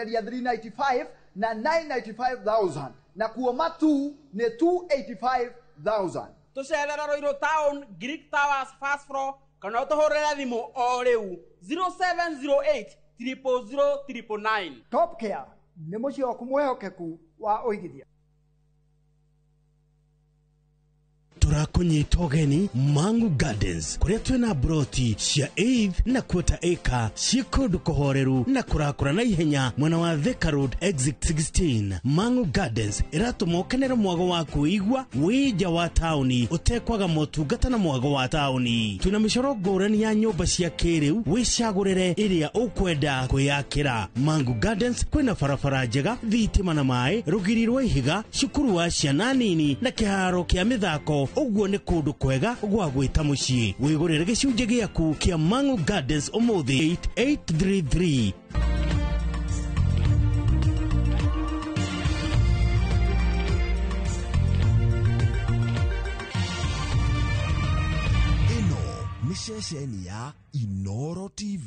Ya 395 na 995,000 na kuo matu nĩ 285,000. Tũcerere Ruiru Town, Greek Towers, first floor, kana ũtũhũrĩre thimũ o rĩu 0708 000 999. Top Care nĩ mũciĩ waku mwĩhokeku wa ũigithia. Tũrakũnyita ũgeni Mangu Gardens, kũrĩa twĩna broti cia eighth na quarter acre ciĩ kũndũ kũhoreru na kũrakũra na ihenya mwena wa Thika Road exit 16. Mangu Gardens ĩratũma ũkenere mwago wa kwĩigua wĩ nja wa taũni ũtekwaga motungata na mwago wa taũni. Twĩna mĩcoro ngũrani ya nyũmba cia kĩrĩu, wĩcagũrĩre ĩrĩa ũkwenda kwĩyakĩra. Mangu Gardens kwĩna barabara njega, thitima na maĩ, rũgiri rwa ihiga, cukuru wa ciana nini na kĩharo kĩa mĩthako. Ũguo nĩ kũndũ kwega gwa gwĩta mũciĩ. Wĩgũrĩre gĩcunjĩ gĩaku kĩa Mangu Gardens ũmũthĩ 833. Ĩno nĩ ceceni ya Inoro TV.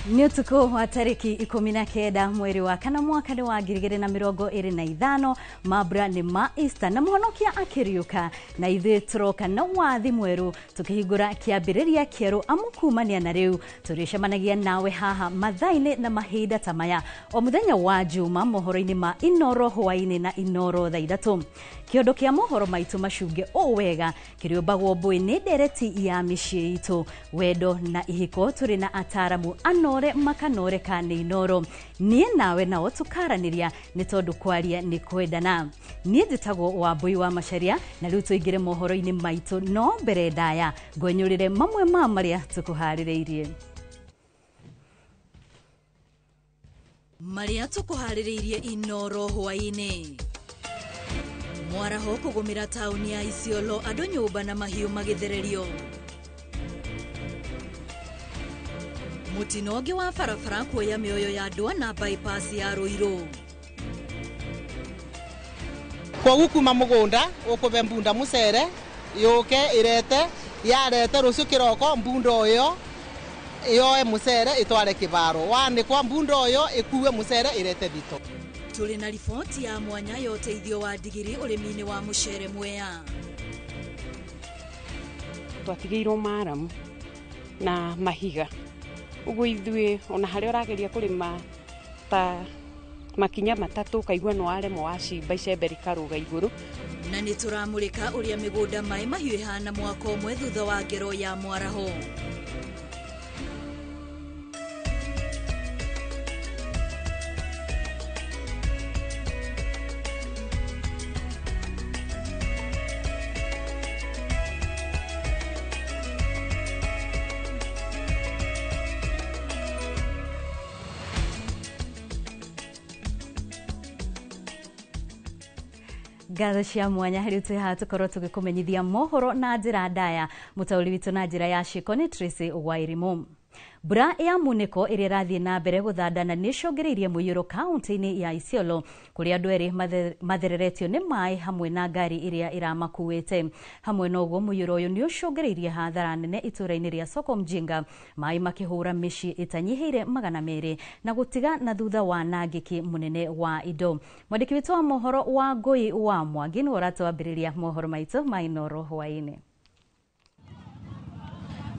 Nĩ ũtukũ wa tarĩki 19 mweri wa kana mwaka nĩ wa 2025. Mambura nĩ ma Easter na mũhonokia akĩriũka, na ithuĩ tũroka na wathi mwerũ tũkĩhingũra kĩambĩrĩria kĩerũ, amu kumania na rĩu tũrĩcemanagia nawe haha mathaa-inĩ na mahinda ta maya o mũthenya wa Juma mohoro-inĩ ma Inoro hwaĩ-inĩ na Inoro thaa 3. Kĩondo kĩa mohoro maitũ macunge ũũ wega kĩrĩũmbagwo mbũĩ nĩ ndereti ya mĩciĩ itũ, wendo na ihiko. Tũrĩ na ataramu anore makanoreka nĩ Inoro. Niĩ nawe nao tũkaranĩria nĩ tondũ kwaria nĩ kwendana. Niĩ njĩtagwo Wambui wa Macharia, na rĩu tũingĩre mohoro-inĩ maitũ, no mbere ndaya ngwenyũrĩre mamwe ma marĩa tũkũharĩrĩirie. Marĩa tũkũharĩrĩirie Inoro hwaĩ-inĩ: mwaraho kũgũmĩra taũni ya Isiolo, andũ nyũmba na mahiũ magĩthererio. Mũtino ũngĩ wa barabara kuoya mĩoyo ya andũ ana bypass ya Ruiru. Kwoguo kuma mũgũnda ũkũbe mbunda mũcere yũke ĩrete yarete rũciũ kĩroko mbunda ũyo yoe mũcere ĩtware kĩbaro wanĩkwa mbunda ũyo ĩkue mũcere ĩrete thito. Tũrĩ na riboti ya mwanya ya ũteithio wa ndigiri ũrĩmi-inĩ wa mũcere Mwea. Twatigĩirwo maramu na mahiga, ũguo ithuĩ ona harĩa ũrageria kũrĩma ta makinya matatũ ũkaigua nĩ waremwo wacimba icembe rĩkarũga igũrũ. Na nĩ tũramũrĩka ũrĩa mĩgũnda maĩ mahiũ ĩhana mwaka ũmwe thutha wa ngero ya mwaraho. Ngatho cia mwanya harĩ twĩ haha tũkorwo tũgĩkũmenyithia mohoro na njĩra ndaya. Mũtaũri witũ na njĩra ya ciĩko nĩ Tracy Wairimu. Mbura ya munĩko ĩrĩa ĩrathiĩ na mbere gũthandana nĩ ĩcũngĩrĩirie mũiyũro kaunti-inĩ ya Isiolo, kũrĩa andũ erĩ mathereretio nĩ maĩ hamwe na ngari ĩrĩa ĩramakuĩte. Hamwe na ũguo, mũiyũro ũyũ nĩ ũcũngĩrĩirie hathara nene itũũra-inĩ rĩa Soko Mjinga, maĩ makĩhũra mĩciĩ ĩtanyihĩire 200 na gũtiga na thutha wanangĩki mũnene wa indo. Mwandĩki witũ wa mohoro wa Ngũi wa Mwangi nĩwe ũratwambĩrĩria mohoro maitũ ma Inoro hwaĩ-inĩ.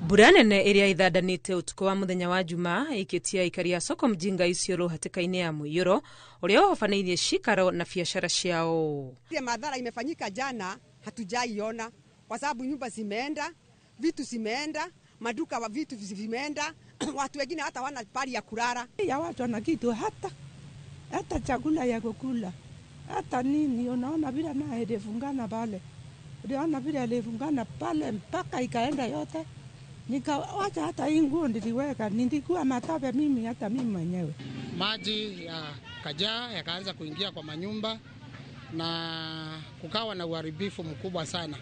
Mbura nene ĩrĩa ithandanĩte ũtukũ wa mũthenya wa Jumaa ĩkĩtie aikari a soko Mjinga Isiolo hatĩka-inĩ ya mũiyũro ũrĩa ũhobanĩirie cikaro na biacara ciao. Ile madhara imefanyika jana hatujaiona kwa sababu nyumba zimeenda, vitu zimeenda, maduka wa vitu vimeenda, watu wengine hata wana pali ya kulala. Ya watu wana kitu hata chakula ya kukula, hata nini, unaona vile naye ilifungana pale. Unaona vile ilifungana pale mpaka ikaenda yote. Nikawacha hata hii nguo niliweka, nilikuwa matope mimi hata mimi mwenyewe. Maji yakajaa yakaanza kuingia kwa manyumba na kukawa na uharibifu mkubwa sana.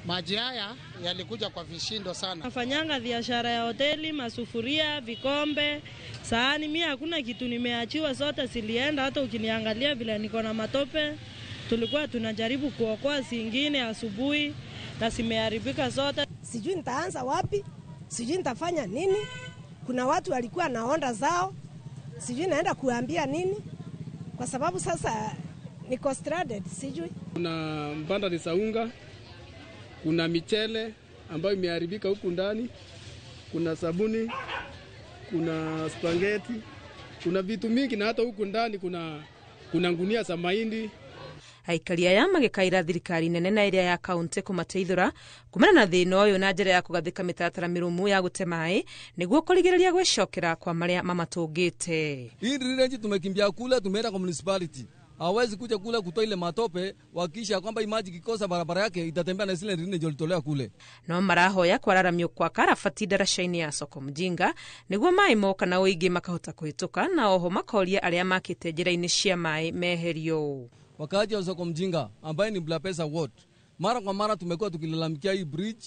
Maji haya yalikuja kwa vishindo sana. Nafanyanga biashara ya hoteli, masufuria, vikombe, sahani. Mimi hakuna kitu nimeachiwa, zote zilienda. Hata ukiniangalia vile niko na matope. Tulikuwa tunajaribu kuokoa zingine asubuhi na zimeharibika zote. Sijui nitaanza wapi, sijui nitafanya nini. Kuna watu walikuwa na onda zao, sijui naenda kuambia nini, kwa sababu sasa niko stranded, sijui. Kuna mbanda za unga, kuna michele ambayo imeharibika huku ndani, kuna sabuni, kuna spaghetti, kuna vitu mingi, na hata huku ndani kuna ngunia za mahindi. Aikari aya magĩkaĩra thirikari nene na ĩrĩa ya kaunti kũmateithũra kumana na thĩna ũyũ na njĩra ya kũgathĩka mĩtaratara mĩrũmu ya gũte maĩ nĩguo kũrigĩrĩria gwĩcokera kwa marĩa mamatũngĩte. Hii drainage tumekimbia kule, tumeenda kwa municipality. Hawezi kuja kule kutoa ile matope, wakisha kwamba maji kikosa barabara yake itatembea na zile drainage walitolea kule. No marahoya kwararamio kwa karabati ndaraca-inĩ ya soko Mjinga nĩguo maĩ moka na ũingĩ makahota kũhĩtũka, na oho makoria arĩa makĩte njĩra-inĩ cia maĩ meherio. Wakaaji wa soko Mjinga ambaye ni Blapesa Ward, mara kwa mara tumekuwa tukilalamikia hii bridge.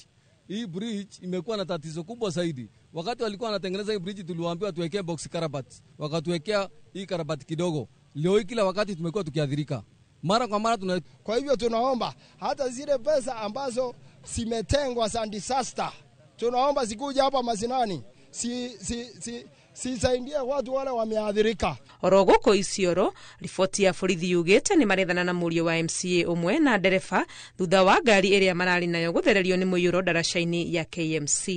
Hii bridge imekuwa na tatizo kubwa zaidi. Wakati walikuwa wanatengeneza hii bridge tuliwaambiwa tuwekee box karabati, wakatuwekea hii karabati kidogo. Leo hii kila wakati tumekuwa tukiadhirika mara kwa mara. Kwa hivyo tunaomba hata zile pesa ambazo zimetengwa za disaster, tunaomba zikuja hapa mazinani, sisaidie watu wale wameadhirika. Oro gũkũ Isiolo, riboti ya borithi yugĩte nĩ marethana na mũriũ wa MCA ũmwe na ndereba thutha wa ngari ĩrĩa mararĩ nayo gũthererio nĩ mũiyũro ndaraca-inĩ ya KMC.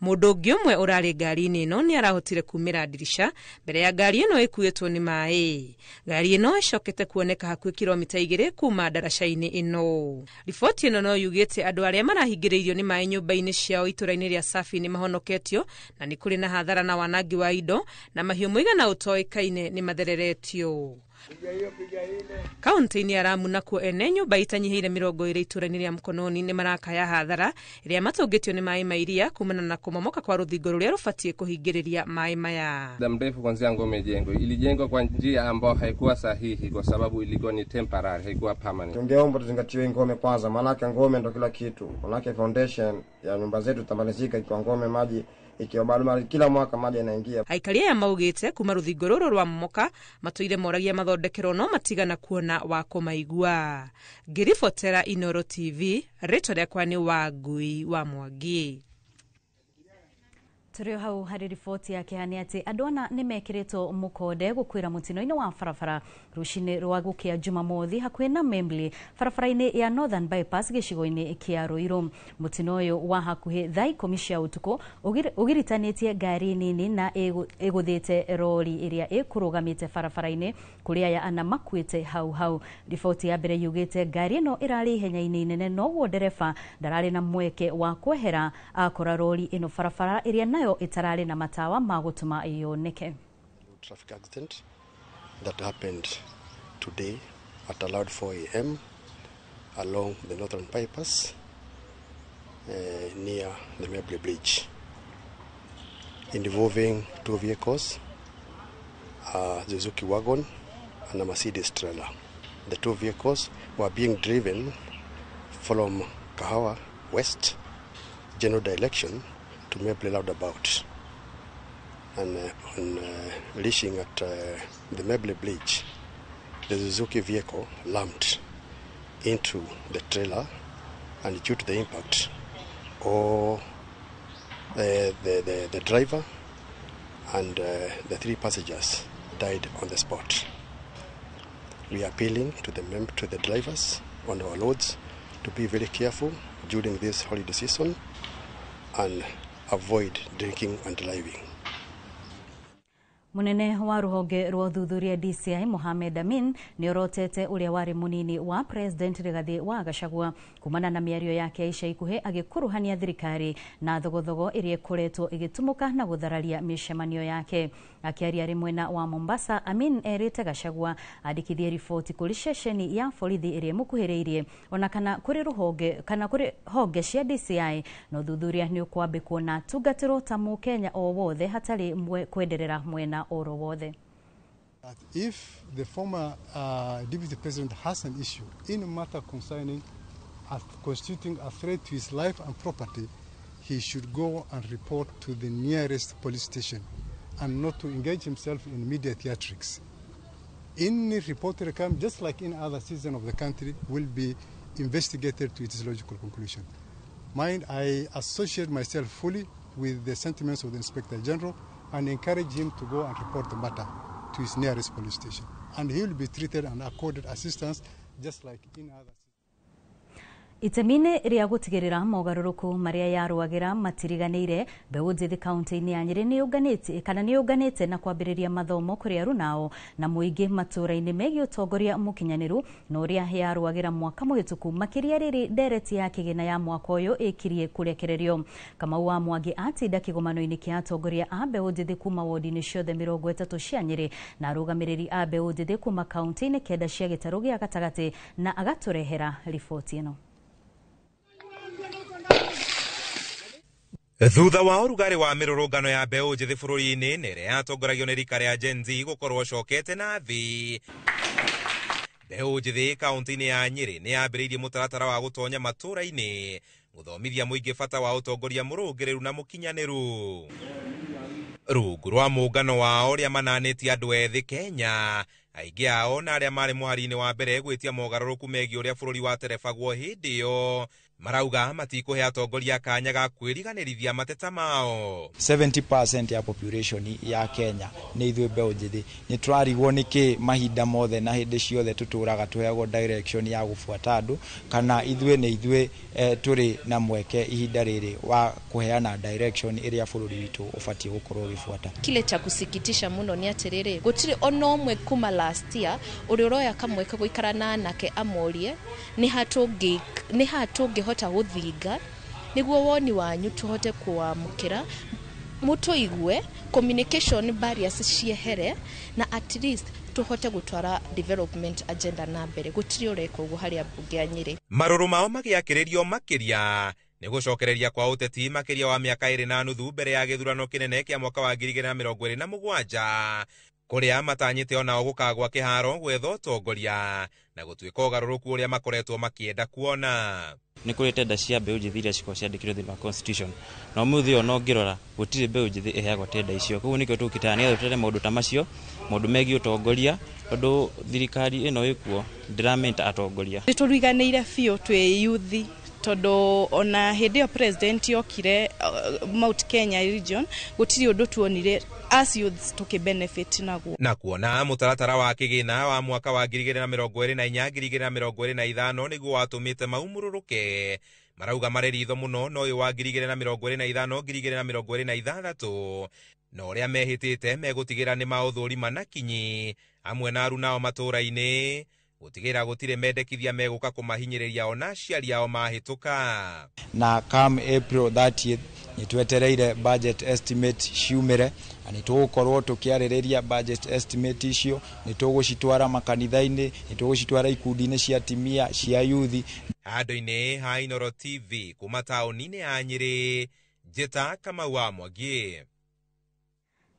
Mũndũ ũngĩ ũmwe ũrarĩ ngari-inĩ ĩno nĩ arahotire kumĩra ndirica mbere ya ngari ĩno ĩkuĩtwo nĩ maĩ. Ngari ĩno ĩcokete kuoneka hakuhĩ kilomita 2 kuma ndaraca-inĩ ĩno. Riboti ĩno no yugĩte andũ arĩa marahingĩrĩirio nĩ maĩ nyũmba-inĩ ciao itũra-inĩ rĩa Safi nĩ mahonoketio na nĩ kũrĩ na hathara na wanangi wa indo na mahiũ mũigana ũtoĩkaine nĩ mathereretio. Kaunti-inĩ ya Lamu nakuo ene nyũmba itanyihĩire 20 itũra-inĩ rĩa Mkononi nĩ marakaya hathara ĩrĩa matũngĩtio nĩ maĩ ma iria kumana na kũmomoka kwa rũthingo rũrĩa rũbatiĩ kũhingĩrĩria maĩ maya. Muda mrefu kuanzia ngome ijengwe, ilijengwa kwa njia ambayo haikuwa sahihi kwa sababu ilikuwa ni temporary, haikuwa permanent. Tungeomba tuzingatiwe ngome kwanza, maanake ngome ndo kila kitu, maanake foundation ya nyumba zetu itamalizika ikiwa ngome maji ikiwa bado kila mwaka maji yanaingia. Aikari aya maugĩte kuma rũthingo rũrũ rwa momoka matũire moragia mathondekerwo no matigana kuona wa kũmaigua. Ngĩribotera Inoro TV, rĩtwa rĩakwa nĩ Wangui wa Mwangi. Tũrĩ hau harĩ riboti ya kĩeha nĩ atĩ andũ ana nĩ mekĩrĩtwo mũkonde gũkuĩra mũtino-inĩ wa barabara rũcinĩ rwa gũkĩa Jumamothi hakuhĩ na Membley barabara-inĩ ya Northern Bypass gĩcigo-inĩ kĩa Ruiru. Mũtino ũyũ wa hakuhĩ thaa 10 cia ũtukũ ũgiritanĩtie ngari nini na ĩgũthĩte rori ĩrĩa ĩkũrũgamĩte barabara-inĩ kũrĩa aya ana makuĩte hau hau. Riboti ya mbere yugĩte ngari ĩno ĩrarĩ ihenya-inĩ inene noguo ndereba ndararĩ na mweke wa kwehera akora rori ĩno barabara ĩrĩa nayo ĩtararĩ na matawa ma gũtũma yoneke. Traffic accident that happened today at around 4 a.m. along the Northern Bypass near the Mabley Bridge, involving two vehicles, a Suzuki wagon and a Mercedes trailer. The two vehicles were being driven from Kahawa West general direction to Mabley roundabout, and on reaching at the Mabley Bridge, the Suzuki vehicle lumped into the trailer, and due to the impact, all the driver and the three passengers died on the spot. We are appealing to the drivers on our roads to be very careful during this holiday season and avoid drinking and driving. Munene wa ruhonge rwa ũthuthuria DCI Mohamed Amin nĩ orotete ũrĩa warĩ mũnini wa President Rigathi wa Gachagua kumana na mĩario yake ya ica ikuhĩ agĩkuruhania thirikari na thogothogo ĩrĩa ĩkoretwo ĩgĩtumũka na gũthararia mĩcemanio yake. Akĩaria arĩ mwena wa Mombasa, Amin erĩte Gachagua andĩkithie riboti kũrĩ ceceni ya borithi ĩrĩa ĩmũkuhĩrĩirie ona kana kũrĩ rũhonge kana kũrĩ honge cia DCI na ũthuthuria nĩ ũkwambĩkwo na atungatĩrwo ta mũkenya o wothe hatarĩ kwenderera mwena oro wothe. That if the former deputy president has an issue in matter concerning constituting a threat to his life and property, he should go and report to the nearest police station and not to engage himself in media theatrics. Any reported crime, just like any other citizen of the country, will be investigated to its logical conclusion. Mind, I associate myself fully with the sentiments of the Inspector General and encourage him to go and report the matter to his nearest police station. And he will be treated and accorded assistance just like in other. Itemi-inĩ rĩa gũtigĩrĩra mogarũrũku marĩa yarũagĩra matiriganĩire, mbeũ njĩthĩ kaunti-inĩ ya Nyĩrĩ nĩyũnganĩte kana nĩyũnganĩte na kwambĩrĩria mathomo kũrĩ arunao na mũingĩ matũũra-inĩ megiĩ ũtongoria mũkinyanĩru na ũrĩa yarũagĩra mwaka mũhĩtũku, makĩria rĩrĩ ndereti ya kĩgĩna ya mwaka ũyũ ĩkirie kũrekererio. Kamau wa Mwangi atinda kĩgomano-inĩ kĩa atongoria a mbeũ njĩthĩ kuma wodi-inĩ ciothe 30 cia Nyĩrĩ na arũgamĩrĩri a mbeũ njĩthĩ kuma kaunti-inĩ 9 cia gĩtarũ gĩa gatagatĩ na agatũrehera riboti ĩno. Thutha wa ũrugarĩ wa mĩrũrũngano ya mbeũ njĩthĩ bũrũri-inĩ na ĩrĩa yatongoragio nĩ rika rĩa Gen Z gũkorwo cokete na thĩ, mbeũ njĩthĩ kaunti-inĩ ya Nyĩrĩ nĩ yambĩrĩirie mũtaratara wa gũtonya matũũra-inĩ gũthomithia mũingĩ bata wa ũtongoria mũrũngĩrĩru na mũkinyanĩru. Rungu rwa mũngano wao ũrĩa mananĩtie andũ ethĩ Kenya, aingĩ ao na arĩa marĩ mũhari-inĩ wa mbere gwĩtia mogarũrũku megiĩ ũrĩa bũrũri waterebagwo hĩndĩ ĩyo, marauga matikũhe atongoria kanya ga kwĩriganĩrithia mateta mao. 70% ya population ya Kenya nĩ ithuĩ mbeũ njĩthĩ. Nĩ tũrarigwo nĩkĩ mahinda mothe na hĩndĩ ciothe tũtũraga tũheagwo direction ya gũbuata andũ, kana ithuĩ nĩ ithuĩ tũrĩ na mweke ihinda rĩrĩ wa kũheana direction ĩrĩa bũrũri witũ ũbatiĩ gũkorwo ũgĩbuata. Kile cha kusikitisha muno nĩ atĩrĩrĩ, gũtirĩ ona ũmwe kuma last year ũrĩa ũroya kamweke gũikara na anake amorie nĩ ha tũngĩhota gũthinga nĩguo woni wanyu tũhote kũwamũkĩra, mũtũigue, communication barriers ciehere na at least tũhote gũtwara development agenda na mbere. Gũtirĩ ũreka ũguo harĩ ambunge a Nyĩrĩ. Marũrũ mao magĩakĩrĩrio makĩria nĩ gũcokereria kwa ũteti makĩria wa mĩaka 2.5 mbere ya gĩthurano kĩnene kĩa mwaka wa 2027 kũrĩa matanyĩte onao gũkagwa kĩharo gwetha ũtongoria na gũtuĩka ũgarũrũku ũrĩa makoretwo makĩenda kuona. Nĩ kũrĩ tenda cia mbeũ njĩthĩ iria cikoragwo ciandĩkĩtwo thĩinĩ wa constitution, na ũmũthĩ ona ũngĩrora gũtirĩ mbeũ njĩthĩ ĩheagwo tenda icio. Koguo nĩkĩo tũkĩtaga nĩgetha tũtere maũndũ ta macio, maũndũ megiĩ ũtongoria, tondũ thirikari ĩno ĩkuo ndĩramenta atongoria. Nĩ tũriganĩire biũ twĩ youth, tondũ ona hĩndĩ ĩyo president okire Mount Kenya region gũtirĩ ũndũ tuonire as youths tũkĩ-benefit naguo. Na kuona mũtaratara wa kĩgĩna wa mwaka wa 2024 2025 nĩguo watũmĩte maumũrũrũke, marauga marĩ ritho mũno na ũyũ wa 2025 2026 na ũrĩa mehĩtĩte megũtigĩra nĩ maũthũrima na kinyi amwe na arunao matũũra-inĩ gũtigĩra gũtirĩ mendekithia megũka kũmahinyĩrĩria ona aciari ao mahĩtũka. Na come April 30th nĩ twetereire budget estimate ciumĩre, na nĩ tũgũkorwo tũkĩarĩrĩria budget estimate icio, nĩ tũgũcitwara makanitha-inĩ, nĩ tũgũcitwara ikundi-inĩ cia atimia, cia youth. Handũ-inĩ ha Inooro TV kuma taũni-inĩ ya Nyĩrĩ, Njĩta Kamau wa Mwangi.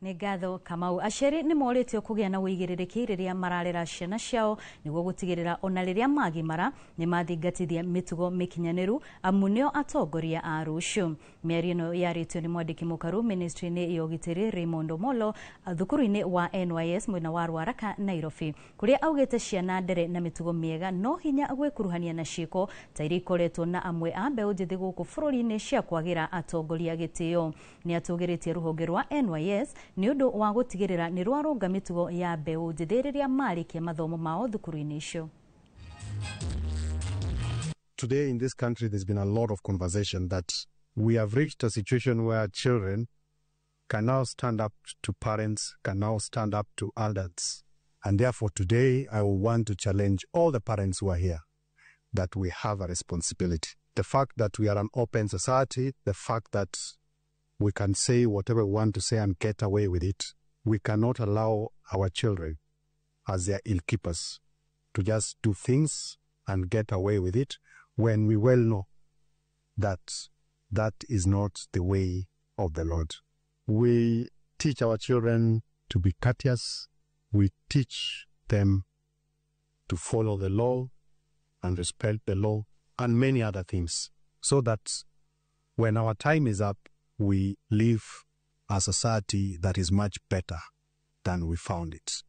Nĩ ngatho Kamau. Aciari nĩ morĩtio kũgĩa na ũigĩrĩrĩki rĩrĩa mararera ciana ciao nĩguo gũtigĩrĩra ona rĩrĩa magimara nĩ mathingatithia mĩtugo mĩkinyanĩru, amu nĩo atongoria a rũciũ. Mĩario ĩno yarĩtio nĩ mwandĩki mũkaru ministry-inĩ ya ũgitĩri Raymond Omolo thukuru-inĩ wa NYS mwena wa Ruaraka Nairobi, kũrĩa augĩte ciana ndere na mĩtugo mĩega no hinya gwĩkuruhania na ciĩko ta iria ikoretwo na amwe a mbeũ njĩthĩ gũkũ bũrũri-inĩ cia kwagĩra atongoria gĩtĩo. Nĩ atũgĩrĩtie rũhonge rwa NYS nĩ ũndũ wa gũtigĩrĩra nĩ rwarũnga mĩtugo ya mbeũ njĩthĩ rĩrĩa marĩkia mathomo mao thukuru-inĩ icio. Today in this country there's been a lot of conversation that We have reached a situation where children can now stand up to parents, can now stand up to adults. And therefore today, I will want to challenge all the parents who are here that we have a responsibility. The fact that we are an open society, the fact that we can say whatever we want to say and get away with it, we cannot allow our children, as their ill-keepers, to just do things and get away with it when we well know that that is not the way of the Lord. We teach our children to be courteous. We teach them to follow the law and respect the law and many other things, so that when our time is up, we live a society that is much better than we found it.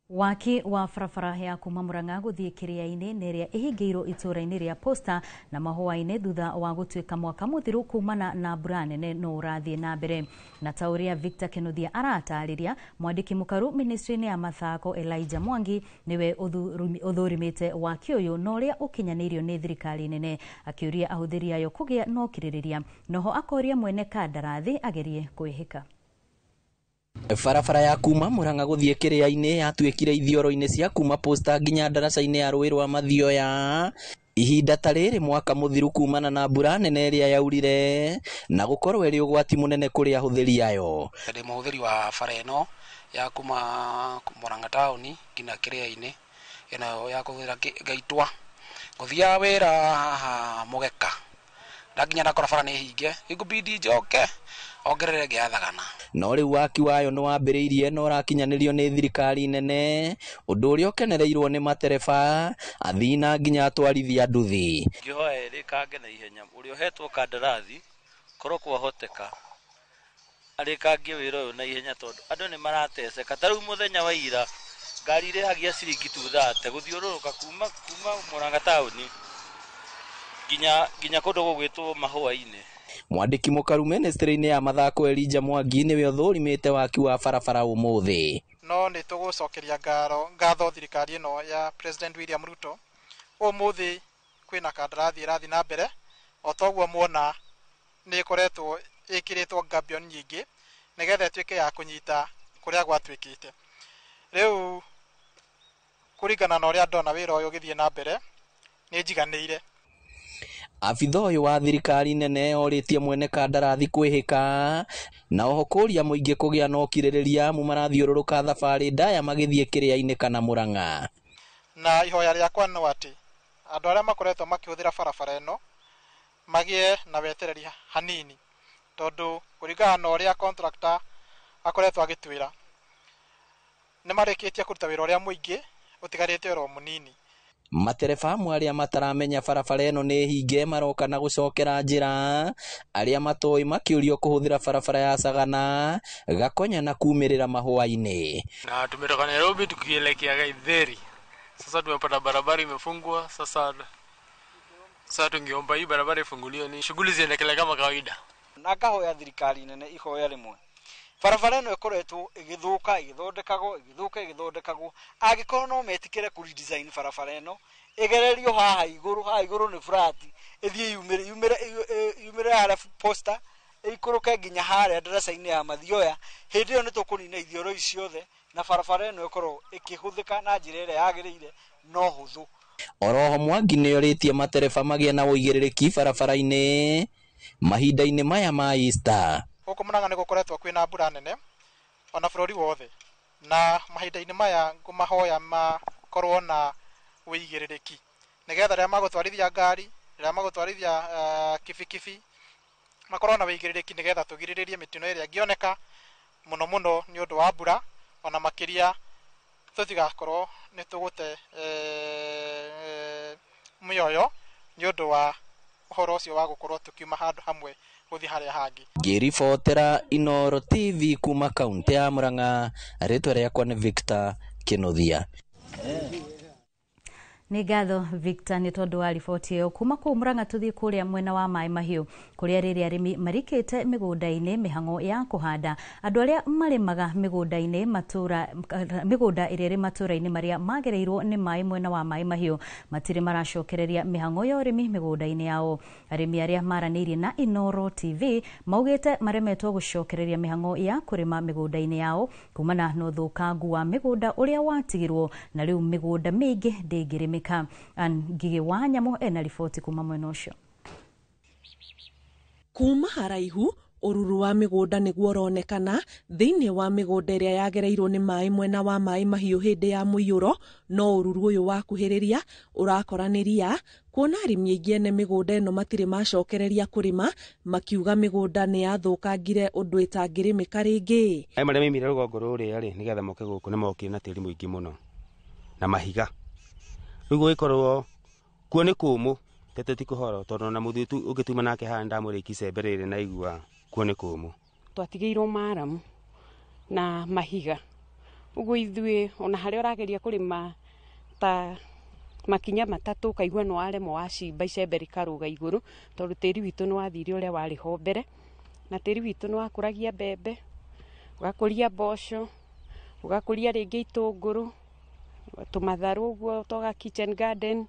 Waki wa barabara ya kuma Murang'a guthie Kiriaini nĩ ĩrĩa ĩhingĩirwo itũũra-inĩ rĩa Posta na Mahũa-inĩ thutha wa gũtuĩka mwaka mũthiru kumana na mbura nene no ũrathiĩ na mbere. Na ta ũrĩa Victor Kinuthia aratarĩria, mwandĩki mũkaru ministry-inĩ ya mathako Elijah Mwangi nĩwe ũthũrimĩte waki ũyũ na ũrĩa ũkinyanĩirio nĩ thirikari nene, akĩũria ahũthĩri ayo kũgĩa na ũkirĩrĩria, noho akoria mwene kandarathi agerie kwĩhĩka. Barabara ya kuma Murang'a guthie Kiriaini yatuikire ithioro-inĩ cia kuma Posta nginya ndaraca-inĩ ya rũĩ rwa Mathioya ihinda ta rĩrĩ mwaka mũthiru kumana na mbura nene ĩrĩa yaurire na gũkorwo ĩrĩ ũgwati mũnene kũrĩ ahũthĩri ayo. Ndĩ mũhũthĩri wa bara ĩno ya kuma Murang'a taũni nginya Kiriaini ĩno ya kũhũthĩra Ngaitwa ngũthiaga wĩra haha Mũgeka ndakinya ndakora bara nĩ hinge ĩngũbidi njoke ongerere ngĩathagana. No rĩu waki wayo nĩ wambĩrĩirie na ũrakinyanĩrio nĩ thirikari nene, ũndũ ũrĩa ũkenereirwo nĩ matereba, athii na nginya atwarithia nduthi. Ngĩhoya ĩrĩkange na ihenya ũrĩa ũhetwo kandarathi korwo kwahoteka arĩkangie wĩra ũyũ na ihenya tondũ andũ nĩ marateceka. Ta rĩu mũthenya wa ira ngari ĩrĩhagia ciringi 230 gũthiũrũrũka kuma Murang'a taũni nginya kũndũ gũgwĩtwo Mahũa-inĩ. Mwandĩki mũkaru ministry-inĩ ya mathako Elijah Mwangi nĩwe ũthũrimĩte waki wa barabara ũmũthĩ. No nĩ tũgũcokeria ngatho thirikari ĩno ya President William Ruto. Ũmũthĩ kwĩna kandarathi ĩrathiĩ na mbere o toguo muona nĩ ĩkoretwo ĩkĩrĩtwo gabion nyingĩ nĩgetha ĩtuĩke ya kũnyita kũrĩa gwatuĩkĩte. Rĩu kũringana na ũrĩa ndona wĩra ũyũ ũgĩthiĩ na mbere nĩ njiganĩire. Abitha ũyũ wa thirikari nene orĩtie mwene kandarathi kwĩhĩka na oho kũria mũingĩ kũgĩa na ũkirĩrĩria amu marathiũrũrũka thabarĩ ndaya magĩthiĩ Kiriaini kana Murang'a. Na ihoya rĩakwa no atĩ andũ arĩa makoretwo makĩhũthĩra barabara ĩno magĩe na wetereri hanini, tondũ kũringana na ũrĩa contractor akoretwo agĩtwĩra nĩ marĩkĩtie kũruta wĩra ũrĩa mũingĩ ũtigarĩte oro mũnini. Matereba amwe arĩa mataramenya barabara ĩno nĩ hinge maroka na gũcokera njĩra, arĩa matoĩ makĩũrio kũhũthĩra barabara ya Sagana, Gakonya na kumĩrĩra Mahũa-inĩ. Na tumetoka Nairobi tukielekea Gaitheri. Sasa tumepata barabara imefungwa, sasa tungeomba hii barabara ifunguliwe ni shughuli ziendelee kama kawaida. Na ngahoya thirikari nene ihoya rĩmwe. Barabara ĩno ĩkoretwo ĩgĩthũka ĩgĩthondekagwo ĩgĩthũka ĩgĩthondekagwo, angĩkorwo no metĩkĩre kũ redesign barabara ĩno ĩgererio haha igũrũ nĩ flat ĩthiĩ yumĩre harĩa Posta ĩikũrũke nginya harĩa ndaraca-inĩ ya Mathioya. Hĩndĩ ĩyo nĩ tũkũnina ithioro ici ciothe na barabara ĩno ĩkorwo ĩkĩhũthĩka na njĩra ĩrĩa yagĩrĩire no hũthũ. Oroho Mwangi nĩorĩtie matereba magĩe na ũigĩrĩrĩki barabara-inĩ mahinda-inĩ maya ma Easter. Gũkũ Murang'a nĩ gũkoretwo kwĩna mbura nene ona bũrũri wothe, na mahinda-inĩ maya ngũmahoya makorwo na ũigĩrĩrĩki nĩgetha rĩrĩa magũtwarithia ngari, rĩrĩa magũtwarithia kibikibi makorwo na ũigĩrĩrĩki nĩgetha tũgirĩrĩrie mĩtino ĩrĩa ĩngĩoneka mũno mũno nĩ ũndũ wa mbura, ona makĩria tũtigakorwo nĩ tũgũte mĩoyo nĩ ũndũ wa ũhoro ũcio wa gũkorwo tũkiuma handũ hamwe gũthiĩ harĩa hangĩ. Ngĩribotera Inooro TV kuma kaunti ya Murang'a, rĩtwa rĩakwa nĩ Victor Kinuthia. Nĩ ngatho Victor nĩ tondũ wa riboti ĩyo. Kuma kũu Murang'a tũthiĩ kũrĩa mwena wa Maĩ Mahiũ, kũrĩa rĩrĩa arĩmi marikĩte mĩgũnda-inĩ mĩhang'o ya kũhanda. Andũ arĩa marĩmaga mĩgũnda-inĩ matũra mĩgũnda ĩrĩa ĩrĩ matũra-inĩ marĩa magereirwo nĩ maĩ mwena wa Maĩ Mahiũ matirĩ maracokereria mĩhang'o ya ũrĩmi mĩgũnda-inĩ yao. Arĩmi arĩa maranĩirie na Inoro TV maugĩte maremetwo gũcokereria mĩhang'o ya kũrĩma mĩgũnda-inĩ yao kumana na ũthũkangu wa mĩgũnda ũrĩa watigirwo, na rĩu mĩgũnda mĩingĩ ndĩngĩrĩmĩka. Ngigĩ wa Nyamũ ena riboti kuma mwena ũcio. Kuma haraihu ũruru wa mĩgũnda nĩguo ũronekana thĩinĩ wa mĩgũnda ĩrĩa yagereirwo nĩ maĩ mwena wa Maĩ Mahiũ hĩndĩ ya mũiyũro, no ũruru ũyũ wakuhĩrĩria ũrakora nĩ ria, kuona arĩmi aingĩ ene mĩgũnda ĩno matirĩ macokereria kũrĩma, makiuga mĩgũnda nĩ yathũkangire ũndũ ĩtangĩrĩmĩka rĩngĩ. Maĩ marĩa maimire rũgongo rũrĩa rĩ, nĩgetha moke gũkũ nĩ mokire na tĩri mũingĩ mũno na mahiga. Rĩu gũgĩkorwo kuo nĩ kũmũ tete ti kũhoro, tondũ ona mũthuri ũngĩtuma nake haha ndamũrĩki icembe rĩrĩ na igua kuo nĩ kũmũ. Twatigĩirwo maramu na mahiga, ũguo ithuĩ ona harĩa ũrageria kũrĩma ta makinya matatũ ũkaigua nĩ waremwo wacimba icembe rĩkarũga igũrũ, tondũ tĩri witũ nĩ wathire ũrĩa warĩ ho mbere, na tĩri witũ nĩ wakũragia mbembe, ũgakũria mboco, ũgakũria rĩngĩ itũngũrũ, tũmatharũ ũguo twaga kitchen garden.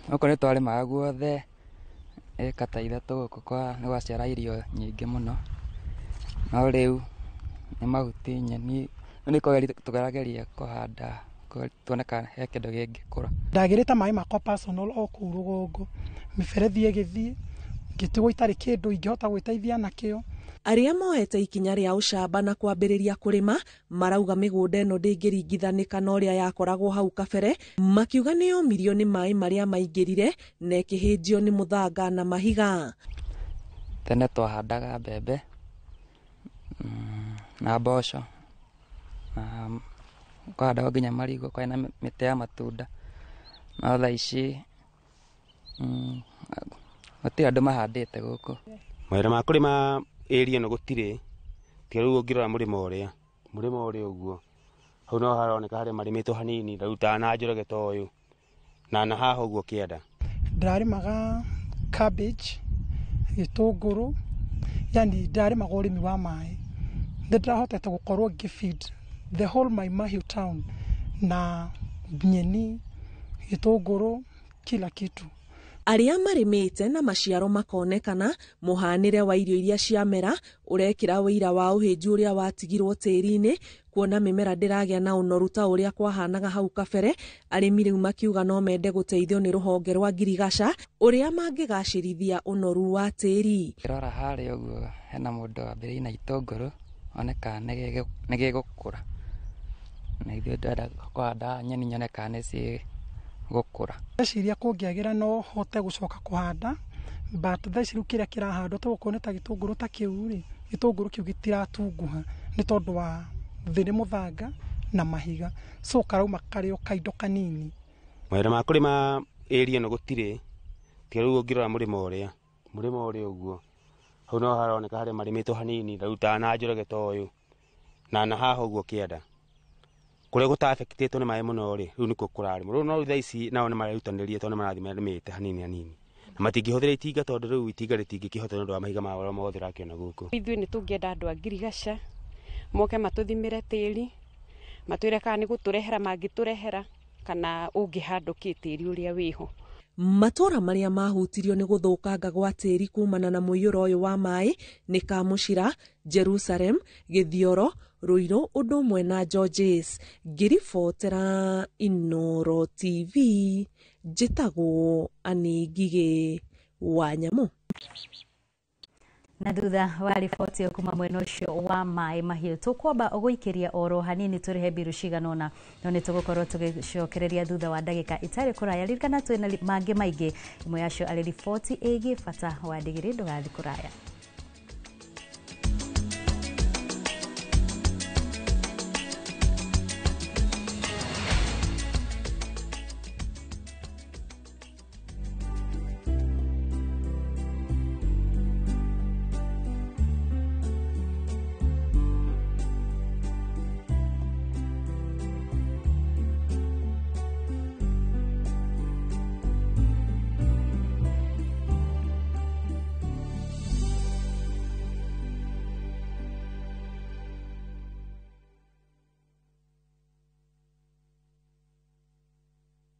Gũkũ nĩ twarĩmaga guothe ĩka ta ithatũ gũkũ kwa nĩ gwaciara irio nyingĩ mũno, no rĩu nĩ mahuti, nyeni, nĩ tũgerageria kũhanda tuone kana he kĩndũ kĩngĩkũra. Ndagĩrĩte maĩ makwa personal o kũu rũgongo, mĩberethi ĩgĩthiĩ ngĩtigwo itarĩ kĩndũ ingĩhota gwĩteithia nakĩo. Arĩa moete ikinya rĩa ũcamba na kwambĩrĩria kũrĩma marauga mĩgũnda ĩno ndĩngĩringithanĩka na ũrĩa yakoragwo hau kabere, makiuga nĩ yomirio nĩ maĩ marĩa maingĩrire na ĩkĩhĩnjio nĩ mũthanga na mahiga. Tene twahandaga mbembe na mboco na kũhandagwo nginya marigũ, kwarĩ na mĩtĩ ya matunda, no thaa ici gũtirĩ andũ mahandĩte gũkũ. Mawĩra ma kũrĩma area ĩno gũtirĩ, tiga rĩu ũngĩrora mũrĩmo ũrĩa ũguo hau no haroneka harĩa marĩmĩtwo hanini, rĩu ta na Njoroge ta ũyũ na haha ũguo kĩanda. Ndĩrarĩmaga cabbage, gĩtũngũrũ, yani ndĩrarĩmaga ũrĩmi wa maĩ. Nĩ ndĩrahotete gũkorwo ngĩ feed the whole Mai Mahiũ town na nyeni, gĩtũngũrũ, kila kitu. Arĩa marĩmĩte na maciaro makonekana, mũhanĩre wa irio iria ciamera ũrekĩra ũira wa ũhĩnju ũrĩa watigirwo tĩri-inĩ, kuona mĩmera ndĩragĩa na ũnoru ta ũrĩa kwahanaga hau kabere. Arĩmi rĩu makiuga no mende gũteithio nĩ rũhonge rwa ngirigaca ũrĩa mangĩgacĩrithia ũnoru wa tĩri. Rora harĩa ũguo hena mũndũ wambĩrĩirie na itũngũrũ, one kana nĩ gĩgũkũra, na ithuĩ ndĩrenda kũhanda nyeni nyone kana nĩ cigũkũra. Ndeciria kũngĩagĩra no hote gũcoka kũhanda, but thaa ici rĩu kĩrĩa kĩrahandwo ta okorwo nĩ ta gĩtũngũrũ ta kĩu rĩ, gĩtũngũrũ kĩu gĩtiratunguha nĩ tondũ wa thĩ nĩ mũthanga na mahiga, so karauma karĩ o kaindo kanini. Mawĩra ma kũrĩma area ĩno gũtirĩ, tiga rĩu ũngĩrora mũrĩmo ũrĩa ũguo hau no haroneka harĩa marĩmĩtwo hanini, rĩu ta na Njoroge ta ũyũ na haha ũguo kĩanda kũrĩa gũtafektĩtwo nĩ maĩ mũno rĩ, rĩu nĩkuo kũrarĩmwo. Rĩu no thaa ici nao nĩ marerutanĩria tondũ nĩ marathiĩ marĩmĩte hanini hanini, na matingĩhũthĩra itinga tondũ rĩu itinga rĩtingĩkĩhota nĩ ũndũ wa mahiga marĩa mothe ũrakĩona gũkũ. Ithuĩ nĩ tũngĩenda andũ a ngirigaca moke matũthimĩre tĩri, matwĩre kana nĩ gũtũrehera mangĩtũrehera kana ũngĩhandwo kĩ tĩri ũrĩa wĩho. Matũra marĩa mahutirio nĩ gũthũkanga gwa tĩri kumana na mũiyũro ũyũ wa maĩ nĩ Kamũcira, Jerusalem, Gĩthioro, Ruiru ũndũ ũmwe na Georges. Ngĩribotera Inoro TV, njĩtagwo Anĩ Ngigĩ wa Nyamũ. Na thutha wa riboti ĩyo kuma mwena ũcio wa Maĩ Mahiũ, tũkwamba gũikĩria oro hanini tũrĩhe mbiru cigana ũna, no nĩ tũgũkorwo tũgĩcokereria thutha wa ndagĩka itarĩ kũraya. Ririkana twĩna mangĩ maingĩ, ĩmwe yacio arĩ riboti ĩgiĩ bata wa ndigiri. Ndũgathiĩ kũraya.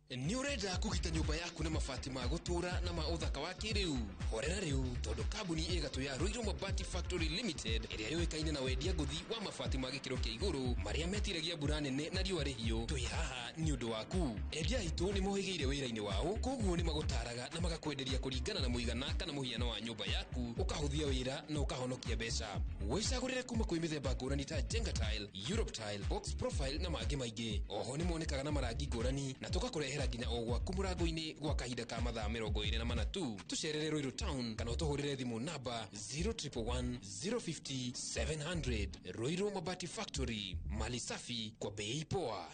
Nĩ ũrenda kũgita nyũmba yaku na mabati ma gũtũũra na ma ũthaka wa kĩrĩu? Horera rĩu, tondũ kambuni ĩgatũ ya Ruiru Mabati Factory Limited ĩrĩa yũĩkaine na wendia ngũthi wa mabati ma gĩkĩro kĩa igũrũ marĩa metiragia mbura nene na riũa rĩhiũ, twĩ haha nĩ ũndũ waku. Endia aitũ nĩ mohĩgĩire wĩra-inĩ wao, koguo nĩ magũtaraga na magakwenderia kũringana na mũigana kana mũhiano wa nyũmba yaku, ũkahũthia wĩra na ũkahonokia mbeca. Wĩcagũrĩre kuma kwĩ mĩthemba ngũrani ta Jenga Tile, Europe Tile, Box Profile na mangĩ maingĩ. Oho nĩ monekaga na marangi ngũrani na tũgakũrehera nginya o gwaku mũrango-inĩ gwa kahinda ka mathaa 24 tu. Tũcerere Ruiru Town kana ũtũhũrĩre thimũ namba 0111 050 700. Ruiru Mabati Factory, mali safi kwa bei poa.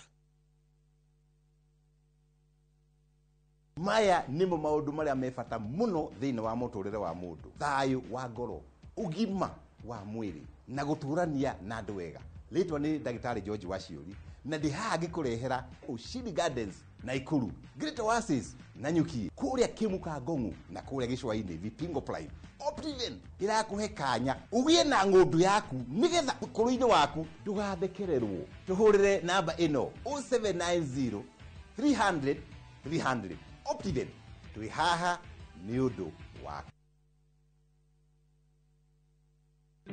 Maya nĩmo maũndũ marĩa me bata mũno thĩinĩ wa mũtũrĩre wa mũndũ: thayũ wa ngoro, ũgima wa mwĩrĩ na gũtũrania na andũ wega. Rĩtwa nĩ ndagĩtarĩ George Waciũri, na ndĩ haha ngĩkũrehera Ushindi Gardens Naikuru, Great Oasis Nanyuki, kũrĩa Kĩmuka Ngong'u na kũrĩa Gĩcũa-inĩ Vipingo Prime. Optiven ĩrakũhe kanya ũgĩe na ng'ũndũ yaku nĩgetha ũkũrũ-inĩ waku ndũgathekererwo. Tũhũrĩre namba ĩno 0790 300 300. Optiven, twĩ haha nĩ ũndũ waku.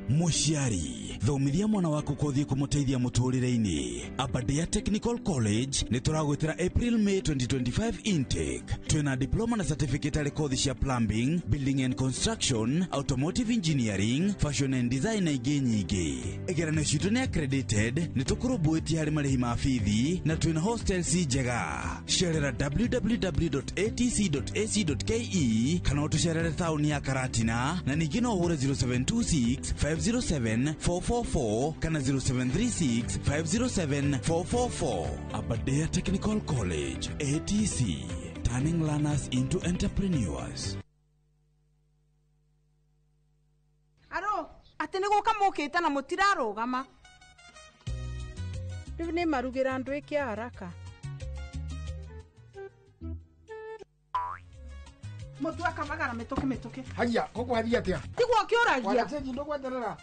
Mũciari, thomithia mwana waku kothi kũmũteithia mũtũrĩre-inĩ. Aberdare Technical College nĩ tũragwĩtĩra April May 2025 intake. Twĩna diploma na certificate harĩ kothi cia plumbing, building and construction, automotive engineering, fashion and design na ingĩ nyingĩ. Igeranio citũ nĩ accredited, nĩ tũkũrũmbũĩtie harĩ marĩhi ma bithi na twĩna hostels njega. Cerera www.atc.ac.ke kana ũtũcerere taũni ya Karatina, na ningĩ no ũhũre 0726 507 444 kana 0736 507 444. Aberdare Technical College, ATC, turning learners into entrepreneurs. Aro, atĩ nĩ gũka mũkĩte na mũtirarũgama. Rĩu nĩ marugĩra andũ ĩke haraka. Mũtu akabagara mĩtũkĩ mĩtũkĩ. Haya, kũkũharia atĩa? Tiguo ũkĩũragia. Wanacheji ndũgweterera.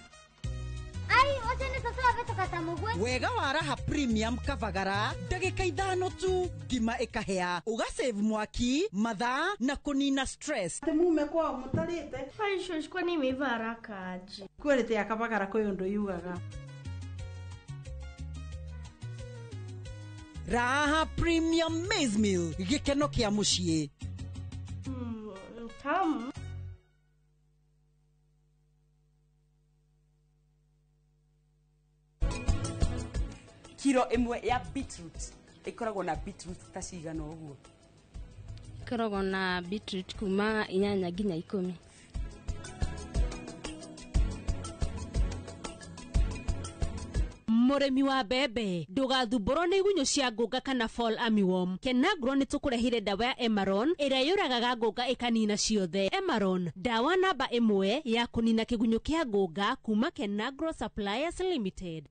Ai, ũcio nĩ cũcũ wabĩtũka mũgwe. Wega wa Raha Premium Kavagara, ndagĩka 5 tu ngima ĩkahĩa, ũgasave mwaki, mathaa na kũnina stress. Atĩ mume kwao mũtarĩte. Ai, shosho, kwani imeiva haraka aje? Quality ya Kavagara kwĩ ũndũ yugaga. Raha Premium Maize Meal, gĩkeno kĩa mũciĩ. Tamu. Kiro ĩmwe ya beetroot ĩkoragwo na beetroot ta cigana ũguo? Ĩkoragwo na beetroot kuma 8 nginya 10. Mũrĩmi wa mbembe, ndũgathumbũrwo nĩ igunyũ cia ngũnga kana fall armyworm. Kenagro nĩ tũkũrehire ndawa ya Emaron ĩrĩa yũragaga ngũnga ĩkanina ciothe. Emaron, ndawa namba 1 ya kũnina kĩgunyũ kĩa ngũnga kuma Kenagro Suppliers Limited.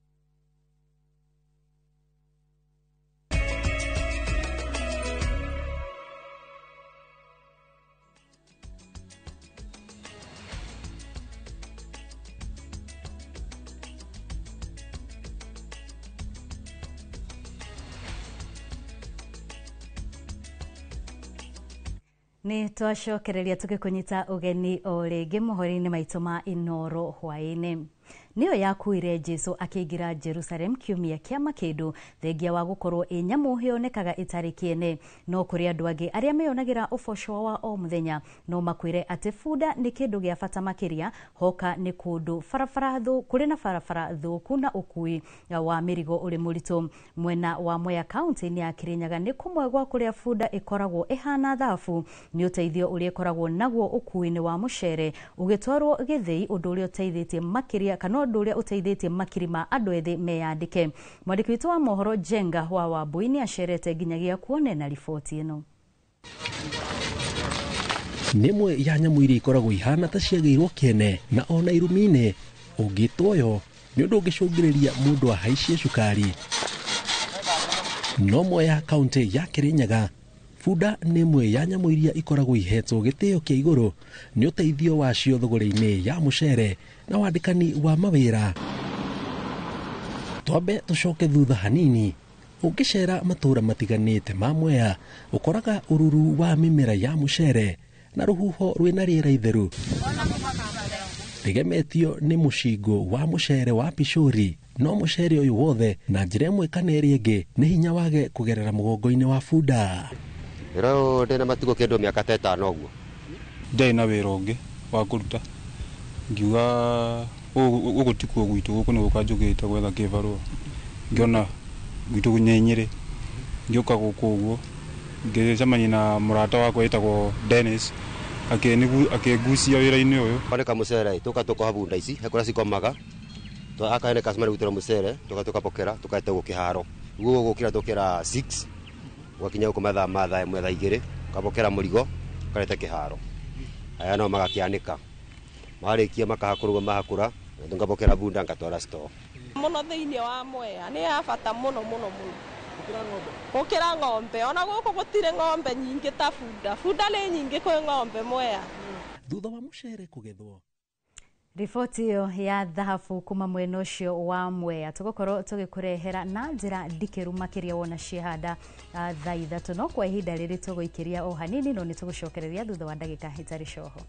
Nĩ twacokereria tũgĩkũnyita ũgeni o rĩngĩ mohoro-inĩ maitũ ma Inoro hwaĩ-inĩ. Nĩyo yakuire Jesu akĩingĩra Jerusalem kiumia kĩa makĩndũ, thengia wa gũkorwo ĩ nyamũ yonekaga ĩtarĩ kĩene. No kũrĩ andũ angĩ arĩa meyonagĩra ũboco wa o mũthenya no makwĩre atĩ bunda nĩ kĩndũ gĩa bata makĩria, hoka nĩ kũndũ barabara kũrĩ na barabara thũku na ũkui wa mĩrigo ũrĩ mũritũ. Mwena wa Mwea kaunti-inĩ ya Kirinyaga nĩ kũmwe gwa kũrĩa bunda ĩkoragwo ĩhana thabu nĩ ũteithio ũrĩa ĩkoragwo naguo ũkui-inĩ wa mũcere ũgĩtwarwo gĩthĩi, ũndũ ũrĩa ũteithĩtie makĩria kana ũndũ ũrĩa ũteithĩtie makiri ma andũ ethĩ meyandĩke. Mwandĩki witũ wa mohoro Jenga wa Wambui nĩ acerete nginyagia kuone na riboti ĩno. Nĩ ĩmwe ya nyamũ iria ikoragwo ihana ta ciagĩirwo kĩene na ona irumi-inĩ, ũngĩtwo yo nĩ ũndũ ũngĩcũngĩrĩria mũndũ ahaicie cukari. No Mwea kaunti ya Kirinyaga, bunda nĩ ĩmwe ya nyamũ iria ikoragwo ihetwo gĩtĩo kĩa igũrũ nĩ ũteithio wacio thũgũrĩ-inĩ ya mũcere na wandĩkani wa mawĩra. Twambe tũcoke thutha hanini. Ũngĩcera matũũra matiganĩte ma Mwea, ũkoraga ũruru wa mĩmera ya mũcere na rũhuho rwĩna rĩera itheru rĩgemetio nĩ mũcingũ wa mũcere wa picũri. No mũcere ũyũ wothe na njĩra ĩmwe kana ĩrĩa ĩngĩ nĩ hinya wage kũgerera mũgongo-inĩ wa bunda. Rĩu ndĩna matukũ kĩndũ mĩaka ta ĩtano ũguo. Ndiarĩ na wĩra ũngĩ wa kũruta, ngiuga gũkũ tikuo gwitũ, gũkũ nĩ gũka njũkĩte gwetha kĩbarũa. Ngĩona gwitũ nĩ Nyĩrĩ, ngĩũka gũkũ ũguo ngĩcemania na mũrata wakwa wĩtagwo Dennis, akĩngucia wĩra-inĩ ũyũ. Kwanĩka mũcere tũka tũkoha bunda ici, he kũrĩa cikomaga, akahe customer gũitĩra mũcere, tũka tũkapokera tũkaete gũkũ kĩharo. Guo gũkĩra tũkĩra 6 gwakinya gũkũ mathaa ma thaa ĩmwe thaa igĩrĩ, ũkapokera mũrigo ũkarete kĩharo. Aya nao magakĩanĩka, marĩkia makahakũrwo mahakũra, ngapokera bunda ngatwara store. Mũno thĩinĩ wa Mwea nĩ ya bata mũno mũno mũno gũkĩra ng'ombe. Ona gũkũ gũtirĩ ng'ombe nyingĩ ta bunda. Bunda nĩ nyingĩ kwĩ ng'ombe Mwea. Thutha wa mũcere kũgethwo. Riboti ĩyo ya thahabu kuma mwena ũcio wa Mwea tũgũkorwo tũgĩkũrehera na njĩra ndikĩru makĩria wona ciehanda thaa 3, no kwa ihinda rĩrĩ tũgũikĩria o hanini, no nĩ tũgũcokereria thutha wa ndagĩka itarĩ coho.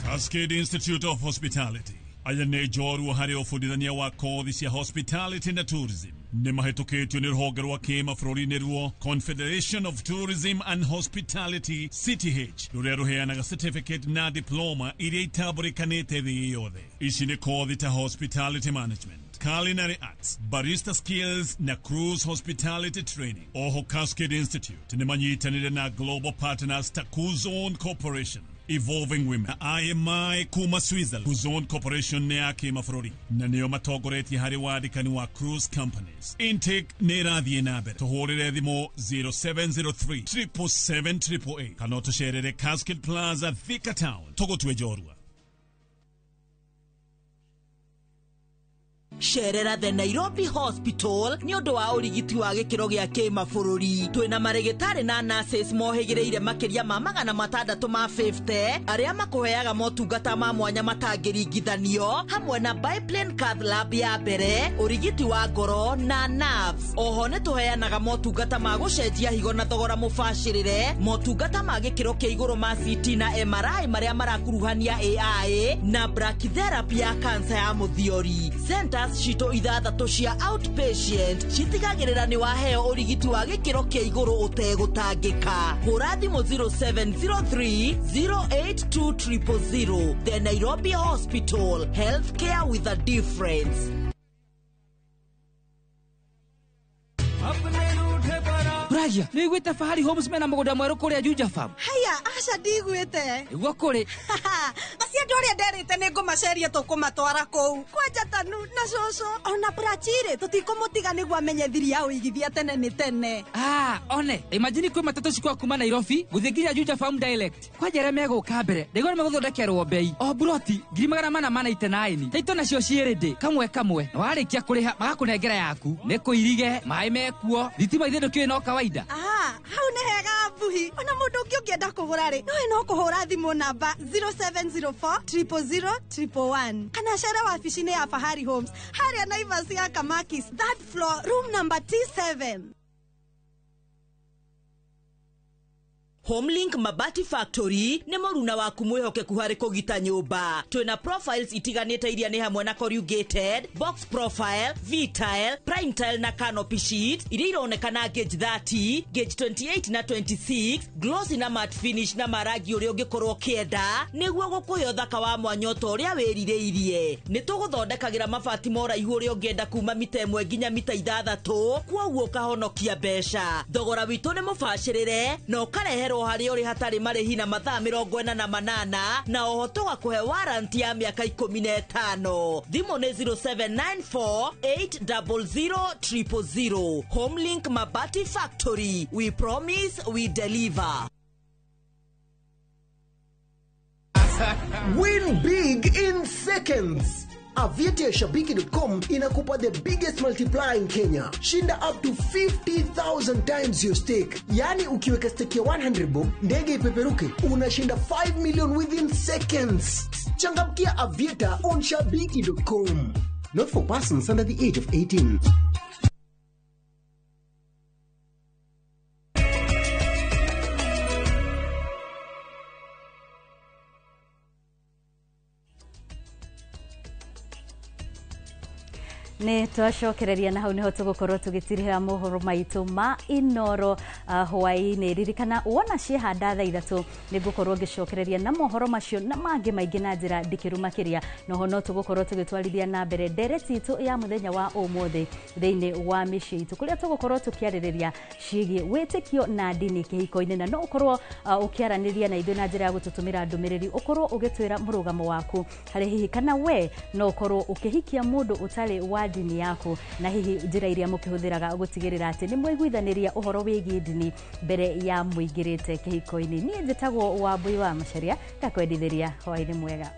Cascade Institute of Hospitality aya nĩ njorua harĩ ũbundithania wa kothi cia hospitality na tourism. Nĩ mahĩtũkĩtio nĩ rũhonge rwa kĩmabũrũri nĩruo Confederation of Tourism and Hospitality CTH, rũrĩa rũheanaga certificate na diploma iria itambũrĩkanĩte thĩ yothe. Ici nĩ kothi ta hospitality management, culinary arts, barista skills na cruise hospitality training. Oho Cascade Institute nĩ manyitanĩire na global partners ta Kuzon Corporation, Evolving Women na IMI kuma Switzerland. Kuzon Corporation nĩ ya kĩmabũrũri na nĩo matongoretie harĩ wandĩkani wa cruise companies. Intake nĩ ĩrathiĩ na mbere. Tũhũrĩre thimũ 0703 777 888 kana ũtũcerere Cascade Plaza, Thika Town. Tũgũtue njorua. Cerera the Nairobi Hospital nĩ ũndũ wa ũrigiti wa gĩkĩro gĩa kĩmabũrũri. Twĩna marĩgĩtarĩ na nurses mohĩgĩrĩire makĩria ma 650 arĩa makũheaga motungata ma mwanya matangĩringithanio, hamwe na biplane cath lab ya mbere, ũrigiti wa ngoro na nerves. Oho nĩ tũheanaga motungata ma gũcenjia higo na thogora mũbacĩrĩre, motungata ma gĩkĩro kĩa igũrũ ma CT na MRI marĩa marakuruhania AI na brachytherapy ya kansa ya mũthiori. Centers citũ 6 cia outpatient citigagĩrĩra nĩ waheo ũrigiti wa gĩkĩro kĩa igũrũ ũtegũtangĩka. Hũra thimũ 0703 082 000. The Nairobi Hospital, healthcare with a difference. Ragia, nĩ iguĩte Fahari Homes mena mũgũnda mwerũ kũrĩa Juja Farm? Haya, aca ndiguĩte. Nĩguo kũrĩ. Acio andũ arĩa nderĩte nĩ ngũmaceria tũkũmatwara kũu. Kwanja Tanu na cũcũ ona Prachire tũtikũmũtiga nĩguo amenye thiri ya ũigithia tene nĩ tene. Ah, one, imagine kwĩ matatũ cikwa kuma Nairobi gũthiĩ nginya Juja Farm direct. Kwanja arĩa megũka mbere, ndaigua nĩ megũthondekerwo bei. O buroti 499. Taito nacio ciĩrĩ kamwe kamwe. Na warĩkia kũrĩha magakũnengera yaku. Nĩ kũirige, maĩ mekuo, thitima ithe ndũkĩũĩ no kawaida. Ah, hau nĩ hega mbuhi. Ona mũndũ ũngĩ ũngĩenda kũgũra rĩ, nowe no kũhũra thimũ namba 0704 000 111 kana cere wabici-inĩ ya Fahari Homes harĩa Naivas ya Kamakis, third floor, room number T7. Homelink Mabati Factory nĩ mũruna waku mwĩhokeku harĩ kũgita nyũmba. Twĩna profiles itiganĩte iria nĩ hamwe na corrugated, box profile, V-tile, prime tile na canopy sheet iria ironekana gauge 30, gauge 28 na 26, glossy na matte finish na marangi ũrĩa ũngĩkorwo ũkĩenda nĩguo gũkũhe ũthaka wa mwanya ta ũrĩa wĩrirĩirie. Nĩ tũgũthondekagĩra mabati ma ũraihu ũrĩa ũngĩenda kuma mita 1 nginya mita 6, kwoguo ũkahonokia mbeca. Thogora witũ nĩ mũbacĩrĩre na ũkareherwo harĩa ũrĩ hatarĩ marĩhi na mathaa 48 na oho tũgakũhe warranty ya mĩaka 15. Thimũ nĩ 0794 800 000. Homelink Mabati Factory, we promise we deliver. Win big in seconds. Aviator ya shabiki.com inakupa the biggest multiplier in Kenya. Shinda up to 50,000 times your stake. Yaani ukiweka stake ya 100 bob, ndege ipeperuke, unashinda 5 million within seconds. Changamkia Aviator on shabiki.com. Not for persons under the age of 18. Nä twacokereria na hau nĩho tũgũkorwo tũgĩtirĩra mohoro maitũ ma Inoro hwaĩ-inĩ. Ririkana wona ciehanda thaa 3 nĩ ngũkorwo ngĩcokereria na mohoro macio na mangĩ maingĩ na njĩra ndikĩru makĩria. Noho no tũgũkorwo tũgĩtwarithia na mbere ndereti itũ ya mũthenya wa ũmũthĩ thĩinĩ wa mĩciĩ itũ, kũrĩa tũgũkorwo tũkĩarĩrĩria ciĩgiĩ wĩtĩkio na ndini kĩhiko-inĩ, na no ũkorwo ũkĩaranĩria na ithuĩ na njĩra ya gũtũtũmĩra ndũmĩrĩri, ũkorwo ũgĩtwĩra mũrũgamo waku harĩ hihi kana we no ũkorwo ũkĩhikia mũndũ ũtarĩ wa ndini yaku, na hihi njĩra iria mũkĩhũthĩraga gũtigĩrĩra atĩ nĩ mwaiguithanĩria ũhoro wĩgiĩ ndini mbere ya mũingĩrĩte kĩhiko-inĩ. Niĩ njĩtagwo Wambui wa Macharia, ngakwendithĩria hwaĩ-inĩ mwega.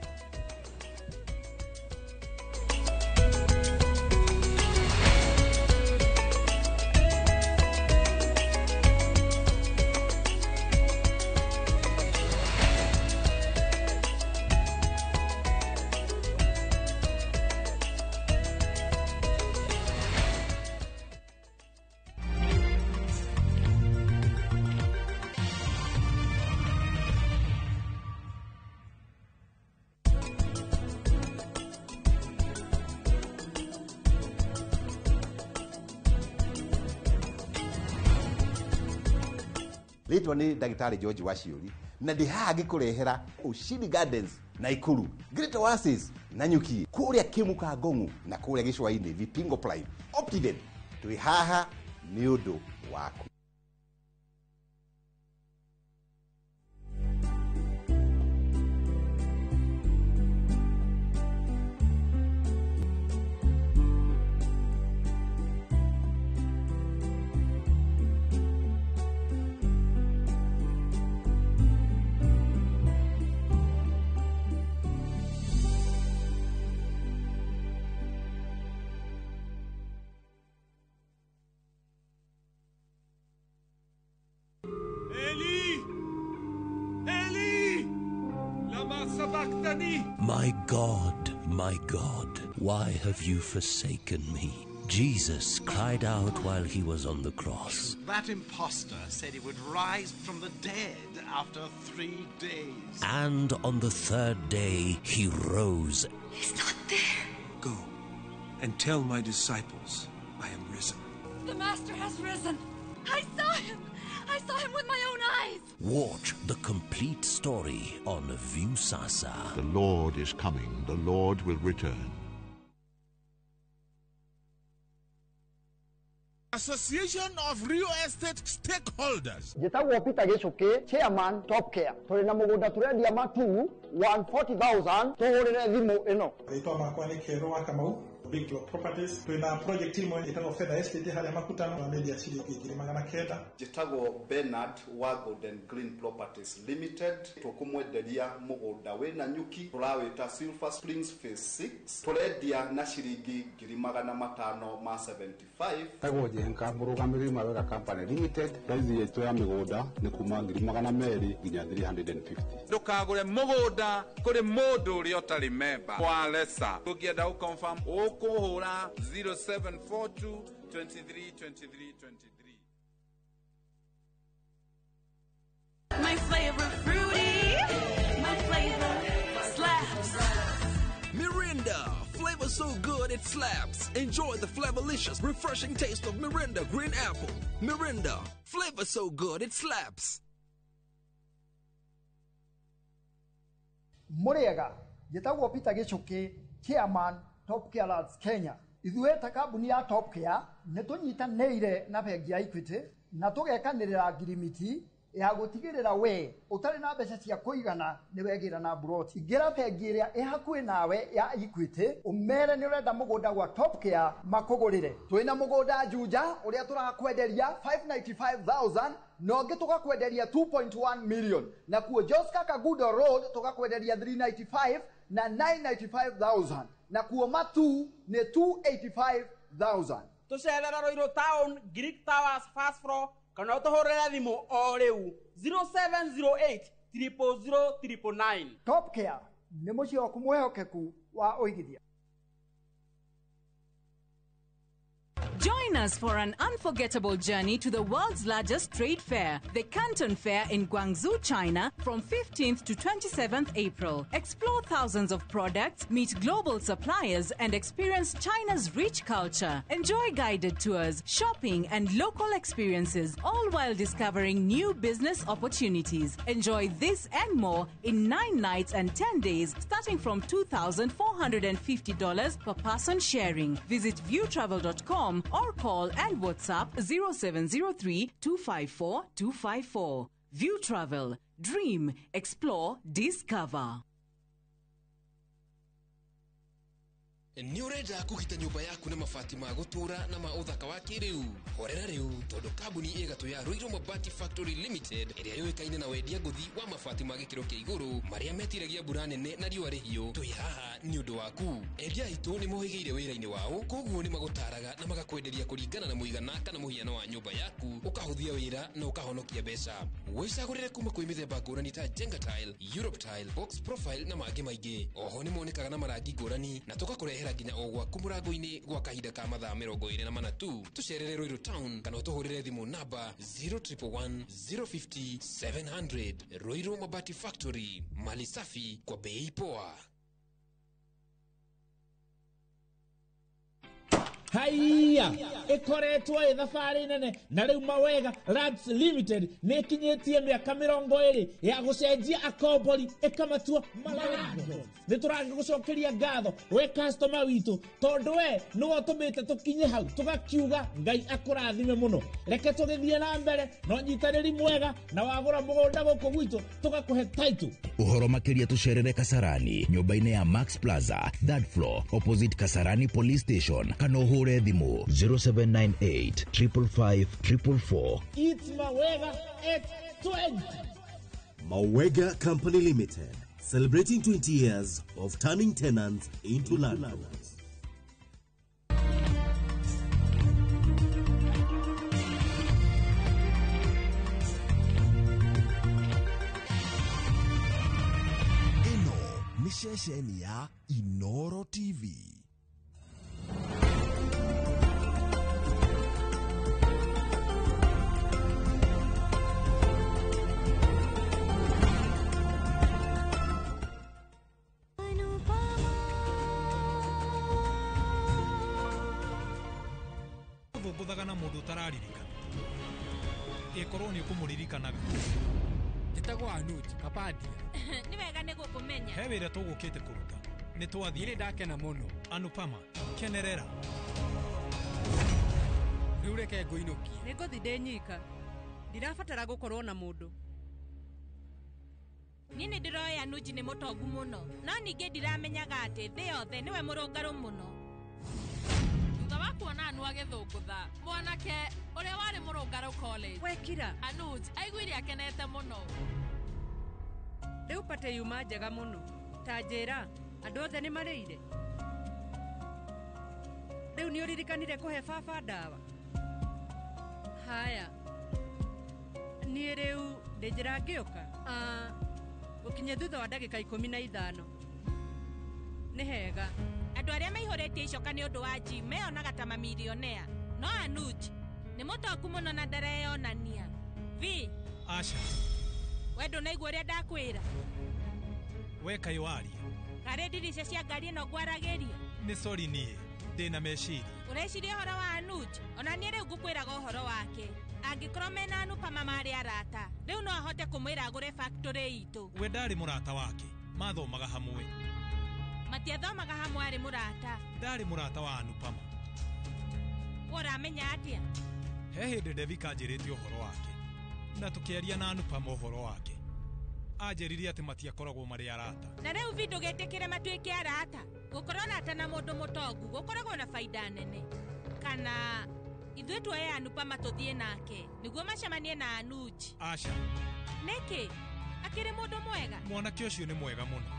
Rĩtwa nĩ ndagĩtarĩ George Waciũri, na ndĩ haha ngĩkũrehera Ushindi Gardens Naikuru, Great Oasis Nanyuki, kũrĩa Kĩmuka Ngong'u na kũrĩa Gĩcũa-inĩ Vipingo Prime Optiden. Twĩ haha nĩ ũndũ waku. Eli! Eli! Lama sabachthani! My God, my God, why have you forsaken me? Jesus cried out while he was on the cross. That impostor said he would rise from the dead after 3 days. And on the third day he rose. He's not there. Go and tell my disciples I am risen. The Master has risen. I saw him. I saw him with my own eyes. Watch the complete story on Viusasa. The Lord is coming. The Lord will return. Association of Real Estate Stakeholders. Njĩtagwo Peter Gĩcũkĩ, chairman Top Care. Tũrĩ na mũgũnda tũrendia matu 140,000, tũhũrĩre thimũ ĩno. Rĩtwa makwa nĩ Kĩero wa Kamau, Big Block Properties. Twĩna project ĩmwe ĩtagwo Fedha Estate harĩa Makutano, tũramendia ciringi 900,000. Njĩtagwo Bernard wa Golden Green Properties Limited. Tũkũmwenderia mũgũnda wĩna nyuki, tũrawĩta Silver Springs Phase 6, tũrendia na ciringi 575,000. Tagwo Njenga, mũrũgamĩrĩri Mawega Company Limited. Raithi itũ ya mĩgũnda nĩ kuma 200,000 nginya 350. Ndũkagũre mũgũnda kũrĩ mũndũ ũrĩa ũtarĩ memba wa lesa. Ũngĩenda gũconfirm ũkũhũra 0742 23 23 23. My flavor fruity, my flavor slaps. Mirinda, flavor so good it slaps. Enjoy the flavorlicious, refreshing taste of Mirinda Green Apple. Mirinda, flavor so good it slaps. Mũrĩega, njĩtagwo Peter Gĩcũkĩ, chairman Top Care Lands Kenya. Ithuĩ ta kambuni ya Top Care nĩ tũnyitanĩire na bengi ya Equity na tũgekanĩrĩra ngirimiti Ya gũtigĩrĩra we ũtarĩ na mbeca cia kũigana nĩ wegĩra na mburoti. Ingĩra bengi ĩrĩa ĩ hakuhĩ nawe ya Equity, ũmere nĩ ũrenda mũgũnda gwa Top Care makũgũrĩre. Twĩna mũgũnda Juja ũrĩa tũrakwenderia 595,000 na ũngĩ tũgakwenderia 2.1 million, nakuo Joska Kagudo Road tũgakwenderia 395 na 995,000, nakuo Matu nĩ 285,000. Tũcerera Ruiru Town, Greek Towers first floor, kana ũtũhũrĩre thimũ o rĩu 0708 000 999. Top Care nĩ mũciĩ waku mwĩhokeku wa ũigithia. Join us for an unforgettable journey to the world's largest trade fair, the Canton Fair in Guangzhou, China, from 15th to 27th April. Explore thousands of products, meet global suppliers, and experience China's rich culture. Enjoy guided tours, shopping, and local experiences, all while discovering new business opportunities. Enjoy this and more in 9 nights and 10 days, starting from $2,450 per person sharing. Visit viewtravel.com or call and WhatsApp 0703 254 254. View Travel. Dream, explore, discover. Nĩ ũrenda kũgita nyũmba yaku na mabati ma gũtũũra na ma ũthaka wa kĩrĩu? Horera rĩu, tondũ kambuni ĩgatũ ya Ruiru Mabati Factory Limited, ĩrĩa yũĩkaine na wendia ngũthi wa mabati ma gĩkĩro kĩa igũrũ marĩa metiragia mbura nene na riũa rĩhiũ, twĩ haha nĩ ũndũ waku. Endia aitũ nĩ mohĩgĩire wĩra-inĩ wao, koguo nĩ magũtaraga na magakwenderia kũringana na mũigana kana mũhiano wa nyũmba yaku, ũkahũthia wĩra na ũkahonokia mbeca. Wĩcagũrĩre kuma kwĩ mĩthemba ngũrani ta Jenga Tile, Europe Tile, Box Profile na mangĩ maingĩ. Oho nĩ monekaga na marangi ngũrani na tũgakũrehera nginya o gwaku mũrango-inĩ gwa kahinda ka mathaa 24 tu. Tũcerere Ruiru Town kana ũtũhũrĩre thimũ namba 0111 050 700. Ruiru Mabati Factory, mali safi kwa bei poa. Haiya, ĩkoretwo ĩ thabarĩ nene na rĩu Mawega Lands Limited nĩ ĩkinyĩtie mĩaka 20 ya gũcenjia akombori ĩkamatua malandlords. Nĩ tũragĩgũcokeria ngatho we customer witũ, tondũ we nĩwe ũtũmĩte tũkinye hau tũgakiuga Ngai akũrathime mũno. Reke tũgĩthiĩ na mbere na ũnyitanĩri mwega, na wagũra mũgũnda gũkũ gwitũ tũgakũhe title. Ũhoro makĩria tũcerere Kasarani nyũmba-inĩ ya Max Plaza, third floor, opposite Kasarani Police Station, kana ũhũre thimũ 0798 555 444. It's Mawega at 20. Mawega Company Limited, celebrating 20 years of turning tenants into landlords. Ĩno nĩ ceceni ya Inoro TV. Thũngũthaga na mũndũ ũtararirikana, ĩkorwo nĩ ũkũmũririkanaga. Njĩtagwo Anuj Kapadia. Nĩ wega nĩ gũkũmenya. He wĩra tũgũkĩte kũruta, nĩ twathiĩ. Nĩ ndakena mũno. Anupama, kenerera. Rĩu reke ngũinũkie. Nĩ ngũthiĩ ndĩ nyika, ndirabatara gũkorwo na mũndũ. Niĩ nĩ ndĩroĩ Anuj nĩ mũtongu mũno, no ningĩ ndiramenyaga atĩ thĩ yothe nĩwe mũrũngarũ mũno. Thutha wa kuona Anu agĩthũngũtha mwanake ũrĩa warĩ mũrũngarũ college, wekira Anuj aiguire akenete mũno. Rĩu pate yuma njega mũno. Ta njĩra, andũ othe nĩ marĩire? Rĩu nĩ ũririkanire kũhe baba ndawa? Haya, niĩ rĩu ndĩ njĩra ngĩũka. Gũkinye thutha wa ndagĩka 15. Nĩ hega. Andũ arĩa maihũrĩtie icoka nĩ ũndũ wa gym meyonaga ta mamilionea, no Anuj nĩ mũtongu mũno na ndareyonania. V. Asha, we ndũnaigua ũrĩa ndakwĩra? We kaĩ waria? Karĩ ndirica cia ngari ĩno ngwaragĩria? Nĩ sori, niĩ ndĩna meciria. Ũreciria ũhoro wa Anuj? Ona niĩ rĩu ngũkwĩraga ũhoro wake. Angĩkorwo mena Anupama marĩ arata, rĩu no ahote kũmwĩra agũre factory itũ. We ndarĩ mũrata wake, mathomaga hamwe. Matiathomaga hamwe, arĩ mũrata. Ndarĩ mũrata wa Anupama. We ũramenya atĩa? He hĩndĩ Devika anjĩrĩte ũhoro wake. Na tũkĩaria na Anupama ũhoro wake. Anjĩrire atĩ matiakoragwo marĩ arata. Na rĩu vi ndũgetĩkĩre matuĩke arata. Gũkorwo arata na mũndũ mũtongu gũkoragwo na baida nene. Kana ithuĩ tuoye Anupama tũthiĩ nake nĩguo macemanie na Anuj. Aca. Nĩkĩ? Akĩrĩ mũndũ mwega? Mwanake ũcio nĩ mwega mũno.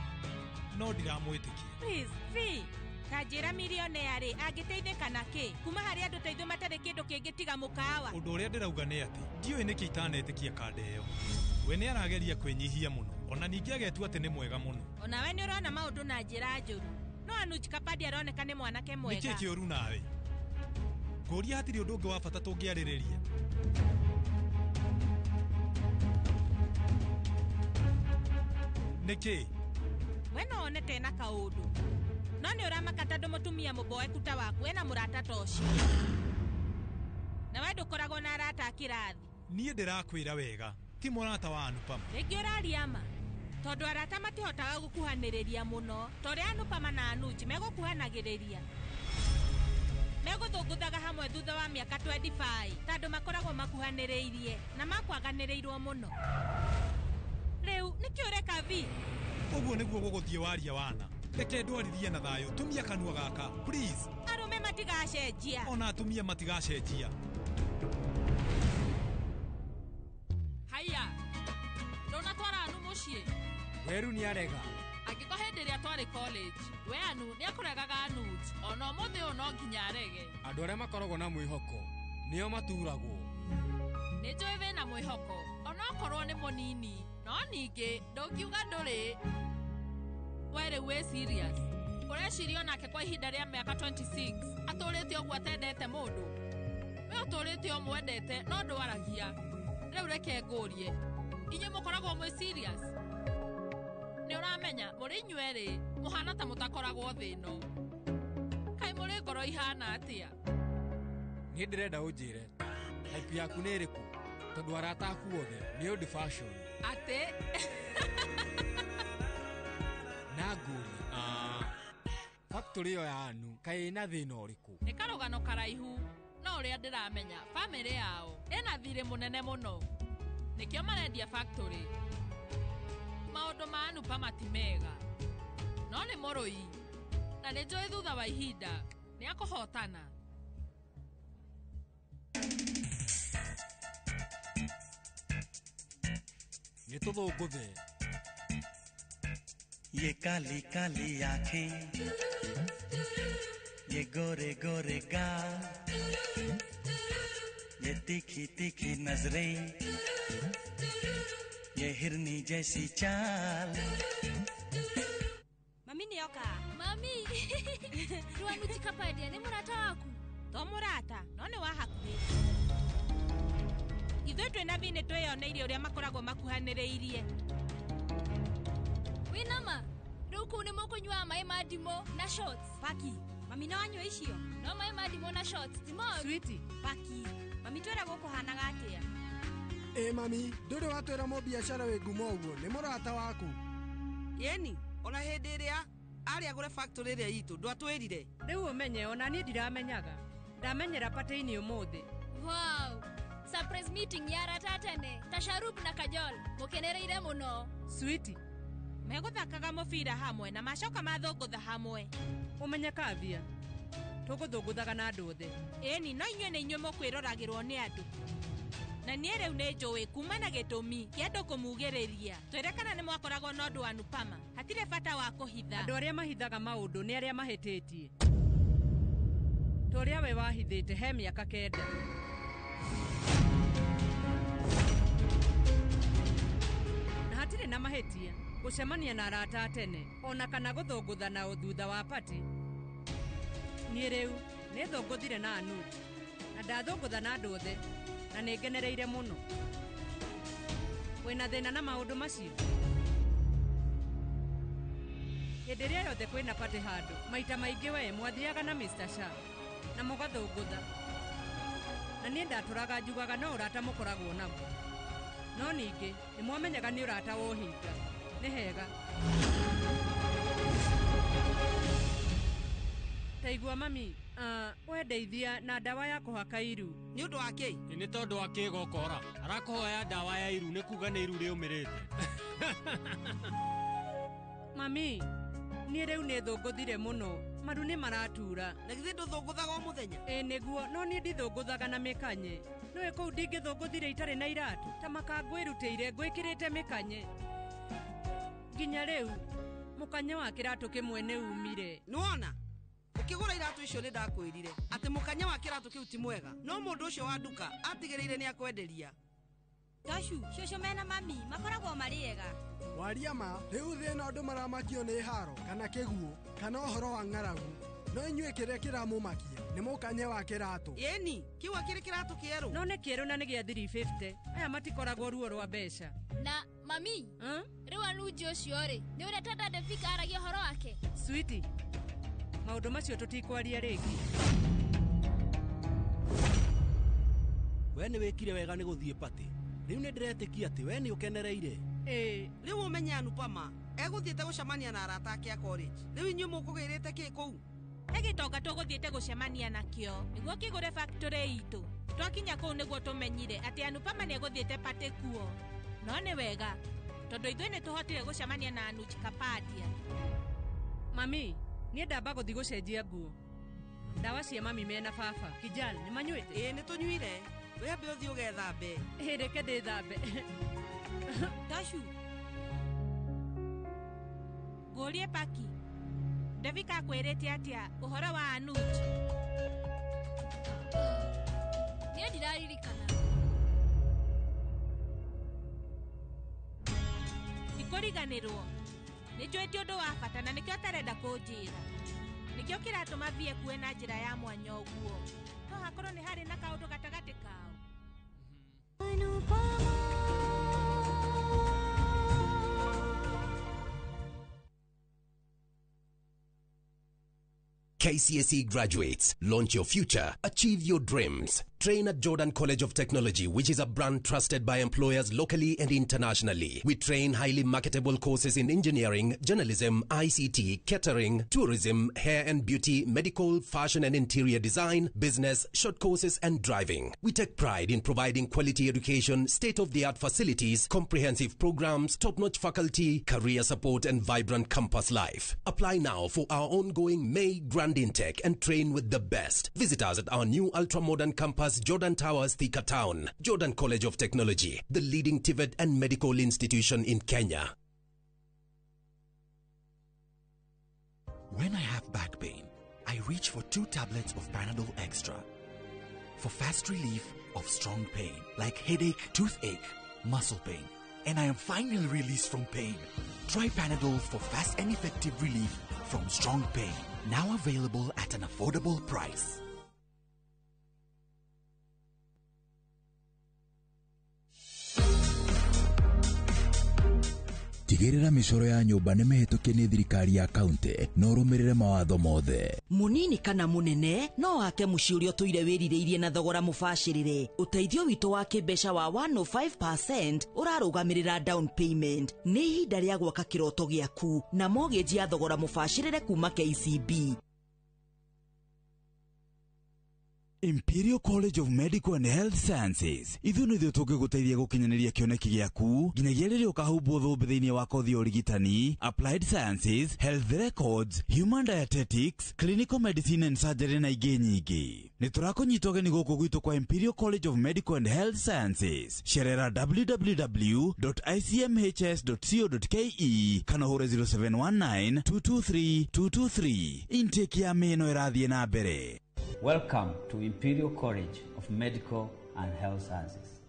No ndiramwĩtĩkia. Please, Vi. Ta njĩra milionea rĩ angĩteithĩka na kĩ kuma harĩ andũ ta ithuĩ matarĩ kĩndũ kĩngĩ tiga mũkawa. Ũndũ ũrĩa ndĩrauga nĩ atĩ ndiũĩ nĩkĩ itanetĩkia kanda ĩyo. We nĩ arageria kwĩnyihia mũno ona ningĩ agetua atĩ nĩ mwega mũno. Onawe nĩ ũrona maũndũ na njĩra njũru. No Anuj Kapadia aroneka nĩ mwanake mwega. Nĩkĩ kĩũru nawe? Ngũria hatirĩ ũndũ ũngĩ wa bata tũngĩarĩrĩria. Nĩkĩ? We no one tena kaũndũ. No nĩ ũramaka tondũ mũtumia mũboeku ta waku ena mũrata ta ũcio. Na we ndũkoragwo na arata a kĩrathi. Niĩ ndĩrakwĩra wega, ti mũrata wa Anupama. Rĩngĩ ũraria ma. Tondũ arata matihotaga gũkuhanĩrĩria mũno, ta ũrĩa Anupama na Anuj megũkuhanagĩrĩria. Megũthũngũthaga hamwe thutha wa mĩaka 25 tondũ makoragwo makuhanĩrĩirie na makwaganĩrĩirwo mũno. Rĩu nĩkĩ ũreka Vi? Ũguo nĩguo gũgũthiĩ waria wana. Reke ndwarithie na thayũ, tumia kanua gaka, please. Arũme matigacenjia. Ona atumia matigacenjia. Haiya, ndũnatwara Anu mũciĩ? Weru nĩ arega. Angĩkorwo hĩndĩ ĩrĩa twarĩ college, we Anu nĩakũregaga Anuj, ona ũmũthĩ ũyũ no nginya arege. Andũ arĩa makoragwo na mwĩhoko nĩo maturagwo. Nĩ njũĩ wĩna mwĩhoko, onokorwo nĩ mũnini, no ningĩ ndũngiuga ndũrĩ. We rĩu wĩ serious. Ũreciria onake kwa ihinda rĩa mĩaka 26 atũrĩte ũguo atendete mũndũ. We ũtũrĩte ũmwendete no ndwaragia. Rĩu reke ngũrie, inyuĩ mũkoragwo mwĩ serious? Nĩ ũramenya mũrĩ inyuerĩ mũhana ta mũtakoragwo thĩ ĩno. Kaĩ mũrĩ ngoro ihana atĩa? Niĩ ndĩrenda ũnjĩre type yaku nĩ ĩrĩkũ tondũ arata aku othe nĩ old fashion. Atĩ? Na ngũrie, factory ĩyo ya Anu kaĩ ĩna thĩna ũrĩkũ? Nĩ karũgano karaihu no ũrĩa ndĩramenya bamĩrĩ yao ĩna thirĩ mũnene mũno. Nĩkĩo marendia factory. Maũndũ ma Anupama ti mega. No nĩ mũrũi na nĩ njũĩ thutha wa ihinda nĩ akũhotana. Nĩ tũthũngũthe. ये काली काली आंखें, ये गोरे गोरे गाल, ये तीखी तीखी नजरें, ये हिरनी जैसी चाल। Mami nĩoka. Mami, rĩu Anuj Kapadia nĩ mũrata waku? To mũrata, no nĩ wa hakuhĩ. Ithuĩ twĩna Vi nĩ twĩyoneire ũrĩa makoragwo makuhanĩrĩirie. Wĩna ma? Rĩu kũu nĩ mũkũnyuaga maĩ ma ndimũ na shots. Paki, mami no anyue icio? No maĩ ma ndimũ na shots, ti moru. Sweetie. Paki, mami twĩra gũkũhanaga atĩa? Ĩ mami, ndũrĩ watwĩra mũbiacara wĩ ngumo ũguo nĩ mũrata waku? Yeni, ona hĩndĩ ĩrĩa arĩ agũre factory ĩrĩa itũ ndwatwĩrire. Rĩu ũmenye ona niĩ ndiramenyaga. Ndamenyera patĩ-inĩ ũmũthĩ. Wow! Surprise meeting ya arata tene ta Sharub na Kajol mũkenereire mũno. Sweetie. Megũthakaga mũbira hamwe na macoka mathũngũtha hamwe. Ũmenye Kavia, tũgũthũngũthaga na andũ othe. Ĩni, no inyuĩ nĩ inyuĩ mũkwĩroragĩrwo nĩ andũ. Na niĩ rĩu nĩ njũĩ kuma na gĩtũmi kĩa andũ kũmugĩrĩria. Twĩre kana nĩ mwakoragwo na ũndũ wa Anupama. Hatirĩ bata wa kũhitha. Andũ arĩa mahithaga maũndũ nĩ arĩa mahĩtĩtie. Ta ũrĩa we wahithĩte he mĩaka 9. Na hatirĩ na mahĩtia gũcemania na arata a tene ona kana gũthũngũtha nao thutha wa pati. Niĩ rĩu nĩ thũngũthire na Anuj na ndathũngũtha na andũ othe na nĩ ngenereire mũno. Wĩna thĩna na maũndũ macio? Hĩndĩ ĩrĩa yothe kwĩna pati handũ, maita maingĩ we mwathiaga na Mr. Shah na mũgathũngũtha. Na niĩ ndatũraga njugaga no ũrata mũkoragwo naguo. No ningĩ nĩ mwamenyaga nĩ ũrata wa ũhinga. Nĩ hega. Ta igua Waigua mami, wendeithia na ndawa ya kũhaka iru. Nĩ ũndũ wa kĩ? Nĩ tondũ wa kĩgokora. Arakũhoya ndawa ya iru nĩ kuga nĩ iru rĩũmĩrĩte. Mami, niĩ rĩu nĩ thũngũthire mũno. Maru nĩ maratura. Na githĩ ndũthũngũthaga o mũthenya? Ĩ nĩguo, no niĩ ndithũngũthaga na mĩkanye. Nĩũĩ kũu ndingĩthũngũthire itarĩ na iratũ, ta makangwĩrutĩire ngwĩkĩrĩte mĩkanye. Nginya rĩu, mũkanye wa kĩratũ kĩmwe nĩ umire. Nĩwona? Ũkĩgũra iratũ icio nĩ ndakwĩrire atĩ mũkanye wa kĩratũ kĩu ti mwega, no mũndũ ũcio wa nduka atigĩrĩire nĩ akwenderia. Toshu, cũcũ mena mami makoragwo marĩ ega. Waria ma, rĩu thĩna andũ maramakio nĩ haro kana kĩguũ kana ũhoro wa ng'aragu. No inyuĩ kĩrĩa kĩramũmakia nĩ mũkanye wa kĩratũ. Ĩni, kĩu akĩrĩ kĩratũ kĩerũ. No nĩ kĩerũ na nĩ gĩa 350. Aya matikoragwo ruo rwa mbeca. Na mami, rĩu Anuji ũcio rĩ, nĩ ũrĩa tata Devika aragia ũhoro wake? Switi, maũndũ macio tũtikwaria rĩngĩ. We nĩ wĩkire wega nĩ gũthiĩ patĩ. Rĩu nĩ ndĩretĩkia atĩ we nĩ ũkenereire. Ĩĩ. Rĩu ũmenye Anupama egũthiĩte gũcemania na arata ake a college. Rĩu inyuĩ mũkũgĩrĩte kĩ kũu? He gĩtonga tũgũthiĩte gũcemania nakĩo nĩguo kĩgũre factory itũ. Twakinya kũu nĩguo tũmenyire atĩ Anupama nĩegũthiĩte patĩ kuo. No nĩ wega tondũ ithuĩ nĩ tũhotire gũcemania na Anuj Kapadia. Mami, niĩ ndamba gũthiĩ gũcenjia nguo. Ndawa cia mami mena baba. Kijal, nĩ manyuĩte? Ĩĩ nĩ tũnyuire. Wĩambe ũthiĩ ũgethambe. Ĩ reke ndĩthambe. Toshu, ngũrie paki. Devika akwĩrĩte atĩa ũhoro wa Anuj? Niĩ ndiraririkana. Ndikũriganĩrwo. Nĩ njũĩ ti ũndũ wa bata na nĩkĩo atarenda kũnjĩra. Nĩkĩo kĩratũma thiĩ kuwe na njĩra ya mwanya ũguo. No hakorwo nĩ harĩ na kaũndũ gatagatĩ kao. KCSE graduates, launch your future, achieve your dreams. Train at Jordan College of Technology, which is a brand trusted by employers locally and internationally. We train highly marketable courses in engineering, journalism, ICT, catering, tourism, hair and beauty, medical, fashion and interior design, business, short courses and driving. We take pride in providing quality education, state-of-the-art facilities, comprehensive programs, top-notch faculty, career support and vibrant campus life. Apply now for our ongoing May Grand Intake and train with the best. Visit us at our new ultra-modern campus, Jordan Towers, Thika Town. Jordan College of Technology, the leading TVET and medical institution in Kenya. When I have back pain, I reach for 2 tablets of Panadol Extra for fast relief of strong pain like headache, toothache, muscle pain, and I am finally released from pain. Try Panadol for fast and effective relief from strong pain. Now available at an affordable price. Tigĩrĩra mĩcoro ya nyũmba nĩ mĩhĩtũkie nĩ thirikari ya kaunti na ũrũmĩrĩre mawatho mothe. Mũnini kana mũnene no wake mũciĩ ũrĩa ũtũire wĩrirĩirie na thogora mũbacĩrĩre. Ũteithio witũ wa kĩmbeca wa 105% ũrarũgamĩrĩra down payment. Nĩ ihinda rĩa gwaka kĩroto gĩaku na mortgage ya thogora mũbacĩrĩre kuma KCB. Imperial College of Medical and Health Sciences ithuĩ nĩ ithuĩ tũngĩgũteithia gũkinyanĩria kĩoneki gĩaku nginyagia rĩrĩa ũkahumbwo thũmbĩ thĩinĩ wa kothi ya ũrigitani, Applied Sciences, Health Records, Human Dietetics, Clinical Medicine and Surgery na ingĩ nyingĩ. Nĩ tũrakũnyita ũgeni gũkũ gwitũ kwa Imperial College of Medical and Health Sciences. Cerera www.icmhs.co.ke kana ũhũre 0719 223 223. Intake ya mĩno ĩrathiĩ na mbere. Welcome to Imperial College of Medical and Health Sciences.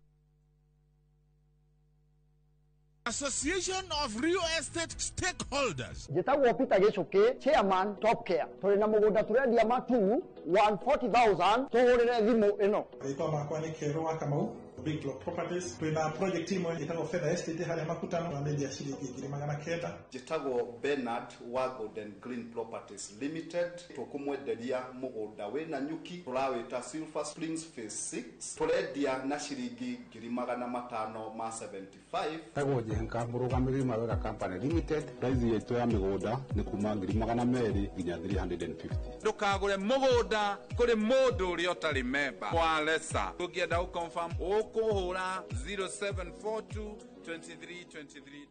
Association of Real Estate Stakeholders. Njĩtagwo Peter Gĩcũkĩ, chairman Top Care. Tũrĩ na mũgũnda tũrendia matu 140,000, tũhũrĩre thimũ ĩno. Rĩtwa makwa nĩ Kĩerũ wa Kamau, Big Block Properties. Twina project imwe ĩtagwo Feather Estate harĩa Makutano na ya ciringi 900,000. Njĩtagwo Bernard wa Golden Green Properties Limited. Tũkũmwenderia mũgũnda wĩna nyuki tũrawĩta Silver Springs Phase 6, tũrendia na ciringi 575,000. Tagwo Njenga, mũrũgamĩrĩri Mawega Company Limited. Price yetu ya mĩgũnda nĩ kuma 200,000 nginya 350. Ndũkagũre mũgũnda kũrĩ mũndũ ũrĩa ũtarĩ memba wa lesa. Ũngĩenda gũconfirm ũkũhũra 0742 23 23 23.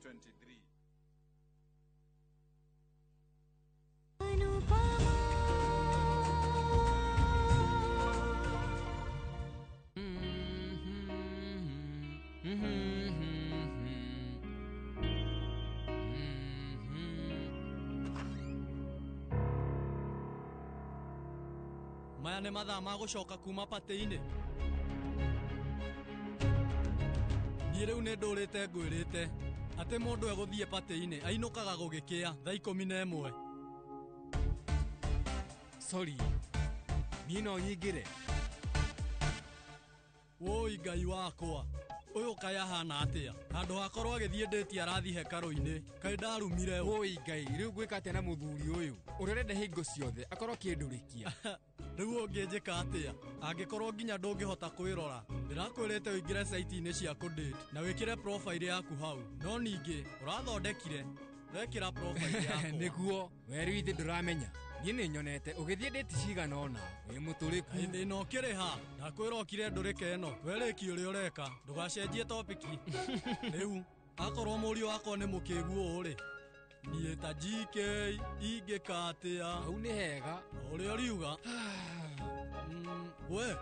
Maya nĩ mathaa ma gũcoka kuma patĩ-inĩ. Niĩ rĩu nĩ ndũrĩte ngwĩrĩte atĩ mũndũ egũthiĩ patĩ-inĩ ainũkaga gũgĩkĩa thaa 11. Sorry, niĩ no nyingĩre. Wũi Ngai wakwa, ũyũ kaĩ ahana atĩa? Handũ hakorwo agĩthiĩ ndĩti arathiĩ hekarũ-inĩ, kaĩ ndarumire ũ? Wũi Ngai, rĩu ngwĩka atĩa na mũthuri ũyũ ũrĩa ũrenda hingo ciothe akorwo akĩndũrĩkia? Rĩu ũngĩnjĩka atĩa angĩkorwo nginya ndũngĩhota kwĩrora? Ndĩrakwĩrĩte ũingĩre saiti-inĩ cia kũdate na wĩkĩre profile yaku hau, no ningĩ ũrathondekire wekĩra profile yakwa. Nĩguo we rĩu ithe ndũramenya, niĩ nĩ nyonete ũgĩthiĩ ndĩti cigana ũna wĩ mũtũrĩku. Thĩna ũkĩrĩ ha? Ndakwĩra ũkire ndũrĩke ĩno, werĩki ũrĩa ũreka, ndũgacenjie topiki. Rĩu akorwo mũriũ wakwa nĩ mũkĩgu ũũ rĩ, niĩ ta GK ingĩka atĩa? Hau nĩ hega ũrĩa ũriuga. We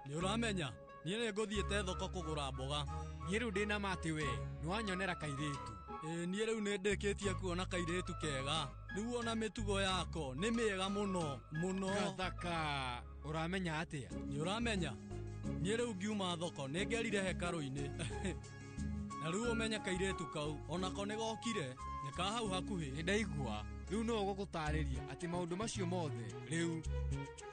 nĩ ũramenya niĩ nĩ ngũthiĩte thoko kũgũra mboga. Niĩ rĩu ndĩna ma atĩ we nĩ wanyonera kairĩtu. Ĩĩ niĩ rĩu nĩ ndĩkĩtie kuona kairĩtu kega. Rĩu ona mĩtugo yako nĩ mĩega mũno mũno. Gathaka, ũramenya atĩa? Nĩ ũramenya niĩ rĩu ngiuma thoko nĩ ngerire hekarũ-inĩ. Na rĩu ũmenye kairĩtu kau onako nĩ gokire, nĩ ka hau hakuhĩ. Nĩ ndaigua rĩu no ũgũgũtarĩria atĩ maũndũ macio mothe rĩu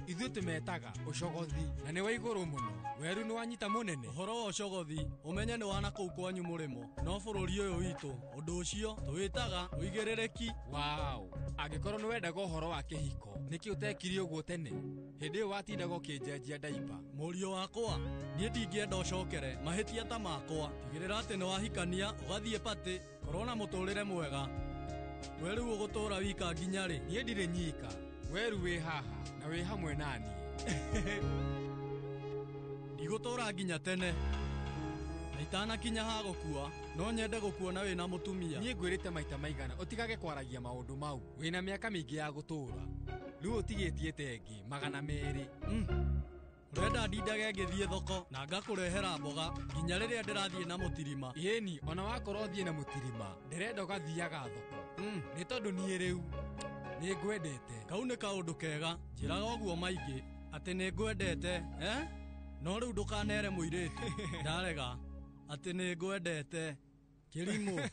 ithuĩ tũmetaga ũcogothi na nĩ wa igũrũ mũno. Weru nĩ wanyita mũnene. Ũhoro wa ũcogothi ũmenye nĩ wana kũu kwanyu mũrĩmo, no bũrũri ũyũ witũ ũndũ ũcio tũwĩtaga ũigĩrĩrĩki. Wow, angĩkorwo nĩ wendaga ũhoro wa kĩhiko nĩkĩ ũtekire ũguo tene hĩndĩ ĩyo watindaga ũkĩnjenjia ndaipa? Mũriũ wakwa, niĩ ndingĩenda ũcokere mahĩtia ta makwa. Tigĩrĩra atĩ nĩ wahikania ũgathiĩ patĩ, korwo na mũtũrĩre mwega. We rĩu ũgũtũra wika nginya rĩ? Niĩ ndirĩ nyika, weru wĩ haha na wĩ hamwe naniĩ. Ndigũtũra nginya tene na itanakinya ha gũkua, no nyende gũkuona wĩna mũtumia. Niĩ ngwĩrĩte maita maigana ũtigage kwaragia maũndũ mau, wĩna mĩaka mĩingĩ ya gũtũra, rĩu ũtigĩtie tengĩ 200. Ũrenda ndindage ngĩthiĩ thoko na ngakũrehera mboga nginya rĩrĩa ndĩrathiĩ na mũtirima? Ĩni, ona wakorwo thiĩ na mũtirima ndĩrenda ũgathiaga thoko. Nĩ tondũ niĩ rĩu nĩ ngwendete. Kau nĩ kaũndũ kega, njĩraga ũguo maingĩ atĩ nĩ ngwendete, eh? No rĩu ndũkanere mũirĩtu ndarega atĩ nĩ ngwendete. Kĩrimũ.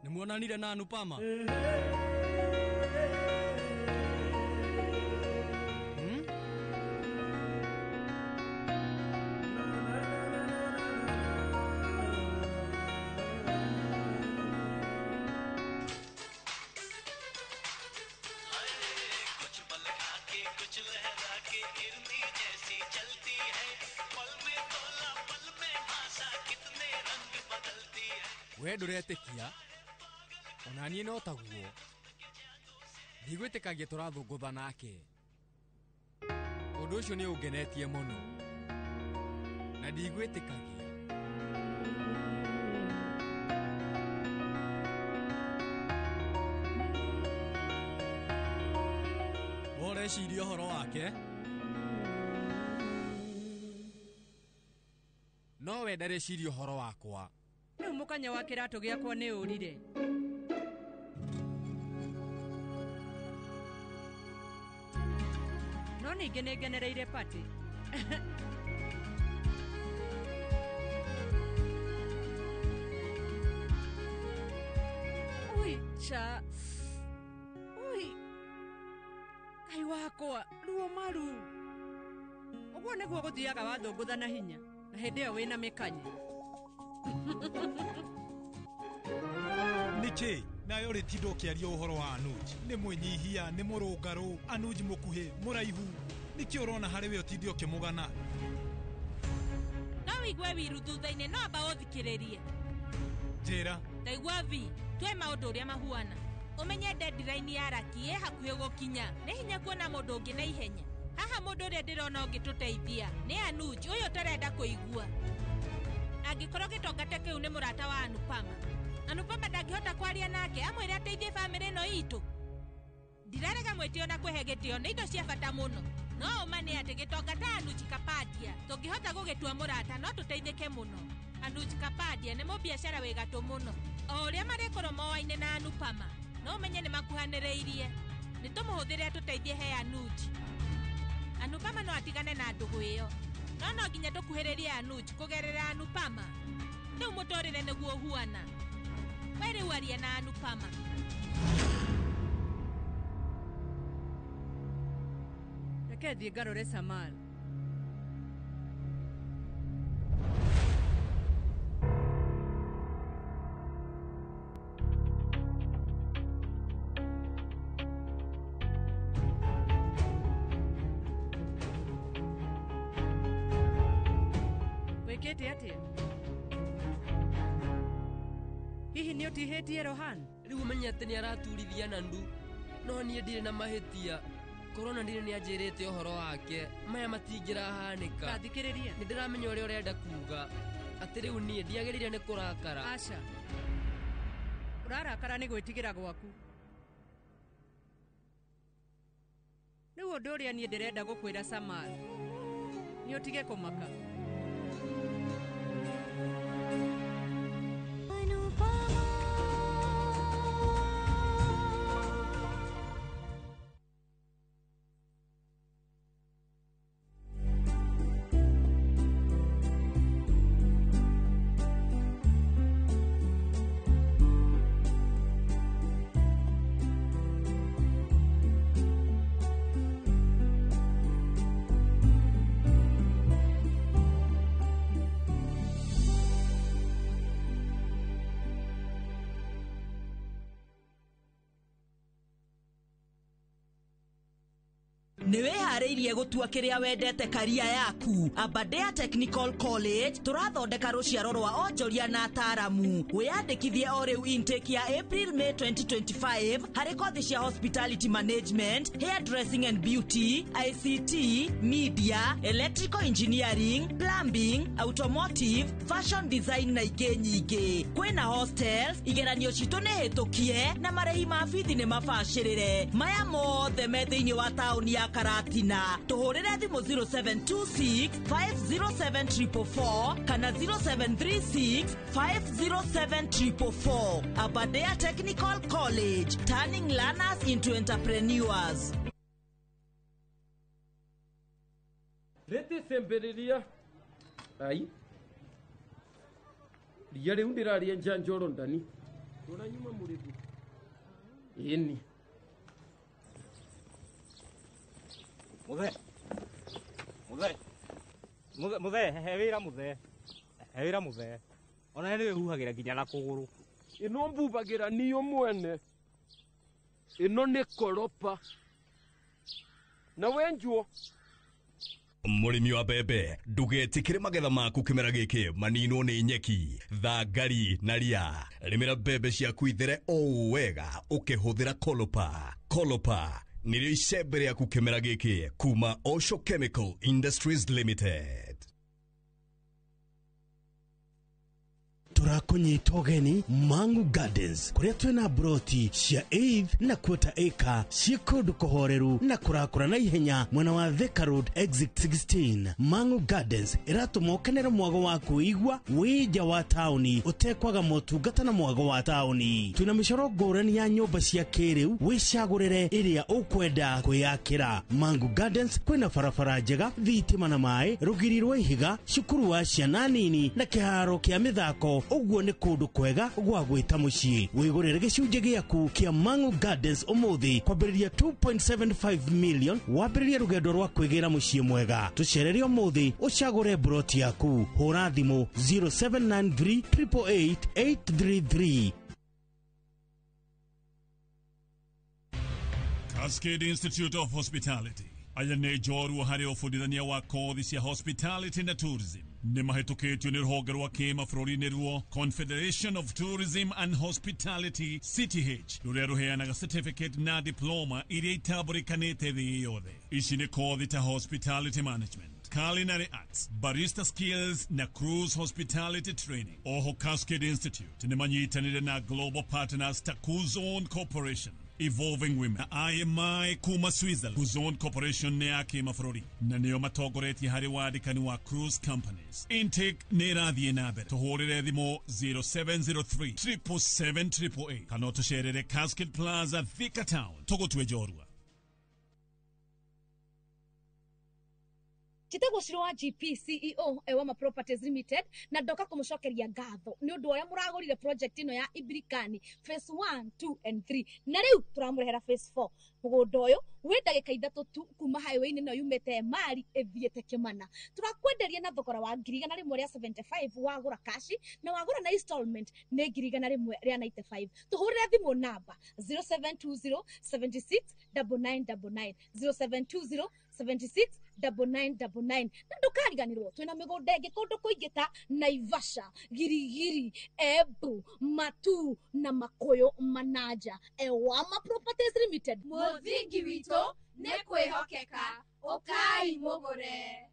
Nĩ muonanire na Anupama? We ndũretĩkia ona niĩ no taguo. Ndigwĩtĩkagia tũrathũngũtha nake. Ũndũ ũcio nĩ ũngenetie mũno na ndigwĩtĩkagia. We ũreciria ũhoro wake? No we ndareciria ũhoro wakwa. Rĩu mũkanya wa kĩratũ gĩakwa nĩ ũrire. No ningĩ nĩ ngenereire patĩ. Aca. Ui. Ngai wakwa, ruo maru. Ũguo nĩguo gũthiaga wathũngũtha na hinya na hĩndĩ ĩyo wĩna mĩkanye. Nĩkĩ nayo rĩtinda ũkĩaria ũhoro wa Anuj? Nĩ mwĩnyihia, nĩ mũrũngarũ, Anuj mũkuhĩ, mũraihu. Nĩkĩ ũrona harĩ we ũtinde ũkĩmũgana? No wĩigue wiru thutha-inĩ, no amba ũthikĩrĩrie. Njĩra. Ndaigua vi, twe maũndũ ũrĩa mahuana. Ũmenye deadline ya Raki ĩ hakuhĩ gũkinya. Nĩ hinya kuona mũndũ ũngĩ na ihenya. Haha mũndũ ũrĩa ndĩrona ũngĩtũteithia nĩ Anuj ũyũ ũtarenda kũigua. Angĩkorwo gĩtonga ta kĩu nĩ mũrata wa Anupama, Anupama ndangĩhota kwaria nake amwĩre ateithie bamĩrĩ ĩno itũ. Ndirarega mwĩtĩo na kwĩhe gĩtĩo nĩ indo cia bata mũno. No ũma nĩ atĩ gĩtonga ta Anuj Kapadia tũngĩhota gũgĩtua mũrata no tũteithĩke mũno. Anuj Kapadia nĩ mũbiacara wĩ gatũ mũno. O ũrĩa marĩkorwo moaine na Anupama, no ũmenye nĩ makuhanĩrĩirie. Nĩ tũmũhũthĩre atũteithie he Anuj. Anupama no atigane na ndũgũ ĩyo. No no nginya tũkuhĩrĩrie Anuj kũgerera Anupama. Rĩu mũtũrĩre nĩguo ũhuana. We rĩu aria na Anupama. Reke thiĩ ngarore Samal. Wĩkĩte atĩa? Hihi nĩ ũtihĩtie Rohan? Rĩu ũmenye atĩ nĩ araturithia Nandu, no niĩ ndirĩ na mahĩtia. Korwo Nandini nĩ anjĩrĩte ũhoro wake, maya matingĩrahanĩka. Ta thikĩrĩria. Nĩ ndĩramenya ũrĩa ũrenda kuga, atĩ rĩu niĩ ndiagĩrĩire nĩ kũrakara. Aca. Ũrarakara nĩ gwĩtigĩra gwaku. Rĩu ũndũ ũrĩa niĩ ndĩrenda gũkwĩra Samal, nĩ ũtige kũmaka. Nĩ wĩharĩirie gũtua kĩrĩa wendete karia yaku. Aberdare Technical College tũrathondeka rũciaro rwa onjoria na ataaramu. Wĩyandĩkithie o rĩu intake ya April May 2025 harĩ kothi cia hospitality management, hairdressing and beauty, ICT, media, electrical engineering, plumbing, automotive, fashion design na ingĩ nyingĩ. Kwĩna hostels, igeranio citũ nĩ hĩtũkie na marĩhi ma bithi nĩ mabacĩrĩre. Maya mothe me thĩinĩ wa taũni ya Karatina. Tũhũrĩre thimũ 0726 507 444 kana 0736 507 444. Aberdare Technical College, turning learners into entrepreneurs. Rĩtĩ cemberiria ai ria rĩu ndĩraria njanjoro ndani rora nyuma mũrĩgu ĩni. Muthe. Muthe. Muthe, muthe, he wĩra muthe. He wĩra muthe. Ona nĩ wĩhuhagĩra nginya na kũgũrũ. Ĩno mbubagĩra niyo mwene. Ĩno nĩ koropa. Na wenjuo. Mũrĩmi wa mbembe, ndũgetĩkĩre magetha maku kĩmera gĩkĩ maninwo nĩ nyeki, thangari na ria. Rĩmĩra mbembe ciaku ithere o wega ũkĩhũthĩra Kolopa. Kolopa nĩrĩo icembe rĩaku kĩmera gĩkĩ kuma Osho Chemical Industries Limited. Tũrakũnyita ũgeni Mangu Gardens kũrĩa twĩna broti cia eighth na quarter acre ciĩ kũndũ kũhoreru na kũrakũra na ihenya mwena wa Thika Road exit 16. Mangu Gardens ĩratũma ũkenere mwago wa kwĩigua wĩ nja wa taũni ũtekwaga motungata na mwago wa taũni. Twĩna mĩcoro ngũrani ya nyũmba cia kĩrĩu, wĩcagũrĩre ĩrĩa ũkwenda kwĩyakĩra. Mangu Gardens kwĩna barabara njega, thitima na maĩ, rũgiri rwa ihiga, cukuru wa ciana nini na kĩharo kĩa mĩthako. Ũguo nĩ kũndũ kwega gwa gwĩta mũciĩ. Wĩgũrĩre gĩcunjĩ gĩaku kĩa Mangu Gardens ũmũthĩ kwambĩrĩria 2.75 million, wambĩrĩrie rũgendo rwa kwĩgĩra mũciĩ mwega. Tũcerere ũmũthĩ ũcagũre mburoti yaku. Hũra thimũ 0793 888 833. Cascade Institute of Hospitality aya nĩ njorua harĩ ũbundithania wa kothi cia hospitality na tourism. Nĩ mahĩtũkĩtio nĩ rũhonge rwa kĩmabũrũri nĩruo Confederation of Tourism and Hospitality, CTH, rũrĩa rũheanaga certificate na diploma iria itambũrĩkanĩte thĩ yothe. Ici nĩ kothi ta hospitality management, culinary arts, barista skills na cruise hospitality training. Oho Cascade Institute nĩ manyitanĩire na global partners ta Kuzon Corporation, Evolving Women na IMI kuma Switzerland. Kuzon Corporation nĩ ya kĩmabũrũri na nĩo matongoretie harĩ wandĩkani wa cruise companies. Intake nĩ ĩrathiĩ na mbere. Tũhũrĩre thimũ 0703 777 888 kana ũtũcerere Cascade Plaza, Thika Town. Tũgũtue njorua. Njĩtagwo Shiro wa GP CEO Ewama Properties Limited, na ndoka kũmũcokeria ngatho nĩ ũndũ ũrĩa mũragũrire project ĩno ya Ibirikani phase 1, 2 and 3, na rĩu tũramũrehera phase 4. Mũgũnda ũyũ wĩ ndagĩka 3 tu kuma highway-inĩ ĩno yumĩte Emali ĩthiĩte Kĩmana. Tũrakwenderia na thogora wa 175,000 wagũra kashi, na wagũra na installment nĩ 195,000. Tũhũrĩre thimũ namba 0720 76 9999, 0720 76 9999. Na ndũkariganĩrwo twĩna mĩgũnda ĩngĩ kũndũ kũingĩ ta Naivasha, Girigiri, Embu, Matu na Makũyũ Manaja. Ewama Properties Limited, Mũthingi witũ nĩ kwĩhokeka. Ũkai mũgũre.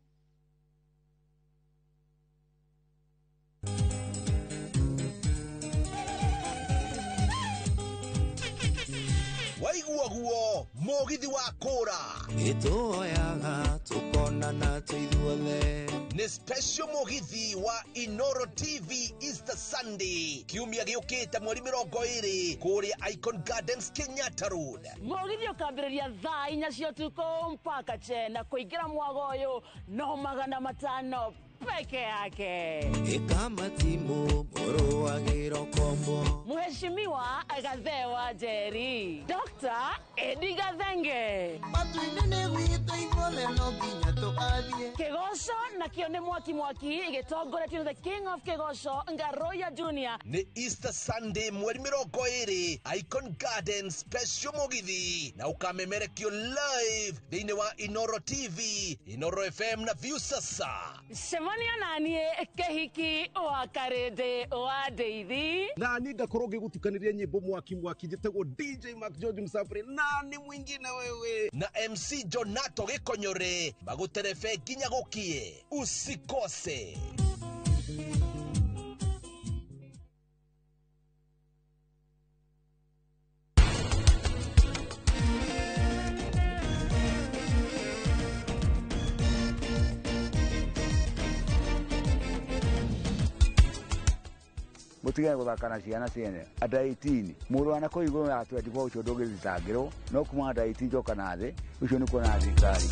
Waigua guo mũgithi wa kũra. Ĩtũoyaga tũkonana tũithuothe. Nĩ special mũgithi wa Inoro TV Easter Sunday kiumia gĩũkĩte mweri 20 kũrĩa Icon Gardens, Kenyatta Road. Mũgithi ũkambĩrĩria thaa 4 cia ũtukũ mpaka chena. Kũingĩra mwago ũyũ no 500 peke yake. Ĩkamatimu mũrũagĩro kombo. Mheshimiwa Gathee Njeri, Dr. Edi Gathenge. Matu-inĩ nĩ gwitũ ithuothe no nginya tũgathiĩ. Kĩgoco nakĩo nĩ mwaki mwaki gĩtongoretio nĩ the King of Kĩgoco, Ngaroya Junior. Nĩ Easter Sunday mweri 20, Icon Gardens special mũgithi, na ũkamemerekio live thĩinĩ wa Inoro TV, Inoro FM na Viusasa. Cemania naniĩ kĩhiki wa Karĩndĩ wa Ndeithi. Nani ngakorwo ngĩgũtukanĩria nyĩmbo mwaki mwaki. Njĩtagwo DJ Mark George Msafiri, nani mwingine wewe na MC Jonato Gĩkonyore magũterebe nginya gũkie. Usikose. Mutigane guthaka na ciana ciene under 18. Mũndũ wana kũu igũrũ ya 24 ũcio ndũngĩthitangĩrwo, no kuma under 18 njoka na thĩ ũcio nĩ kuona thirikari.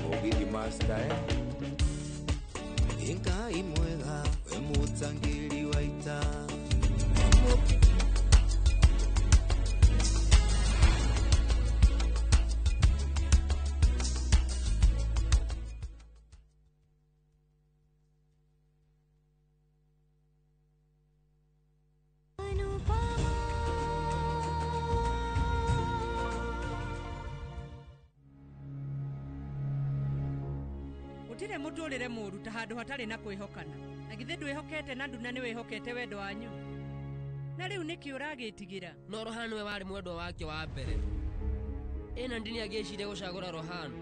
Mũgithi master Ngai mwega we mũtangĩri wa ita. Gũtirĩ mũtũrĩre mũũru ta handũ hatarĩ na kwĩhokana. Na githĩ ndwĩhokete na nduna nĩ wĩhokete wendo wanyu? Na rĩu nĩkĩ ũragĩtigĩra? No Rohan nĩwe warĩ mwendwa wake wa mbere. Ĩna ndini angĩciria gũcagũra Rohan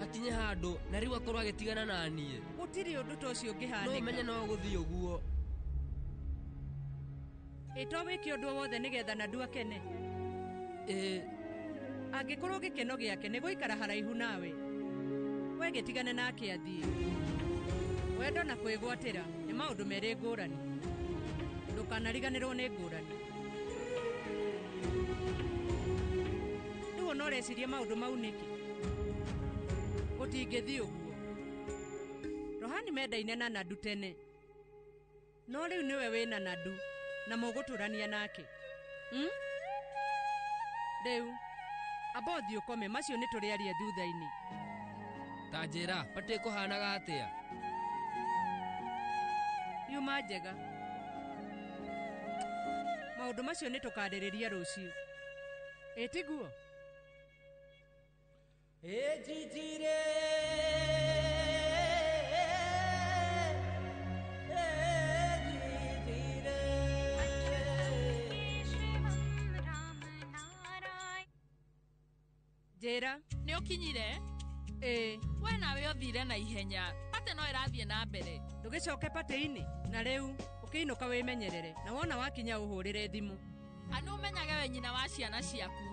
hakinye handũ na rĩu akorwo agĩtigana na niĩ. Gũtirĩ ũndũ ta ũcio ũngĩhanĩka. No menye no gũthiĩ ũguo. Ĩ to wĩke ũndũ o wothe nĩgetha Nadu akene? Ĩ. Angĩkorwo gĩkeno gĩake nĩ gũikara haraihu nawe, we gĩtigane nake athiĩ. Wendo na kwĩgwatĩra nĩ maũndũ merĩ ngũrani. Ndũkanariganĩrwo nĩ ngũrani. Rĩu ona ũreciria maũndũ mau nĩkĩ? Gũtingĩthiĩ ũguo. Rohani mendaine na Nadu tene. No rĩu nĩwe wĩna Nadu na mũgũtũrania nake. Rĩu amba ũthiĩ ũkome, macio nĩ tũrĩaria thutha-inĩ. Ta njĩra, patĩ kũhanaga atĩa? Yuma njega. Maũndũ macio nĩ tũkarĩrĩria rũciũ. Ĩ tiguo? Ĩ jijire Njĩra. Nĩ ũkinyire? Ĩ. We nawe ũthire na ihenya. Patĩ no ĩrathiĩ na mbere. Ndũgĩcoke patĩ-inĩ na rĩu ũkĩinũka wĩmenyerere na wona wakinya ũhũrĩre thimũ. Anu ũmenyage we nyina wa ciana ciaku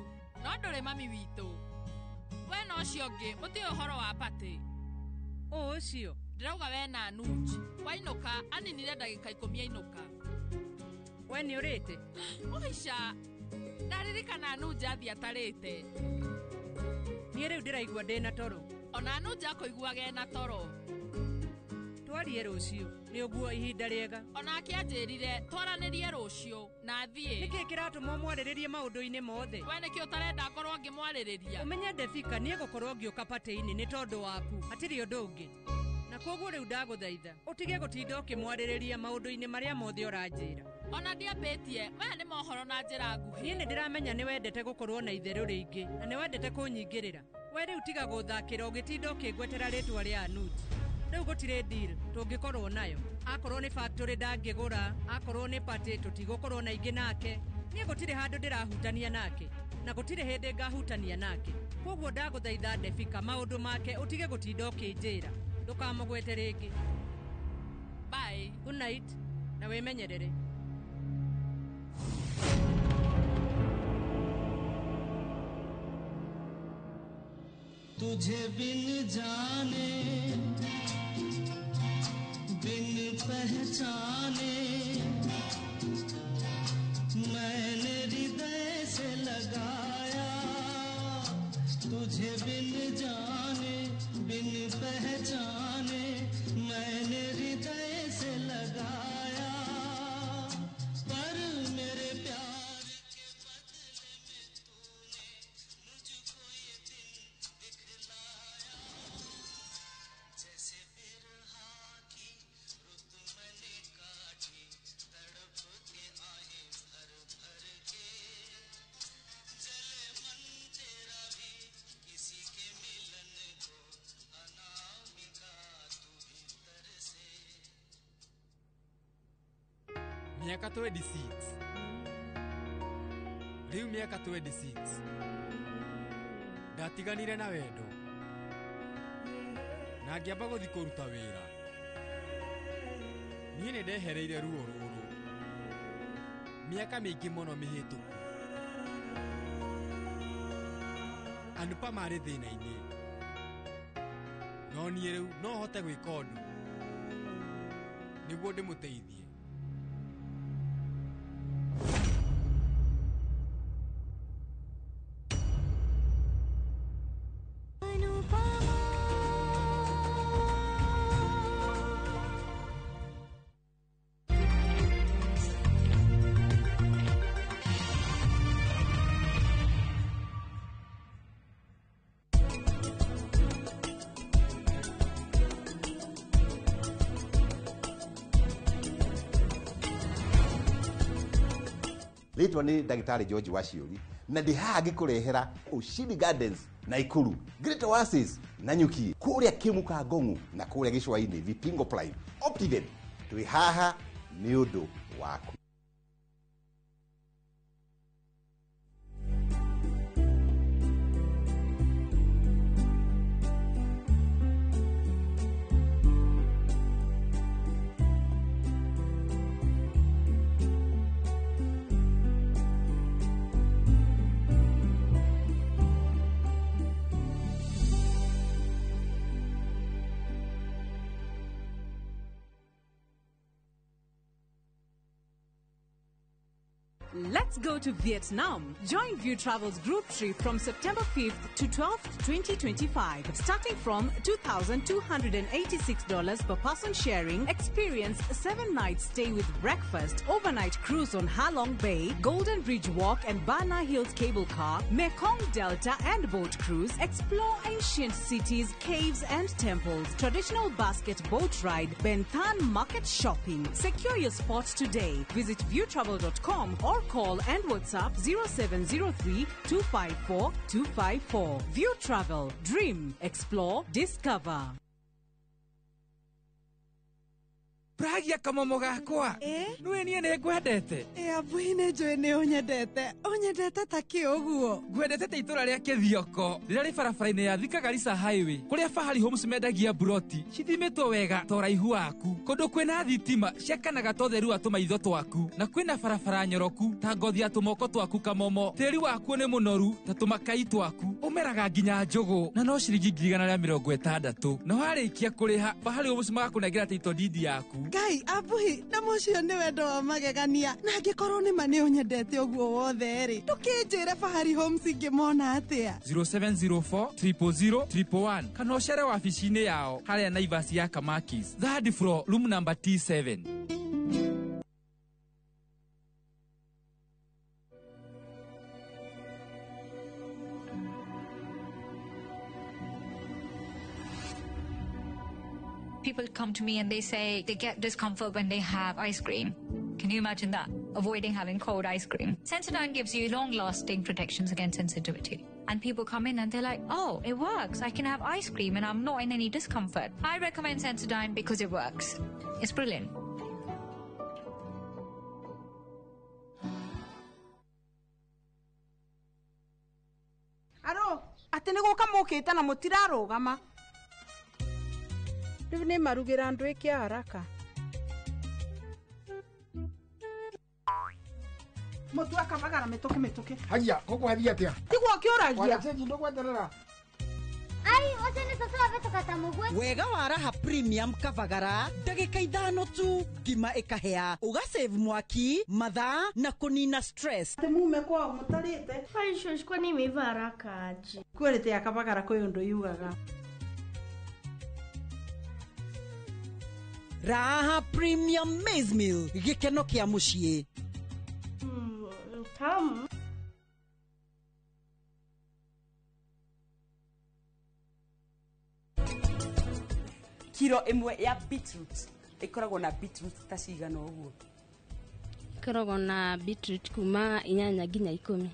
no ndũrĩ mami witũ. We na ũcio ũngĩ mũtiũĩ ũhoro wa patĩ. Ũ ũcio? Ndĩrauga we na Anuj. Wainũka aninire ndagĩka 10 ainũka. We nĩ ũrĩte? Ũica. Ndaririkana Anuj athiĩ atarĩte. Niĩ rĩu ndĩraigua ndĩna toro. Ona Anuj akũiguaga ena toro. Twarie rũciũ nĩ ũguo ihinda rĩega. Onake anjĩrire twaranĩrie rũciũ na thiĩ. Nĩkĩ kĩratũma ũmwarĩrĩrie maũndũ-inĩ mothe? We nĩkĩ ũtarenda ngorwo ngĩmwarĩrĩria? Ũmenye Ndebika niĩ gũkorwo ngĩũka patĩ-inĩ nĩ tondũ waku, hatirĩ ũndũ ũngĩ. Na koguo rĩu ndagũthaitha ũtige gũtinda ũkĩmwarĩrĩria maũndũ-inĩ marĩa mothe ũranjĩra. Ona ndiambĩtie, maya nĩ mohoro na njĩra nguhĩ. Niĩ nĩ ndĩramenya nĩ wendete gũkorwo na itherũ rĩingĩ na nĩ wendete kũnyingĩrĩra. We rĩu tiga gũthakĩra ũgĩtinda ũkĩngwetera rĩtwa rĩa Anuj. Rĩu gũtirĩ deal tũngĩkorwo nayo. Akorwo nĩ factory ndangĩgũra, akorwo nĩ party tũtigũkorwo na ingĩ nake. Niĩ gũtirĩ handũ ndĩrahutania nake na gũtirĩ hĩndĩ ngahutania nake. Koguo ndagũthaitha Ndebika maũndũ make ũtige gũtinda ũkĩnjĩra. Ndũkamũgwete rĩngĩ. Bye. Good night na wĩmenyerere. तुझे बिन जाने बिन पहचाने मैंने हृदय से लगाया, तुझे बिन जाने बिन पहचाने मैंने हृदय से लगाया, पर मेरे प्यार के बदले में तूने मुझको ये दिन दिखलाया, जैसे बिरहा की रुत मैंने काटी तड़प के आहें भर भर के, जले मन तेरा भी किसी के मिलन को अनामिका तू भीतर से। Miaka 26 rĩu, mĩaka 26 ndatiganire na wendo na ngĩamba gũthiĩ kũruta wĩra. Niĩ nĩ ndehereire ruo rũrũ mĩaka mĩingĩ mũno mĩhĩtũku. Anupa marĩ thĩna-inĩ, no niĩ rĩu no hote gwĩka ũndũ nĩguo ndĩmũteithie. Rĩtwa nĩ ndagĩtarĩ George Waciũri na ndĩ haha ngĩkũrehera Ushindi Gardens Naikuru, Great Oasis Nanyuki, kũrĩa Kĩmuka Ngong'u na kũrĩa Gĩcũa-inĩ Vipingo Prime Optiven. Twĩ haha nĩ ũndũ waku. Let's go to Vietnam. Join View Travel's group trip from September 5th to 12th, 2025. Starting from $2,286 per person sharing, experience 7-night stay with breakfast, overnight cruise on Halong Bay, Golden Bridge Walk and Bana Hills Cable Car, Mekong Delta and boat cruise, explore ancient cities, caves and temples, traditional basket boat ride, Ben Thanh market shopping. Secure your spot today. Visit viewtravel.com or call and WhatsApp 0703 254 254. View Travel. Dream, explore, discover. Pragia kamomo gakwa. Nĩwe niĩ nĩ ngwendete. Abuhi nĩ njũĩ nĩ ũnyendete. Ũnyendete ta kĩ ũguo? Ngwendete ta itũra rĩa Kĩthioko rĩrĩa rĩ barabara-inĩ ya Thika Garissa Highway kũrĩa Fahari Homes mendagia buroti cithimĩtwo wega ta ũraihu waku, kũndũ kwĩna thitima ciakanaga ta ũtheru wa tũmaitho twaku, na kwĩna barabara nyoroku ta ngothi ya tũmoko twaku kamomo. Tĩri wakuo nĩ mũnoru ta tũmakai twaku, ũmeraga nginya njũgũ na no ciringi 160,000. Na warĩkia kũrĩha Fahari Homes magakũnengera title deed yaku. Ngai abuhi na mũcio nĩ wendo wa magegania, na angĩkorwo nĩ ma nĩ ũnyendete ũguo wothe rĩ, ndũkĩnjĩre Fahari Homes ingĩmona atĩa? 0704 000 111 kana ũcere wabici-inĩ yao harĩa Naivas ya Kamakis, third floor, room number T7. People come to me and they say they get discomfort when they have ice cream. Can you imagine that? Avoiding having cold ice cream. Sensodyne gives you long-lasting protections against sensitivity. And people come in and they're like, oh, it works. I can have ice cream and I'm not in any discomfort. I recommend Sensodyne because it works. It's brilliant. Aro, atĩ nĩ gũka mũkĩte na mũtirarũgama. Rĩu nĩ marugĩra ndwĩke haraka. Mũtu akabagara mĩtũkĩ mĩtũkĩ. Hagia, gũkũhathiĩ atĩa? Tiguo ũkĩũragia. Wara ndũgweterera. Ai, ũcio nĩ cũcũ wabĩtũka mũguĩ. Wega wa Raha Premium Kavagara, ndagĩka 5 tu, ngima ĩkahĩa, ũgasave mwaki, mathaa na kũnina stress. Atĩ mume kwao mũtarĩte. Ai, shosh, kwani imeiva haraka aje? Quality ya Kavagara kwĩ ũndũ yugaga. Raha Premium Maize Meal, gĩkeno kĩa mũciĩ. Tamu. Kiro ĩmwe ya beetroot ĩkoragwo na beetroot ta cigana ũguo? Ĩkoragwo na beetroot kuma 8 nginya 10.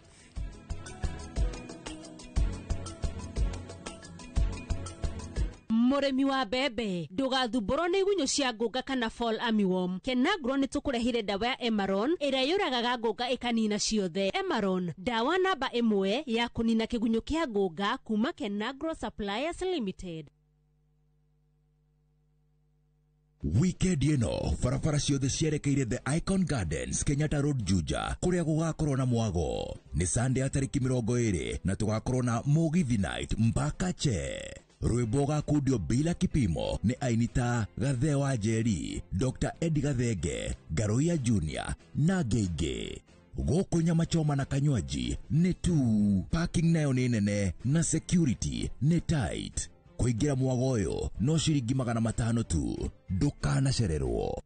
Mũrĩmi wa mbembe, ndũgathumbũrwo nĩ igunyũ cia ngũnga kana fall armyworm. Kenagro nĩ tũkũrehire ndawa ya Emaron ĩrĩa yũragaga ngũnga ĩkanina ciothe. Emaron, ndawa namba 1 ya kũnina kĩgunyũ kĩa ngũnga kuma Kenagro Suppliers Limited. Weekend ĩno barabara ciothe cierekeire The Icon Gardens, Kenyatta Road, Juja, kũrĩa gũgakorwo na mwago. Nĩ Sunday ya tarĩki 20 na tũgakorwo na Mũgithi Night mpaka che. Rwĩmbo gakundio bila kipimo nĩ aini ta Gathe wa Njeri, Dr. Eddie Gathenge, Ngaruiya Junior na angĩ aingĩ. Gũkũ nyama choma na kanywaji nĩ tu, parking nayo nĩ nene na security nĩ tight. Kũingĩra mwago ũyũ no ciringi 500 tu, ndũkanacererwo.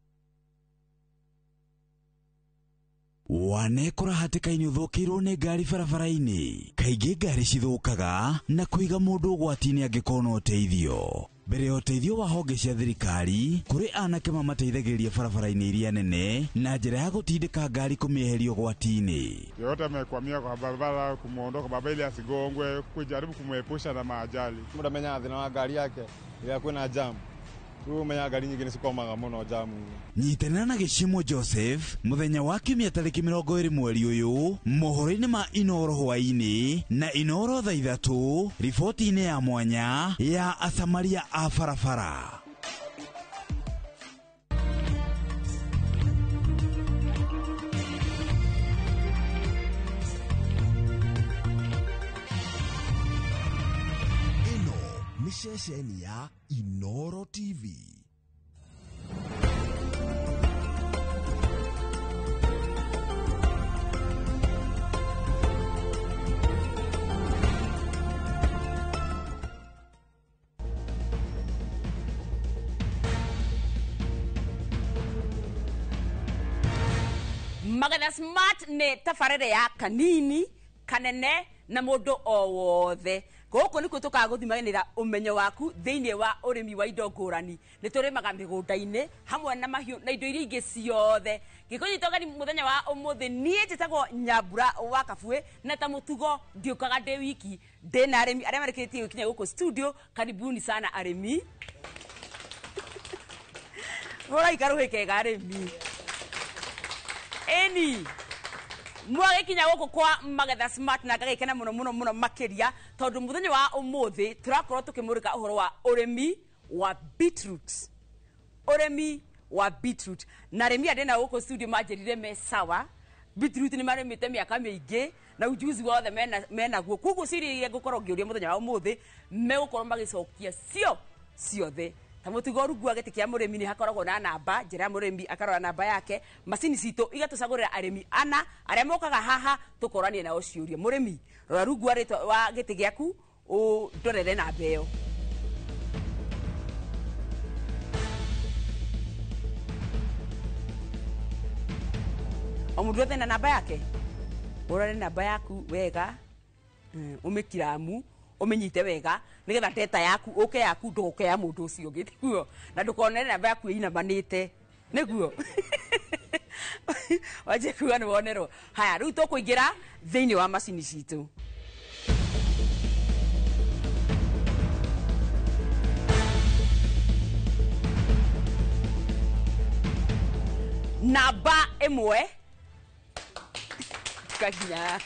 Wanekora hatĩka-inĩ ũthũkĩirwo nĩ ngari barabara-inĩ. Kaingĩ ngari cithũkaga na kũiga mũndũ ũgwati-inĩ angĩkorwo na ũteithio. Mbere ya ũteithio wa honge cia thirikari, kũrĩ anake mamateithagĩrĩria barabara-inĩ iria nene na njĩra ya gũtindĩka ngari kũmĩeheria ũgwati-inĩ. Yoyote amekwamia kwa barabara kumuondoa kwa barabara ili asigongwe, kujaribu kumuepusha na maajali. Mũndũ amenyaga thĩna wa ngari yake rĩrĩa kwĩna jam. Rĩu ũmenyaga ngari nyingĩ nĩcikwamaga mũno jamu-inĩ. Nyitanĩra na Gĩcimo Joseph mũthenya wa kiumia tarĩki 20 mweri ũyũ mohoro-inĩ ma Inoro hwaĩ-inĩ na Inoro thaa 3 riboti-inĩ ya mwanya ya Asamaria a barabara. Ĩno nĩ ceceni ya Inoro TV. Magetha Smart nĩ tabarĩra ya kanini kanene na mũndũ o wothe. Gũkũ nĩkuo tũkaga gũthimanĩra ũmenyo waku thĩinĩ wa ũrĩmi wa indo ngũrani. Nĩ tũrĩmaga mĩgũnda-inĩ hamwe na mahiũ na indo iria ingĩ ciothe. Ngĩkũnyita ũgeni mũthenya wa ũmũthĩ, niĩ njĩtagwo Nyambura wa Kabue, na ta mũtugo ndiũkaga ndĩ wiki, ndĩ na arĩmi arĩa marĩkĩtie gũkinya gũkũ studio. Karibuni sana arĩmi. Mũraika rũhĩ kega arĩmi. Ĩni mwagĩkinya gũkũ kwa Magetha Smart na ngagĩkena mũno mũno mũno makĩria tondũ mũthenya wa ũmũthĩ tũrakorwo tũkĩmũrĩka ũhoro wa ũrĩmi wa beetroot. Ũrĩmi wa beetroot. Na arĩmi arĩa ndĩnao gũkũ studio manjĩrire me sawa. Beetroot nĩ marĩmĩte mĩaka mĩingĩ na ujuzi wothe menaguo. Koguo ciũria iria ngũkorwo ngĩũria mũthenya wa ũmũthĩ megũkorwo magĩcokia cio ciothe. Ta mũtugo rungu wa gĩtĩ kĩa mũrĩmi nĩ hakoragwo na namba, njĩra ya mũrĩmi akarora namba yake. Macini citũ igatũcagũrĩra arĩmi ana arĩa mokaga haha tũkoranie nao ciũria. Mũrĩmi, rora rungu wa rĩtwa wa gĩtĩ gĩaku ũndorere namba ĩyo. O mũndũ wothe na namba yake, ũrore namba yaku wega, ũmĩkiramu, ũmĩnyite wega nĩgetha data yaku ũke yaku ndũgoke ya mũndũ ũcio ũngĩ, tiguo? Na ndũkonere namba yaku ĩinamanĩte, nĩguo? Wanjie kuga nĩ wonerwo. Haya, rĩu tũkũingĩra thĩinĩ wa macini citũ. Namba ĩmwe kaginya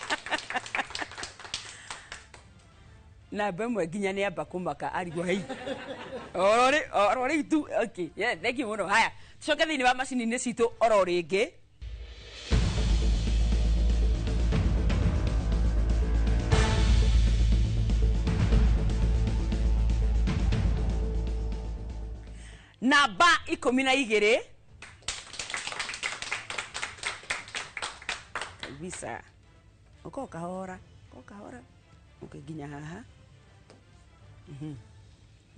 namba ĩmwe nginya nĩ amba kũmaka arigwo hei oro rĩ tu. Okay, yeah, thank you mũno. Haya, tucoke thĩinĩ wa macini-inĩ citũ oro rĩngĩ. Namba 12 kabisa. Uko kahora, uko kahora. Uke nginya haha.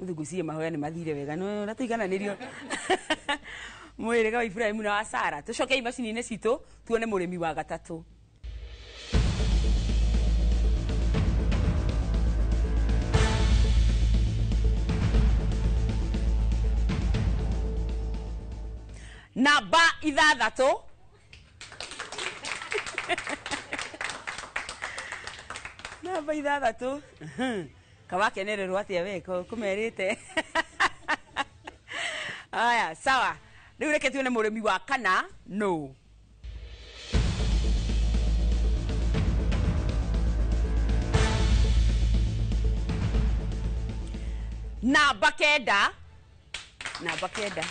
Mũthĩ ngwĩciria mahoya nĩ mathire wega, no na tũigananĩrio mwĩrĩga wa Ibrahim na wa Sara. Tũcoke macini-inĩ citũ tuone mũrĩmi wa gatatũ. Namba 6 namba 6 kawakenererwo atia we kũmerĩte. Aya, sawa. Rĩu reke tuone mũrĩmi wa kana no. Namba 9 namba 9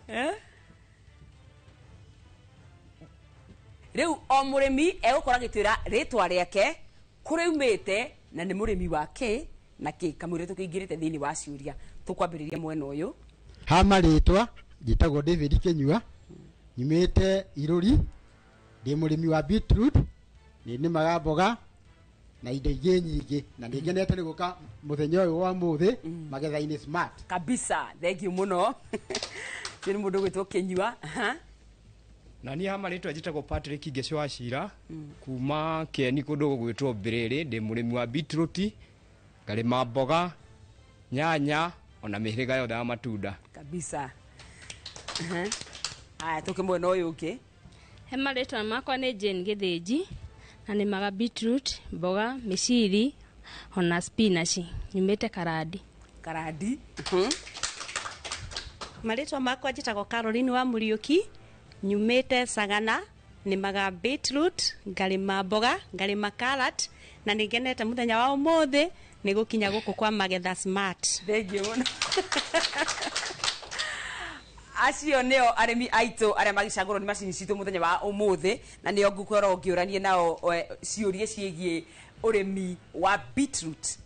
eh? Rĩu o mũrĩmi egũkorwo agĩtwĩra rĩtwa rĩake, kũrĩa aumĩte, na nĩ mũrĩmi wa kĩ na kĩ. Kamũira tũkĩingĩrĩte thĩinĩ wa ciũria, tũkwambĩrĩria mwena ũyũ. Ha marĩtwa njĩtagwo David Kĩnyua, nyumĩte Irũri, ndĩ mũrĩmi wa beetroot, nĩ nĩmaga mboga na indo ingĩ nyingĩ, na nĩ ngenete nĩ gũka mũthenya ũyũ wa ũmũthĩ Magetha-inĩ Smart. Kabisa, thank you mũno. Nĩ mũndũ ũgwĩtwo Kĩnyua. Na niĩ ha marĩtwa njĩtagwo Patrick Ngeco wa Cira, kuma Kĩeni kũndũ gũgwĩtwo Mbĩrĩrĩ. Ndĩ mũrĩmi wa beetroot, ngarĩma mboga, nyanya, ona mĩhĩrĩga yothe ya matunda. Kabisa. Haya, tũke mwena ũyũ ũngĩ. He marĩtwa makwa nĩ Jane Gĩthĩnji, na nĩmaga beetroot, mboga, mĩciri, ona spinach. Nyumĩte Karandi. Karandi. Marĩtwa makwa njĩtagwo Caroline wa Mũriũki, nyumĩte Sagana, nĩmaga beetroot, ngarĩma mboga, ngarĩma carrot, na nĩ ngenete mũthenya wa ũmũthĩ nĩ gũkinya gũkũ kwa Magetha Smart. Thank you mũno. Acio nĩo arĩmi aitũ arĩa magĩcagũrwo nĩ macini citũ mũthenya wa ũmũthĩ, na nĩo ngũkorwo ngĩũrania nao ciũria ciĩgiĩ ũrĩmi wa beetroot.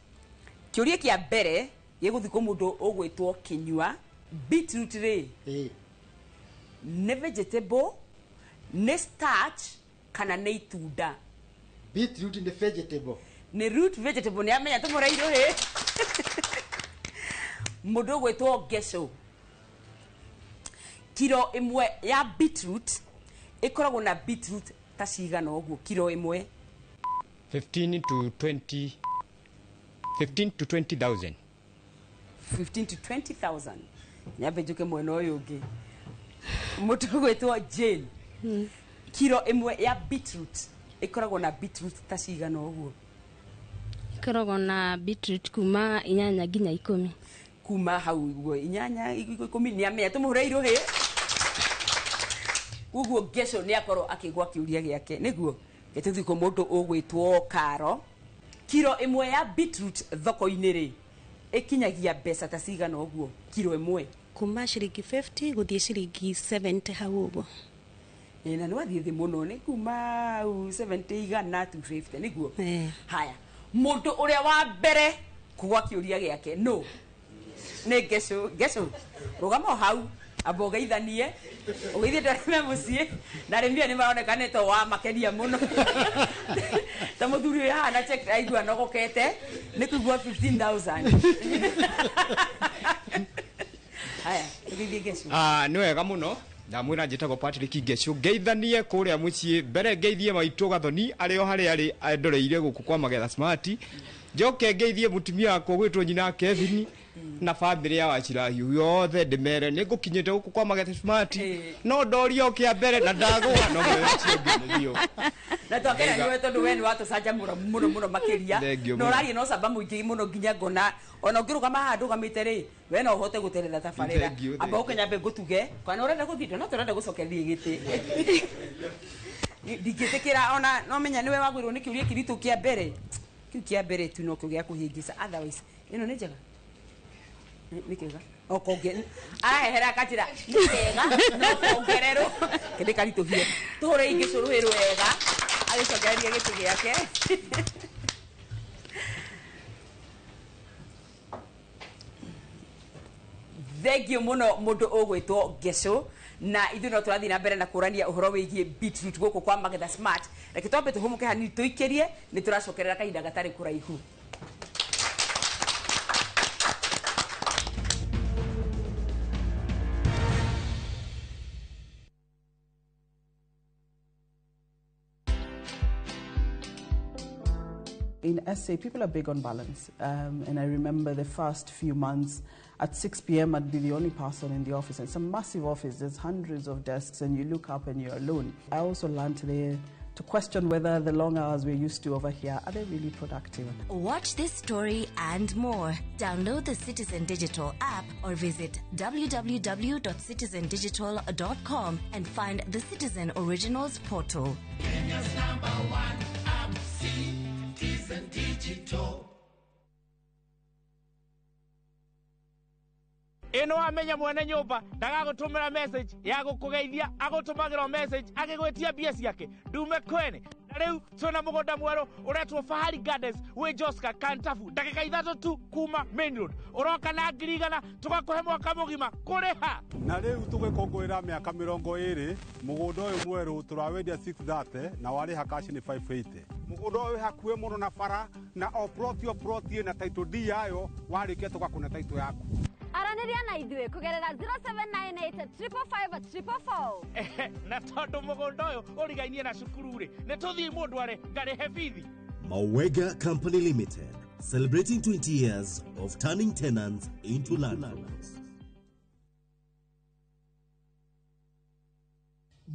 Kĩũria kĩa mbere gĩgũthiĩ kũ mũndũ ũgwĩtwo Kĩnyua. Beetroot rĩ, nĩ vegetable, nĩ starch kana nĩ itunda? Beetroot nĩ vegetable. Nĩ root vegetable, nĩ amenya tũmũreirwo hĩ. Mũndũ ũgwĩtwo Ngeco, Kiro ĩmwe ya beetroot ĩkoragwo na beetroot ta cigana ũguo kiro ĩmwe? 15 to 20, 15 to 20,000. 15 to 20,000. Nyambe njuke mwena ũyũ ũngĩ. Mũndũ ũgwĩtwo Jane. Kiro ĩmwe ya beetroot ĩkoragwo na beetroot ta cigana ũguo? Ĩkoragwo na beetroot kuma 8 nginya 10. Kuma hau ũguo 8 10 nĩ amenya tũmũhũre irũhĩ. Koguo Ngeco nĩ akorwo akĩgwa kĩũria gĩake nĩguo gĩtũthiĩ kũ mũndũ ũgwĩtwo Karo. Kiro ĩmwe ya beetroot thoko-inĩ rĩ ĩkinyagia mbeca ta cigana ũguo kiro ĩmwe? Kuma ciringi 50 gũthiĩ ciringi 70 hau ũguo. Na nĩ wathiĩ thĩ mũno, nĩ kuma 70 igana 250 nĩguo. Haya, mũndũ ũrĩa wa mbere kũgwa kĩũria gĩake no nĩ Ngeco. Ngeco rũgama o hau amba ũgeithanie, ũgeithie andũ arĩa me mũciĩ na arĩmi aya nĩ maroneka nĩ to wa makenia mũno. Ta mũthuri ũyũ haha na check aigua anogokete nĩ kũigua 15,000. Haya, tũgeithie Ngeco. Nĩ wega mũno. Ndamwĩra njĩtagwo Patrick Ngeco, ngeithanie kũrĩa mũciĩ mbere, ngeithie maitũ Gathoni arĩ o harĩa arĩ andoreire gũkũ kwa Magetha Smart, njoke ngeithie mũtumia wakwa ũgwĩtwo nyina Kevin na bamĩrĩ ya Wachirahiu yothe, ndĩmere nĩ ngũkinyĩte gũkũ kwa Magetha Smart no ndorio kĩa mbere na ndagũa no mũthenya ũcio ũngĩ mũthio. Na twakena nĩwe tondũ we nĩ watũcanjamũra mũno mũno makĩria. Thengiũ Na mũno. ũraria na ũcamba mũingĩ mũno nginya ngona ona ũngĩrũgama haha ndũgamĩte rĩ we no ũhote gũteretha tabarĩra. Thengiũ, Amba thengiũ. ũke nyambe ngũtuge kana ũrenda gũthiĩ no tũrenda gũcokeria gĩtĩ. Ndingĩtĩkĩra ona no menya nĩwe wagwĩrwo nĩ kĩũria kĩritũ kĩa mbere. Kĩu kĩa mbere tu nokĩo gĩa kũhĩngĩca, otherwise ĩno nĩ njega. Nĩ kĩega. O konge arahehera akajĩra nĩ kega no kongererwo kĩndĩ karitũhie. Tũhũre ingĩ cũrũhĩ rwega agĩcokereria gĩtĩ gĩake. Thengiũ mũno mũndũ ũgwĩtwo Ngeco, na ithuĩ no tũrathiĩ na mbere na kũrania ũhoro wĩgiĩ beetroot gũkũ kwa Magetha Smart. Reke twambe tũhũmũke hanini tũikĩrie, nĩ tũracokerera kahinda gatarĩ kũraihu. In SA, people are big on balance. And I remember the first few months, at 6 p.m., I'd be the only person in the office. And it's a massive office, there's hundreds of desks, and you look up and you're alone. I also learned there to question whether the long hours we're used to over here, are they really productive? Watch this story and more. Download the Citizen Digital app or visit www.citizendigital.com and find the Citizen Originals portal. Kenya's number one app, Citizen Digital. Ĩno wamenya mwene nyũmba ndagagũtũmĩra message ya gũkũgeithia, agũtũmagĩra message agĩgwĩtia mbia ciake ndume kwene. Na rĩu twĩna mũgũnda mwerũ ũretwo Fahari Gardens wĩ Joska Kantafu, ndagĩka 3 tu kuma main road. Ũroka na 100,000 tũgakũhe mwaka mũgima kũrĩha. Na rĩu tũgĩkũngũĩra mĩaka 20 mũgũnda ũyũ mwerũ tũrawendia 630 na warĩha cash nĩ 580. Mũgũnda ũyũ wĩ hakuhĩ mũno na bara na o plot o plot ĩna title deed yayo, warĩkia tũgakũne title yaku. Aranĩria na ithuĩ kũgerera 0798 555 444. Na tondũ mũgũnda ũyũ ũrigainie na cukuru rĩ, nĩ tũthiĩ mũndũ arĩ ngarĩhe bithi. Mawega Company Limited, celebrating 20 years of turning tenants into landlords.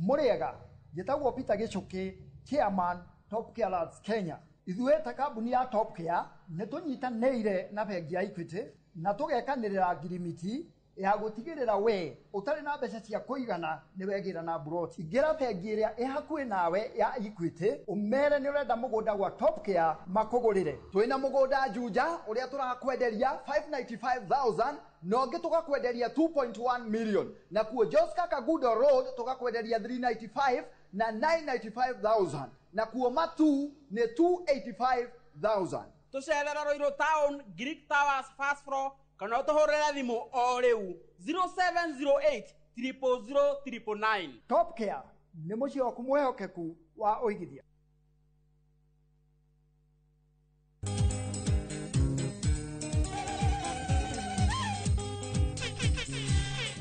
Mũrĩega, njĩtagwo Peter Gĩchũkĩ, chairman Top Care Lands Kenya. Ithuĩ ta kambuni ya Top Care nĩ tũnyitanĩire na bengi ya Equity na tũgekanĩrĩra ngirimiti ya gũtigĩrĩra we ũtarĩ na mbeca cia kũigana nĩ wegĩra na mburoti. Ingĩra bengi ĩrĩa ĩ hakuhĩ nawe ya Equity ũmere nĩ ũrenda mũgũnda gwa Top Care makũgũrĩre. Twĩna mũgũnda Juja ũrĩa tũrakwenderia 595,000 na ũngĩ tũgakwenderia 2.1 million, na kuo Joska Kagudo Road tũgakwenderia 395 na 995,000, na kuo Matu nĩ 285,000. Tũcerera Ruiru Town, Greek Towers first floor, kana ũtũhũrĩre thimũ o rĩu 0708 000 999. Top Care nĩ mũciĩ waku mwĩhokeku wa ũigithia.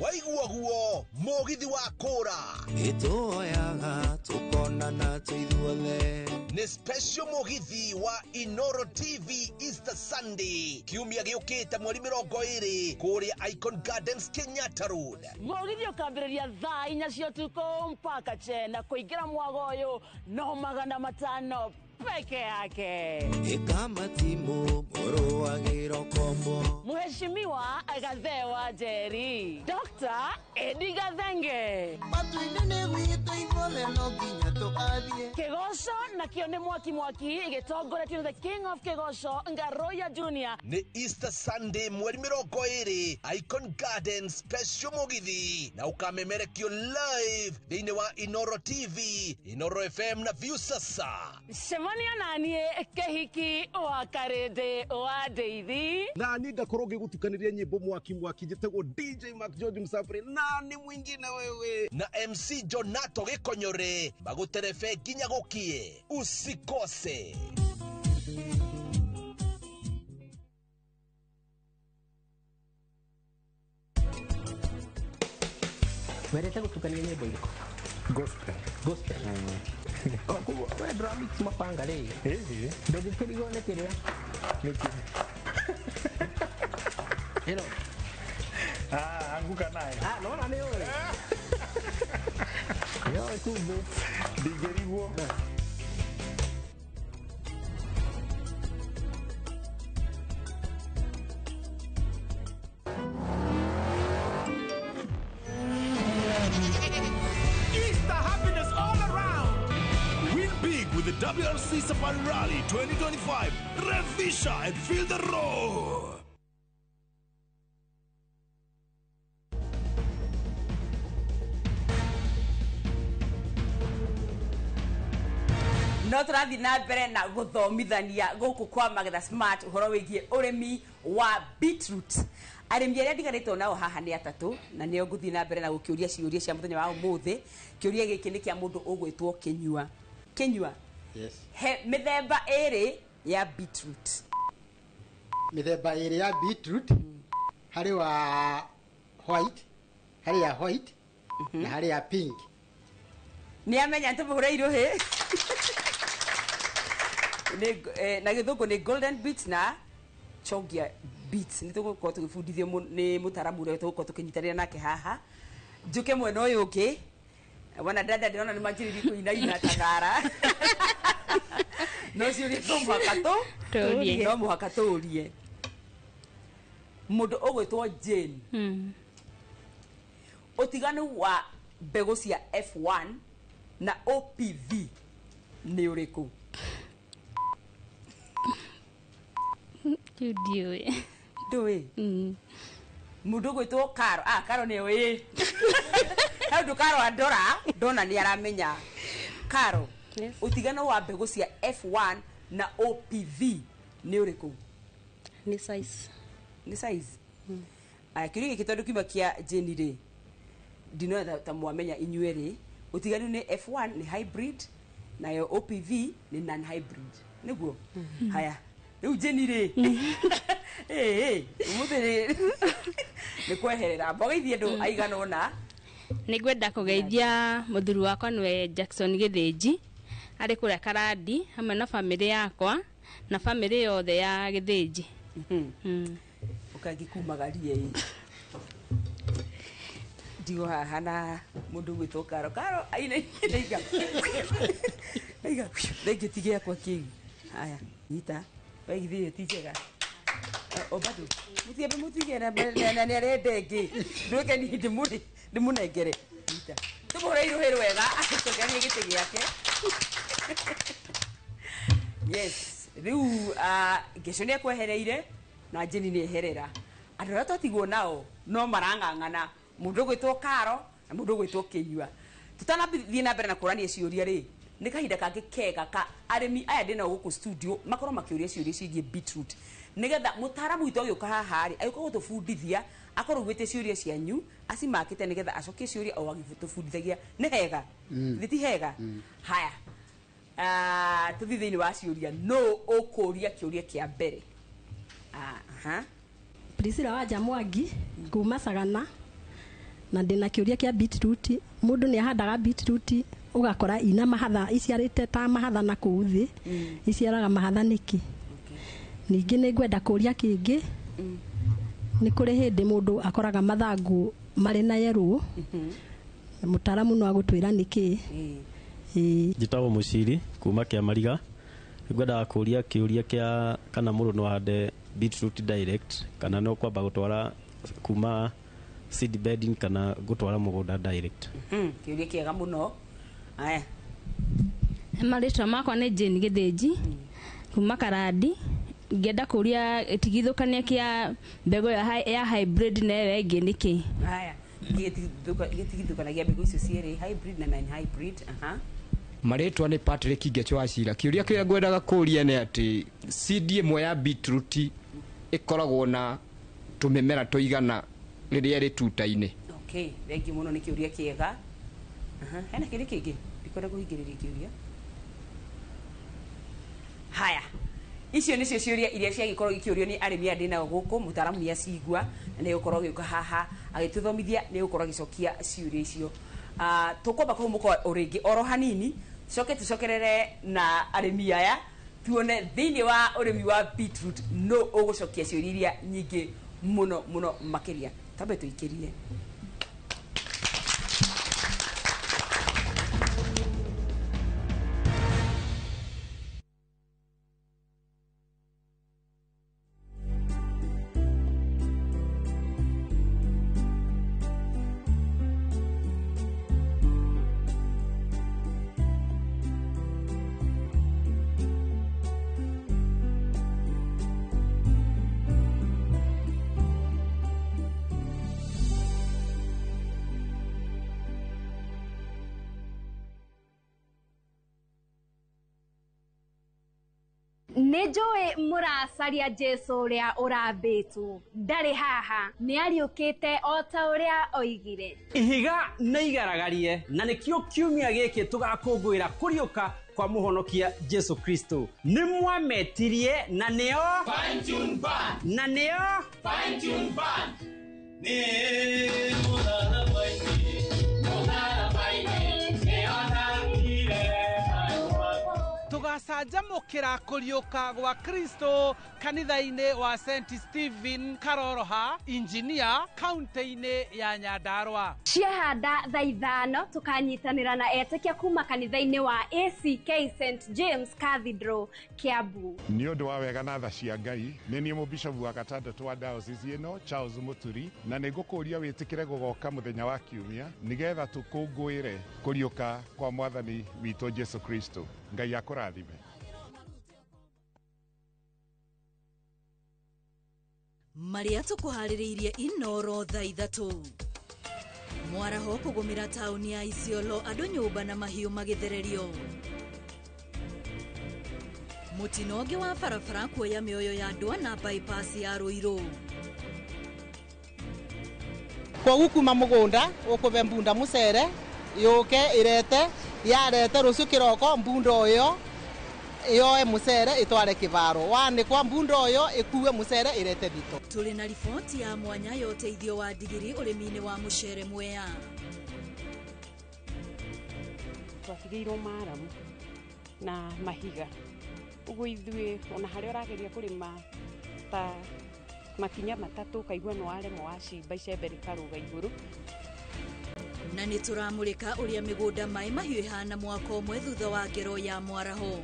Waigua guo Mũgithi wa kũra. Ĩtũoyaga tũkonana tũithuothe. Nĩ special mũgithi wa Inoro TV Easter Sunday kiumia gĩũkĩte mweri 20 kũrĩa Icon Gardens, Kenyatta Road. Mũgithi ũkambĩrĩria thaa 4 cia ũtukũ mpaka chena. Kũingĩra mwago ũyũ no 500 peke yake. Ĩkamatimu mũrũagĩro kombo. Mheshimiwa Gathee Njeri, Dr. Edi Gathenge. Matu-inĩ nĩ gwitũ ithuothe no nginya tũgathiĩ. Kĩgoco nakĩo nĩ mwaki mwaki gĩtongoretio nĩ the King of Kĩgoco Ngaroya Junior. Nĩ Easter Sunday mweri 20 Icon Gardens special mũgithi na ũkamemerekio live thĩinĩ wa Inoro TV, Inoro FM na Viusasa. Cemania naniĩ kĩhiki wa Karĩndĩ wa Ndeithi. Na niĩ ngakorwo ngĩgũtukanĩria nyĩmbo mwaki mwaki njĩtagwo DJ Mark George Msafiri na nĩ mwingine wewe na MC Jonato Gĩkonyore magũterebe nginya gũkie. Usikose. Wendete gũtukania nyĩmbo irĩkũ? Gospel. Gospel. Koguo we ndũramix mabanga rĩ, ndũngĩkĩrigwo nĩ kĩrĩa Nĩkĩ? Ĩno. Ah, anguka nayo. Ah, nona nĩ ũĩ. Nĩ ũĩ kumbe. Ndingĩrigwo. Easter happiness all around. Win big with the WRC Safari Rally 2025. Revisha and feel the roar. No tũrathiĩ na mbere na gũthomithania gũkũ kwa Magetha Smart ũhoro wĩgiĩ ũrĩmi wa beetroot. Arĩmi arĩa ndiganĩtwo nao haha nĩ atatũ na nĩo ngũthiĩ na mbere na gũkĩũria ciũria cia mũthenya wa ũmũthĩ. Kĩũria gĩkĩ nĩ kĩa mũndũ ũgwĩtwo Kĩnyua. Kĩnyua. Yes. He mĩthemba ĩrĩ ya beetroot. Mĩthemba ĩrĩ ya beetroot, harĩ wa white, harĩ ya white na harĩ ya pink. Nĩ amenya tũmũhũre irũhĩ. Na gĩthũngũ nĩ golden beet na chogia beet. Nĩ tũgũkorwo tũgĩbundithio nĩ mũtaaramu ũrĩa tũgũkorwo tũkĩnyitanĩra nake haha. Njũke mwena ũyũ ũngĩ. Wana dada ndĩrona nĩ manjĩrĩirie kũinaina ta thara. No ciũria no mũhaka Tũũrie. No mũhaka tũũrie. Mũndũ ũgwĩtwo Jane. Ũtiganu wa mbegũ cia F1 na OPV nĩ ũrĩkũ? Kĩu ndiũĩ. Ndũĩ? Mũndũ ũgwĩtwo Karo. Ah, Karo nĩ ũĩ. Hau ndũ Karo andora, ndona nĩ aramenya. Karo, ũtiganu wa mbegũ cia F1 na OPV nĩ ũrĩkũ? Nĩ size. Nĩ size? Aya, kĩũria gĩkĩ tondũ kiuma kĩa Jane rĩ, ndinoya ta mwamenya inyuĩ rĩ, ũtiganu nĩ F1 nĩ hybrid nayo OPV nĩ non hybrid. Nĩguo? Haya. Rĩu Jane rĩ, ũmũthĩ nĩ kweherera mboga ithiĩ andũ aigana ũna. Nĩ ngwenda kũgeithia mũthuri wakwa nĩwe Jackson Gĩthĩnji arĩ kũrĩa Karandi hamwe na bamĩrĩ yakwa na bamĩrĩ yothe ya Gĩthĩnji. Ũkangĩkumagaria ĩ. Ndigo haha na mũndũ ũgwĩtwo Karo. Karo ainaiga. Aiga, rĩngĩ ti gĩakwa kĩu. Haya, nyita. Waigithia ĩyo ti njega. O bado mũtiambe mũtige na nĩ arenda ĩngĩ. Ndwĩke niĩ ndĩmũnengere. Nyita. Tũmũhũre irũhĩ rwega acokanie gĩtĩ gĩake. Yes, rĩu Ngeco nĩ ekwehereire na Jane nĩ eherera. Andũ arĩa twatigwo nao no marang'ang'ana, mũndũ ũgwĩtwo Karo na mũndũ ũgwĩtwo Kĩnyua. Tũtanathiĩ na mbere na kũrania ciũria rĩ, nĩ kahinda kangĩ kega ka arĩmi aya ndĩ nao gũkũ studio makorwo makĩũria ciũria ciĩgiĩ beetroot nĩgetha mũtaaramu witũ agĩũka haha rĩ, agĩũka gũtũbundithia akorwo augĩte ciũria cianyu acimakĩte nĩgetha acokie ciũria o agĩtũbundithagia. Nĩ hega? Nĩ ti hega? Haya, tũthiĩ thĩinĩ wa ciũria. No ũkũria kĩũria kĩa mbere. Aha. Priscilla Wanja Mwangi kuma Sagana. Na ndĩna kĩũria kĩa beetroot. Mũndũ nĩ ahandaga beetroot ũgakora ina mahatha, iciarĩte ta mahatha na kũu thĩ, iciaraga mahatha nĩkĩ? Ningĩ nĩ ngwenda kũria kĩngĩ, nĩ kũrĩ hĩndĩ mũndũ akoraga mathangũ marĩ na yerũ, mũtaaramu no agũtwĩra nĩkĩ? Ĩĩ. Njĩtagwo Mũciri kuma Kĩamariga. Ngwendaga kũria kĩũria kĩa kana mũndũ no ahande beetroot direct kana no kwamba gũtwara kuma seed bedding kana gũtwara mũgũnda direct. Kĩũria kĩega mũno. Aya. Marĩtwa makwa nĩ Jane Gĩthĩnji kuma Karandi. Ngĩenda kũria tigithũkania kĩa mbegũ ya hybrid na ĩyo ĩngĩ nĩkĩ? Aya, gĩtigithũkanagia mbegũ icio cierĩ, hybrid na non hybrid. Aha. Marĩtwa nĩ Patrick Ngecho wa Cira. Kĩũria kĩrĩa ngwendaga kũria nĩ atĩ seed ĩmwe ya beetroot ĩkoragwo na tũmĩmera tũigana rĩrĩa ĩrĩ tuta-inĩ? Okay, thengiũ mũno nĩ kĩũria kĩega. Aha, hena kĩũria kĩngĩ? Ndikwenda kũhingĩrĩria kĩũria. Haya, icio nĩcio ciũria iria ciagĩkorwo ikĩũrio nĩ arĩmi aya ndĩnao gũkũ. Mũtaaramu nĩ acigua na nĩ egũkorwo agĩũka haha agĩtũthomithia, nĩ egũkorwo agĩcokia ciũria icio. Tũkwamba kũhũmũka o rĩngĩ oro hanini, coke tũcokerere na arĩmi aya tuone thĩinĩ wa ũrĩmi wa beetroot no ũgũcokia ciũria iria nyingĩ mũno mũno makĩria. Twambe tũikĩrie. Nĩ njũĩ mũracaria Jesu ũrĩa ũrambĩtwo, ndarĩ haha, nĩ ariũkĩte o ta ũrĩa oigire. Ihiga nĩ igaragarie, na nĩkĩo kiumia gĩkĩ tũgakũngũĩra kũriũka kwa mũhonokia Jesu Kristo. Nĩ mwametirie na nĩo Fine Tune Band. Na nĩo Fine Tune Band. Nĩ mũtharaba-inĩ, mũtharaba-inĩ, nĩonanire thayũ wakwa. Tũgacanjamũkĩra kũriũka gwa Kristo kanitha-inĩ wa St Stephen Karoroha, Injinia, kaunti-inĩ ya Nyandarua. Ciahanda thaa 5 tũkanyitanĩra na etĩkia kuma kanitha-inĩ wa ACK St James Cathedral, Kiambu. Nĩ ũndũ wa wega na tha cia Ngai, nĩ niĩ mũbishopu wa gatandatũ wa diocese ĩno, Charles Mũturi, na nĩ ngũkũria wĩtĩkĩre gũgoka mũthenya wa kiumia nĩgetha tũkũngũĩre kũriũka kwa mwathani witũ Jesu Kristo. Ngai akũrathime. Marĩa tũkũharĩrĩirie Inoro thaa 3. Mwaraho kũgũmĩra taũni ya Isiolo, andũ nyũmba na mahiũ magĩthererio. Mũtino ũngĩ wa barabara kuoya mĩoyo ya andũ ana bypass ya Ruiru. Koguo kuma mũgũnda ũkũbe mbunda mũcere yũke ĩrete yarete rũciũ kĩroko mbunda ũyo yoe mũcere ĩtware kĩbaro wanĩkwa mbunda ũyo ĩkue mũcere ĩrete thito. Tũrĩ na riboti ya mwanya ya ũteithio wa ndigiri ũrĩmi-inĩ wa mũcere Mwea. Twatigĩirwo maramu na mahiga, ũguo ithuĩ ona harĩa ũrageria kũrĩma ta makinya matatũ ũkaigua nĩ waremwo, wacimba icembe rĩkarũga igũrũ. Na nĩ tũramũrĩka ũrĩa mĩgũnda maĩ mahiũ ĩhana mwaka ũmwe thutha wa ngero ya mwaraho.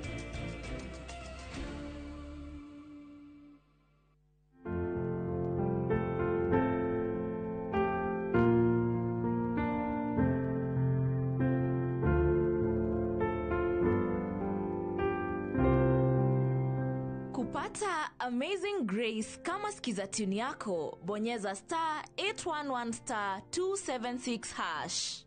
Kupata Amazing Grace kama skiza tune yako, bonyeza star 811 star 276 hash.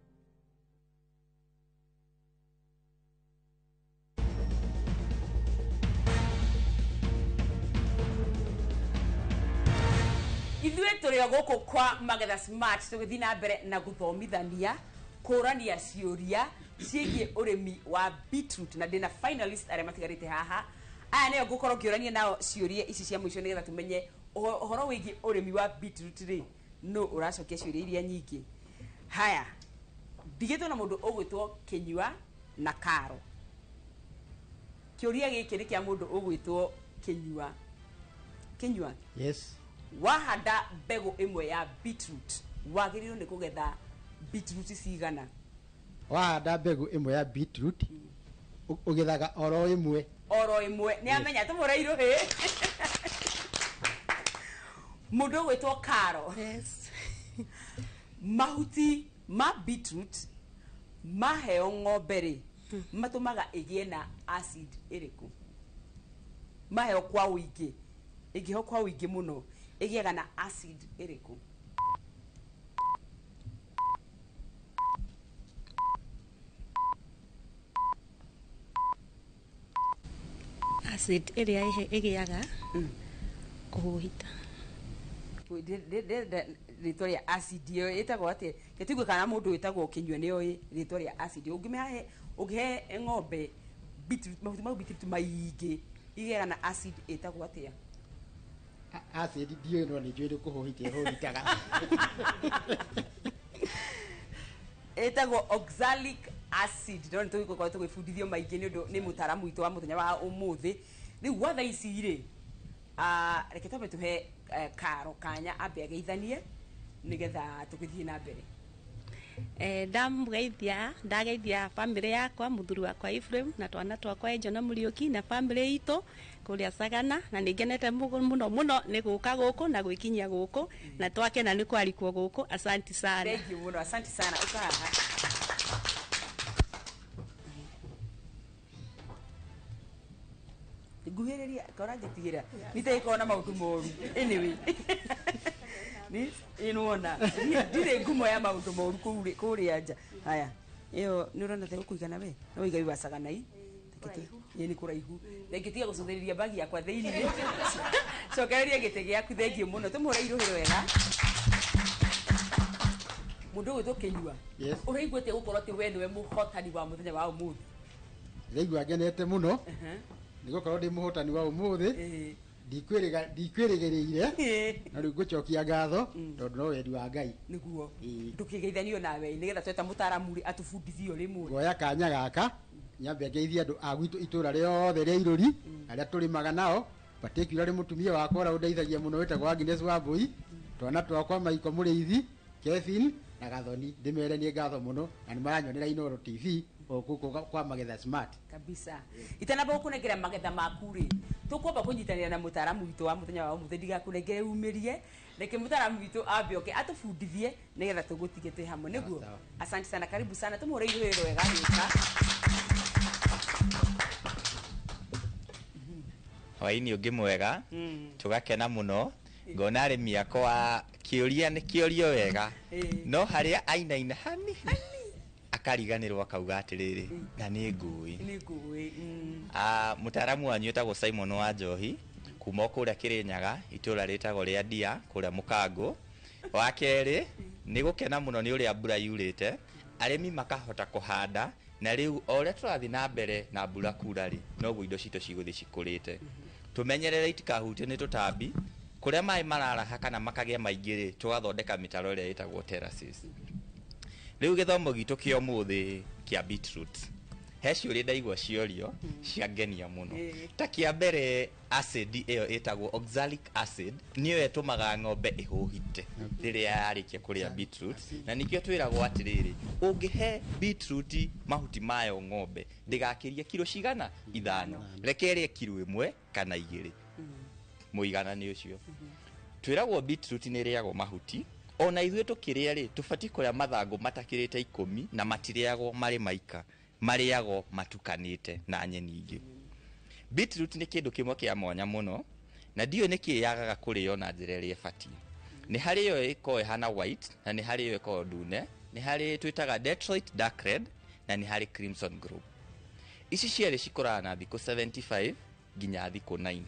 Ithuĩ tũrĩ o gũkũ kwa Magetha Smart tũgĩthiĩ na mbere na gũthomithania kũrania ciũria ciĩgiĩ ũrĩmi wa beetroot, na ndĩna finalist arĩa matigarĩte haha. Aya nĩo ngũkorwo ngĩũrania nao ciũria ici cia mũico nĩgetha tũmenye ũhoro wĩgiĩ ũrĩmi wa beetroot rĩ, nũ ũracokia ciũria iria nyingĩ. Haya, ndigĩtwo na mũndũ ũgwĩtwo Kĩnyua na Karo. Kĩũria gĩkĩ nĩ kĩa mũndũ ũgwĩtwo Kĩnyua. Kĩnyua, Yes. wahanda mbegũ ĩmwe ya beetroot wagĩrĩirwo nĩ kũgetha beetroot cigana? Wahanda mbegũ ĩmwe ya beetroot ũgethaga oro ĩmwe. Oro ĩmwe. Nĩ amenya, tũmũre irũhĩ. Mũndũ ũgwĩtwo Karo. Yes. Mahuti ma beetroot maheo ng'ombe rĩ, matũmaga ĩgĩe na acid ĩrĩkũ? Maheo kwa ũingĩ, ĩngĩheo kwa ũingĩ mũno ĩgĩaga na acid ĩrĩkũ? Acid ĩrĩa ĩgĩaga kũhũhita. Ndĩrenda rĩtwa rĩa acid ĩyo ĩtagwo atĩa? Gĩtigue kana mũndũ wĩtagwo Kĩnyua nĩ oĩ rĩtwa rĩa acid. Ũngĩmĩhe, ũngĩhe ng'ombe beetroot, mahuti mau beetroot maingĩ, igĩaga na acid ĩtagwo atĩa? Acid ndiũĩ, no nĩ njũĩ nĩ kũhũhita ĩhũhitaga. Ĩtagwo oxalic acid. No nĩ tũgũkorwo tũgĩbundithio maingĩ nĩ ũndũ nĩ mũtaaramu witũ wa mũthenya wa ũmũthĩ. Rĩu gwa thaa ici rĩ, reke twambe tũhe Karo kanya ambe ageithanie nĩgetha tũgĩthiĩ na mbere. Ndamũgeithia, ndageithia bamĩrĩ yakwa, mũthuri wakwa Ephraim na twana twakwa Angel na Mũriũki na bamĩrĩ itũ kũrĩa Sagana, na nĩ ngenete mũno mũno nĩ gũka gũkũ na gwĩkinyia gũkũ, na twakena nĩ kwarikwo gũkũ. Asanti sana. Thank you mũno, asanti sana. Ũka haha. Nguhĩrĩria kora njĩtigĩra nitagĩkorwo na maũndũ moru. Anyway, nĩwona ndirĩ ngumo ya maũndũ moru kũrĩa nja. Haya, ĩyo nĩ ũrona ta ĩgũkũigana we? No wĩiga wĩ wa Saganai. Ĩĩ, nĩ kũraihu. Thengiũ, tiga gũcũthĩrĩria mbagi yakwa thĩinĩ. Cokereria gĩtĩ gĩaku. Thengiũ mũno, tũmũhũre irũhĩ wega. Mũndũ ũgwĩtwo Kĩnyua, Yes. ũraigua atĩa gũkorwo atĩ we nĩwe mũhotani wa mũthenya wa ũmũthĩ? Ndĩraigua ngenete mũno nĩ gũkorwo ndĩ mũhotani wa ũmũthĩ. Ndikwĩrĩgĩrĩire, no rĩu ngũcokia ngatho tondũ no wendi wa Ngai. Nĩguo ndũkĩgeithanio nawe nĩgetha tweta mũtaaramu rĩ atũbundithie rĩmwe. Ngoya kanya gaka nyambe ngeithie andũ a gwitũ itũra rĩothe rĩa Irũri arĩa tũrĩmaga nao, particularly mũtumia wakwa ũrĩa ũndeithagia mũno wĩtagwo Agnes Wambui, twana twakwa Maiko Mũrĩithi, Kevin na Gathoni. Ndĩmere nĩ ngatho mũno na nĩ maranyonera Inooro TV o gũkũ kwa Magetha Smart. Kabisa. Itanamba gũkũnengera magetha maku rĩ, tũkwamba kũnyitanĩra na mũtaaramu witũ wa mũthenya wa ũmũthĩ. Ndigakũnengere umĩrie, reke mũtaaramu witũ ambe oke atũbundithie nĩgetha tũgũtige twĩ hamwe. Nĩguo, asante sana, karibu sana. Tũmũhũre irũhĩ wega agĩũka. Hwaĩ-inĩ ũngĩ mwega, tũgakena mũno ngona arĩmi akwa. Kĩũria nĩ kĩũrio wega, no harĩa ainaina hani akariganĩrwo akauga atĩrĩrĩ, na nĩ ngũĩ. Nĩ ngũĩ. Mũtaaramu wanyu wĩtagwo Simon wa Njohi kuma o kũrĩa Kĩrĩnyaga, itũũra rĩtagwo rĩa Ndia kũrĩa Mũkangũ. Wa kerĩ, nĩ gũkena mũno nĩ ũrĩa mbura yurĩte, arĩmi makahota kũhanda, na rĩu o ũrĩa tũrathiĩ na mbere na mbura kura rĩ, noguo indo citũ cigũthiĩ cikũrĩte. Tũmenyerere itikahutio nĩ tũtambi. Kũrĩa maĩ mararaha kana makagĩa maingĩ rĩ, tũgathondeka mĩtaro ĩrĩa ĩtagwo terraces. Rĩu gĩthomo gitũ kĩa ũmũthĩ kĩa beetroot, he ciũria ndaigua ciorio ciangenia mũno. Ta kĩa mbere, acid ĩyo ĩtagwo oxalic acid nĩyo ĩtũmaga ng'ombe ĩhũhite rĩrĩa yarĩkia kũrĩa beetroot, na nĩkĩo twĩragwo atĩrĩrĩ, ũngĩhe beetroot mahuti mayo ng'ombe ndĩgakĩrie kiro cigana 5, reke ĩrĩe kiro 1 kana 2, mũigana nĩ ũcio. Twĩragwo beetroot nĩ ĩrĩagwo mahuti, ona ithuĩ tũkĩrĩa rĩ, tũbatiĩ kũrĩa mathangũ matakĩrĩte 10, na matirĩagwo marĩ maika, marĩagwo matukanĩte na nyeni ingĩ. Beetroot nĩ kĩndũ kĩmwe kĩa mwanya mũno, na ndiũĩ nĩkĩ yagaga kũrĩo na njĩra ĩrĩa ĩbatiĩ. Nĩ harĩ ĩyo ĩkoragwo ĩhana white, na nĩ harĩ ĩyo ĩkoragwo ndune, nĩ harĩ twĩtaga Detroit Dark Red, na nĩ harĩ Crimson Globe. Ici cierĩ cikũraga na thikũ 75 nginya thikũ 90.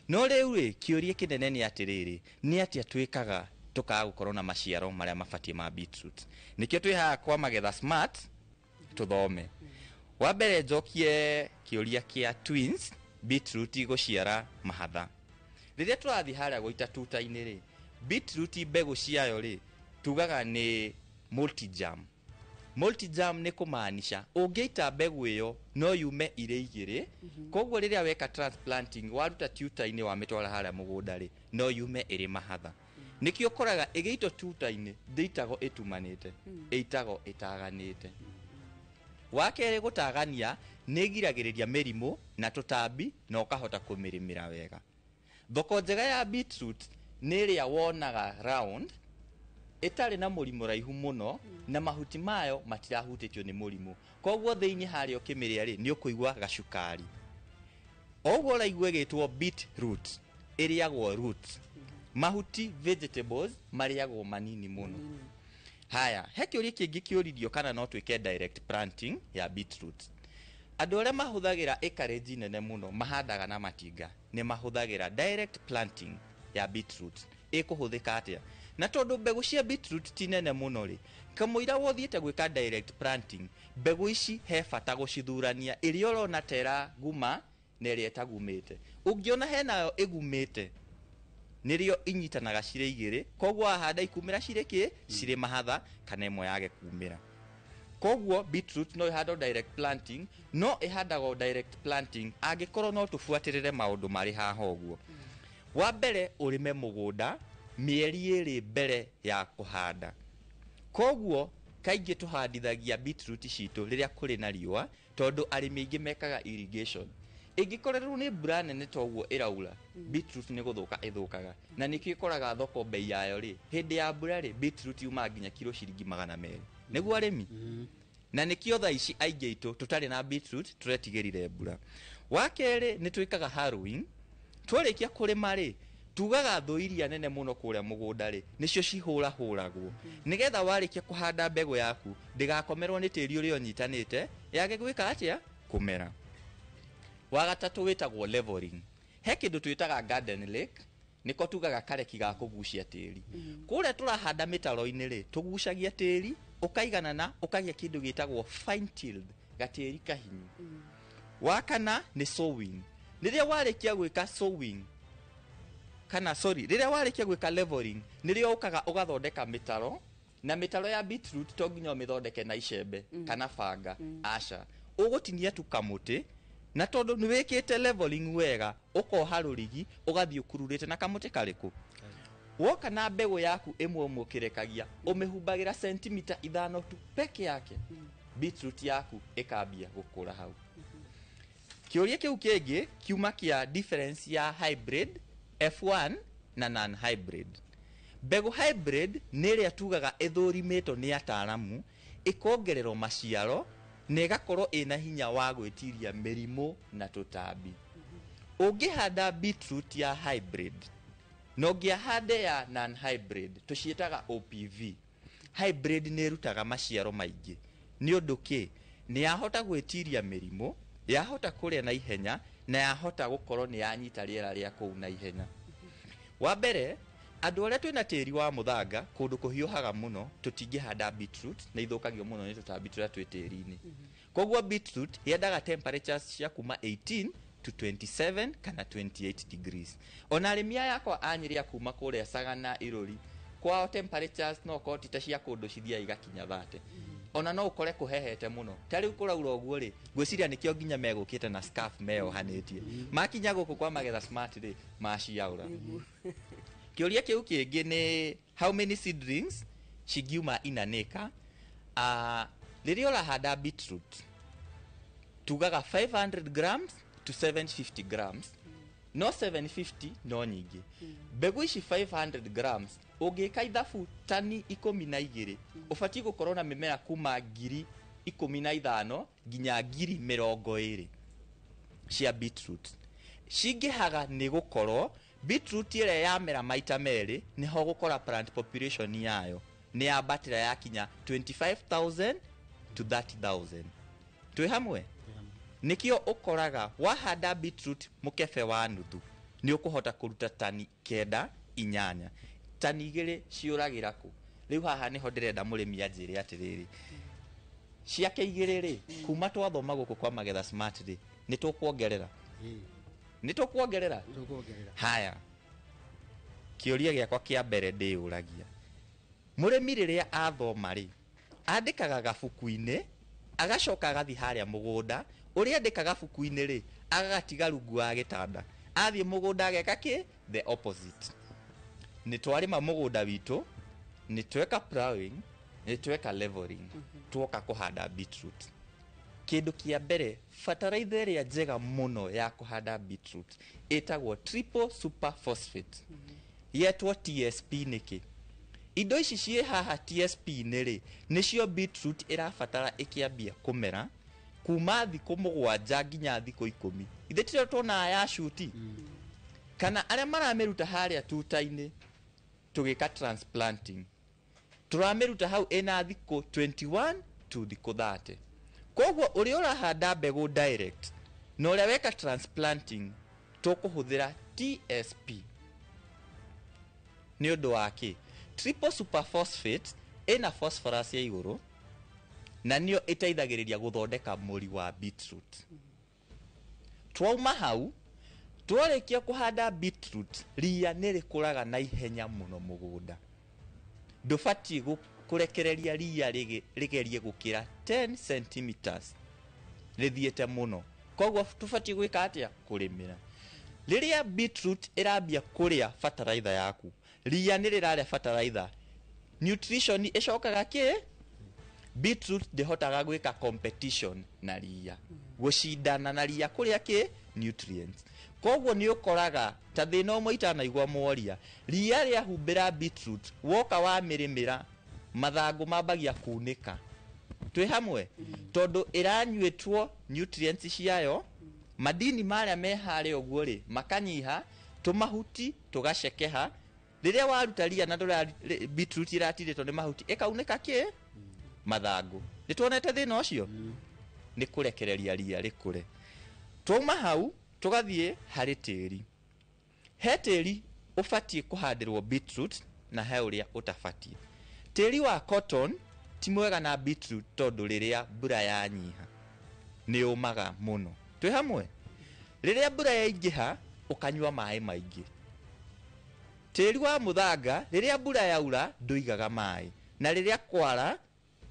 No rĩu rĩ, kĩũria kĩnene nĩ atĩrĩrĩ, nĩ atĩa twĩkaga tũkaga gũkorwo na maciaro marĩa mabatiĩ ma beetroot? Nĩkĩo twĩ haha kwa Magetha Smart tũthome. Wa mbere njokie kĩũria kĩa twins beetroot gũciara mahatha. Rĩrĩa tũrathiĩ harĩa gũita tuta-inĩ rĩ, beetroot mbegũ ciayo rĩ, tugaga nĩ Multijam. Multijam nĩ kũmaanisha ũngĩita mbegũ ĩyo no yume irĩ igĩrĩ. Koguo rĩrĩa weka transplanting, waruta tuta-inĩ wamĩtwara harĩa mũgũnda rĩ, no yume ĩrĩ mahatha. Nĩkĩo ũkoraga ĩgĩitwo tuta-inĩ ndĩitagwo ĩtumanĩte, ĩitagwo ĩtaganĩte. Wa kerĩ, gũtagania nĩ ĩgiragĩrĩria mĩrimũ na tũtambi na ũkahota kũmĩrĩmĩra wega. Thoko njega ya beetroot nĩ ĩrĩa wonaga round, ĩtarĩ na mũri mũraihu mũno, na mahuti mayo matirahutĩtio nĩ mũrimũ. Koguo thĩinĩ harĩa ũkĩmĩrĩa rĩ, nĩ ũkũigua gacukari. O ũguo ũraigua ĩgĩtwo beetroot, ĩrĩagwo root. Mahuti, vegetables, marĩagwo manini mũno. Haya, he kĩũria kĩngĩ kĩũririo kana no twĩke direct planting ya beetroot. Andũ arĩa mahũthagĩra acreage nene mũno mahandaga na matinga nĩ mahũthagĩra direct planting ya beetroot. Ĩkũhũthĩka atĩa? Na tondũ mbegũ cia beetroot ti nene mũno rĩ, kamũira wothiĩte gwĩka direct planting, mbegũ ici he bata gũcithurania, ĩrĩa ũrona ta ĩraguma na ĩrĩa ĩtagumĩte. Ũngĩona henayo ĩgumĩte, nĩrĩo inyitanaga cirĩ igĩrĩ. Koguo wahanda ikumĩra cirĩ kĩ cirĩ mahatha, kana ĩmwe yage kumĩra. Koguo beetroot no ĩhandwo direct planting, no ĩhandagwo direct planting angĩkorwo no tũbuatĩrĩre maũndũ marĩ haha. Ũguo wa mbere, ũrĩme mũgũnda mĩeri 2 mbere ya kũhanda. Koguo kaingĩ tũhandithagia beetroot citũ rĩrĩa kũrĩ na riũa, tondũ arĩmi aingĩ mekaga irrigation. Ĩngĩkorerwo nĩ mbura nene ta ũguo ĩraura, beetroot nĩ gũthũka ĩthũkaga, na nĩkĩo ĩkoraga thoko bei yayo rĩ, hĩndĩ ya mbura rĩ, beetroot yumaga nginya kiro ciringi 200. Nĩguo arĩmi, na nĩkĩo thaa ici aingĩ aitũ tũtarĩ na beetroot, tũretigĩrire mbura. Wa kerĩ, nĩ twĩkaga harrowing. Twarĩkia kũrĩma rĩ, tugaga thũ iria nene mũno kũrĩa mũgũnda rĩ, nĩcio cihũrahũragwo, nĩgetha warĩkia kũhanda mbegũ yaku ndĩgakomerwo nĩ tĩri ũrĩa ũnyitanĩte, yage gwĩka atĩa? Kũmera. Wa gatatũ wĩtagwo leveling. He kĩndũ twĩtaga garden lake, nĩko tugaga kareki ga kũgucia tĩri. Kũrĩa tũrahanda mĩtaro-inĩ rĩ, tũgucagia tĩri ũkaiganana, ũkagĩa kĩndũ gĩtagwo fine tilled, gatĩri kahinyu. Wa kana nĩ sowing. Rĩrĩa warĩkia gwĩka sowing, kana sorry, rĩrĩa warĩkia gwĩka leveling, nĩrĩo ũkaga ũgathondeka mĩtaro. Na mĩtaro ya beetroot to nginya ũmĩthondeke na icembe kana banga, aca, ũgũtinia tu kamũtĩ, na tondũ nĩ wĩkĩte leveling wega, ũkoha rũrigi ũgathiĩ ũkururĩte na kamũtĩ karĩkũ. Woka na mbegũ yaku ĩmwe ĩmwe ũkĩrekagia, ũmĩhumbagĩra sentimita 5 tu peke yake, beetroot yaku ĩkambia gũkũra hau. Kĩũria kĩu kĩngĩ kiuma kĩa difference ya hybrid F1 na non hybrid. Mbegũ hybrid nĩ ĩrĩa tugaga ĩthũrimĩtwo nĩ ataaramu, ĩkongererwo maciaro na ĩgakorwo ĩna hinya wa gwĩtiria mĩrimũ na tũtambi. Ũngĩhanda beetroot ya hybrid na ũngĩahande ya non hybrid, tũciĩtaga OPV, hybrid nĩ ĩrutaga maciaro maingĩ. Nĩ ũndũ kĩ? Nĩ yahota gwĩtiria mĩrimũ, yahota kũrĩa na ihenya, na yahota gũkorwo nĩ yanyita rĩera rĩa kũu na ihenya. Wa mbere, andũ arĩa twĩna tĩri wa mũthanga, kũndũ kũhiũhaga mũno, tũtingĩhanda beetroot, nĩ ithũkagio mũno nĩ tũtambi tũrĩa twĩ tĩri-inĩ. Koguo beetroot yendaga temperatures cia kuma 18 to 27 kana 28 degrees. Ona arĩmi aya akwa a Nyĩrĩ a kuma kũrĩa Sagana, Irũri kwao, temperatures no korwo ti ta cia kũndũ cithiaga igakinya 30. Ona no ũkore kũhehete mũno ta rĩu kũraura ũguo rĩ, ngwĩciria nĩkĩo nginya megũkĩte na scarf meyohanĩtie makinya gũkũ kwa Magetha Smart rĩ, maciaũra. Kĩũria kĩu kĩngĩ nĩ how many seedlings cingiuma in an acre. Rĩrĩa ũrahanda beetroot, tugaga 500 grams to 750 grams, no 750 no nyingĩ. Mbegũ ici 500 grams, ũngĩka ithabu tani 12, ũbatiĩ gũkorwo na mĩmera kuma 15,000 nginya 20,000 cia beetroot. Cingĩhaga nĩ gũkorwo beetroot ĩrĩa yamera maita merĩ, nĩho gũkora plant population yayo nĩ yambatĩra yakinya 25,000 to 30,000. Twĩ hamwe? Nĩkĩo ũkoraga wahanda beetroot mũkebe wa nuthu, nĩ ũkũhota kũruta tani 9, 8. Tani 2 ciũragĩra kũ? Rĩu haha nĩho ndĩrenda mũrĩmi anjĩre atĩrĩrĩ, ciake igĩrĩ rĩ, kuma twathoma gũkũ kwa Magetha Smart rĩ, nĩ tũkuongerera? Nĩ tũkuongerera? Tũkuongerera. Haya, kĩũria gĩakwa kĩa mbere ndĩyũragia, Mũrĩmi rĩrĩa athoma rĩ, andĩkaga gabuku-inĩ, agacoka agathiĩ harĩa mũgũnda, ũrĩa andĩka gabuku-inĩ rĩ, agagatiga rungu wa gĩtanda. Athiĩ mũgũnda ageka kĩ? The opposite. Nĩ twarĩma mũgũnda witũ, nĩ tweka plowing, nĩ tweka leveling, twoka kũhanda beetroot. Kĩndũ kĩa mbere, bataraitha ĩrĩa njega mũno ya kũhanda beetroot ĩtagwo triple super phosphate. Yetwo TSP nĩkĩ? Indo ici ciĩ haha TSP nĩ rĩ, nĩcio beetroot ĩrabatara ĩkĩambia kũmera kuma thikũ 7 nginya thikũ 10. Ithe tiro tuonaga ya cuti kana arĩa maramĩruta harĩa tuta-inĩ tũgĩka transplanting, tũramĩruta hau ĩna thikũ 21 to thikũ 30. Koguo ũrĩa ũrahanda mbegũ direct na ũrĩa weka transplanting tũkũhũthĩra TSP. Nĩ ũndũ wa kĩ? Triple superphosphate ĩna phosphorus ya igũrũ na nĩyo ĩteithagĩrĩria gũthondeka mũri wa beetroot. Twauma hau, twarĩkia kũhanda beetroot, ria nĩ rĩkũraga na ihenya mũno mũgũnda. Ndũbatiĩ kũrekereria ria rĩgerie gũkĩra 10 centimeters rĩthiĩte mũno. Koguo tũbatiĩ gwĩka atĩa? Kũrĩmĩra. Rĩrĩa beetroot ĩrambia kũrĩa bataraitha yaku, ria nĩ rĩrarĩa bataraitha, nutrition ĩcokaga kĩ? Beetroot ndĩhotaga gwĩka competition na ria, gũcindana na ria kũrĩa kĩ? Nutrients. Koguo nĩ ũkoraga ta thĩna ũmwe itanaigua mworia, ria rĩahumbĩra beetroot, woka wamĩrĩmĩra, mathangũ mambagia kunĩka. Twĩ hamwe? Tondũ ĩranyuĩtwo nutrients ciayo, madini marĩa me harĩa ũguo rĩ, makanyiha, tũmahuti tũgacekeha. Rĩrĩa waruta ria na beetroot ĩratirĩtwo nĩ mahuti, ĩkaunĩka kĩ? Mathangũ. Nĩ tuonete thĩna ũcio? Nĩ kũrekereria ria rĩkũre. Twauma hau, tũgathiĩ harĩ tĩri. He tĩri ũbatiĩ kũhandĩrwo beetroot na he ũrĩa ũtabatiĩ. Tĩri wa cotton ti mwega na beetroot tondũ rĩrĩa mbura yanyiha nĩ ũmaga mũno. Twĩ hamwe? Rĩrĩa mbura yaingĩha ũkanyua maĩ maingĩ. Tĩri wa mũthanga rĩrĩa mbura yaura ndũigaga maĩ, na rĩrĩa kwara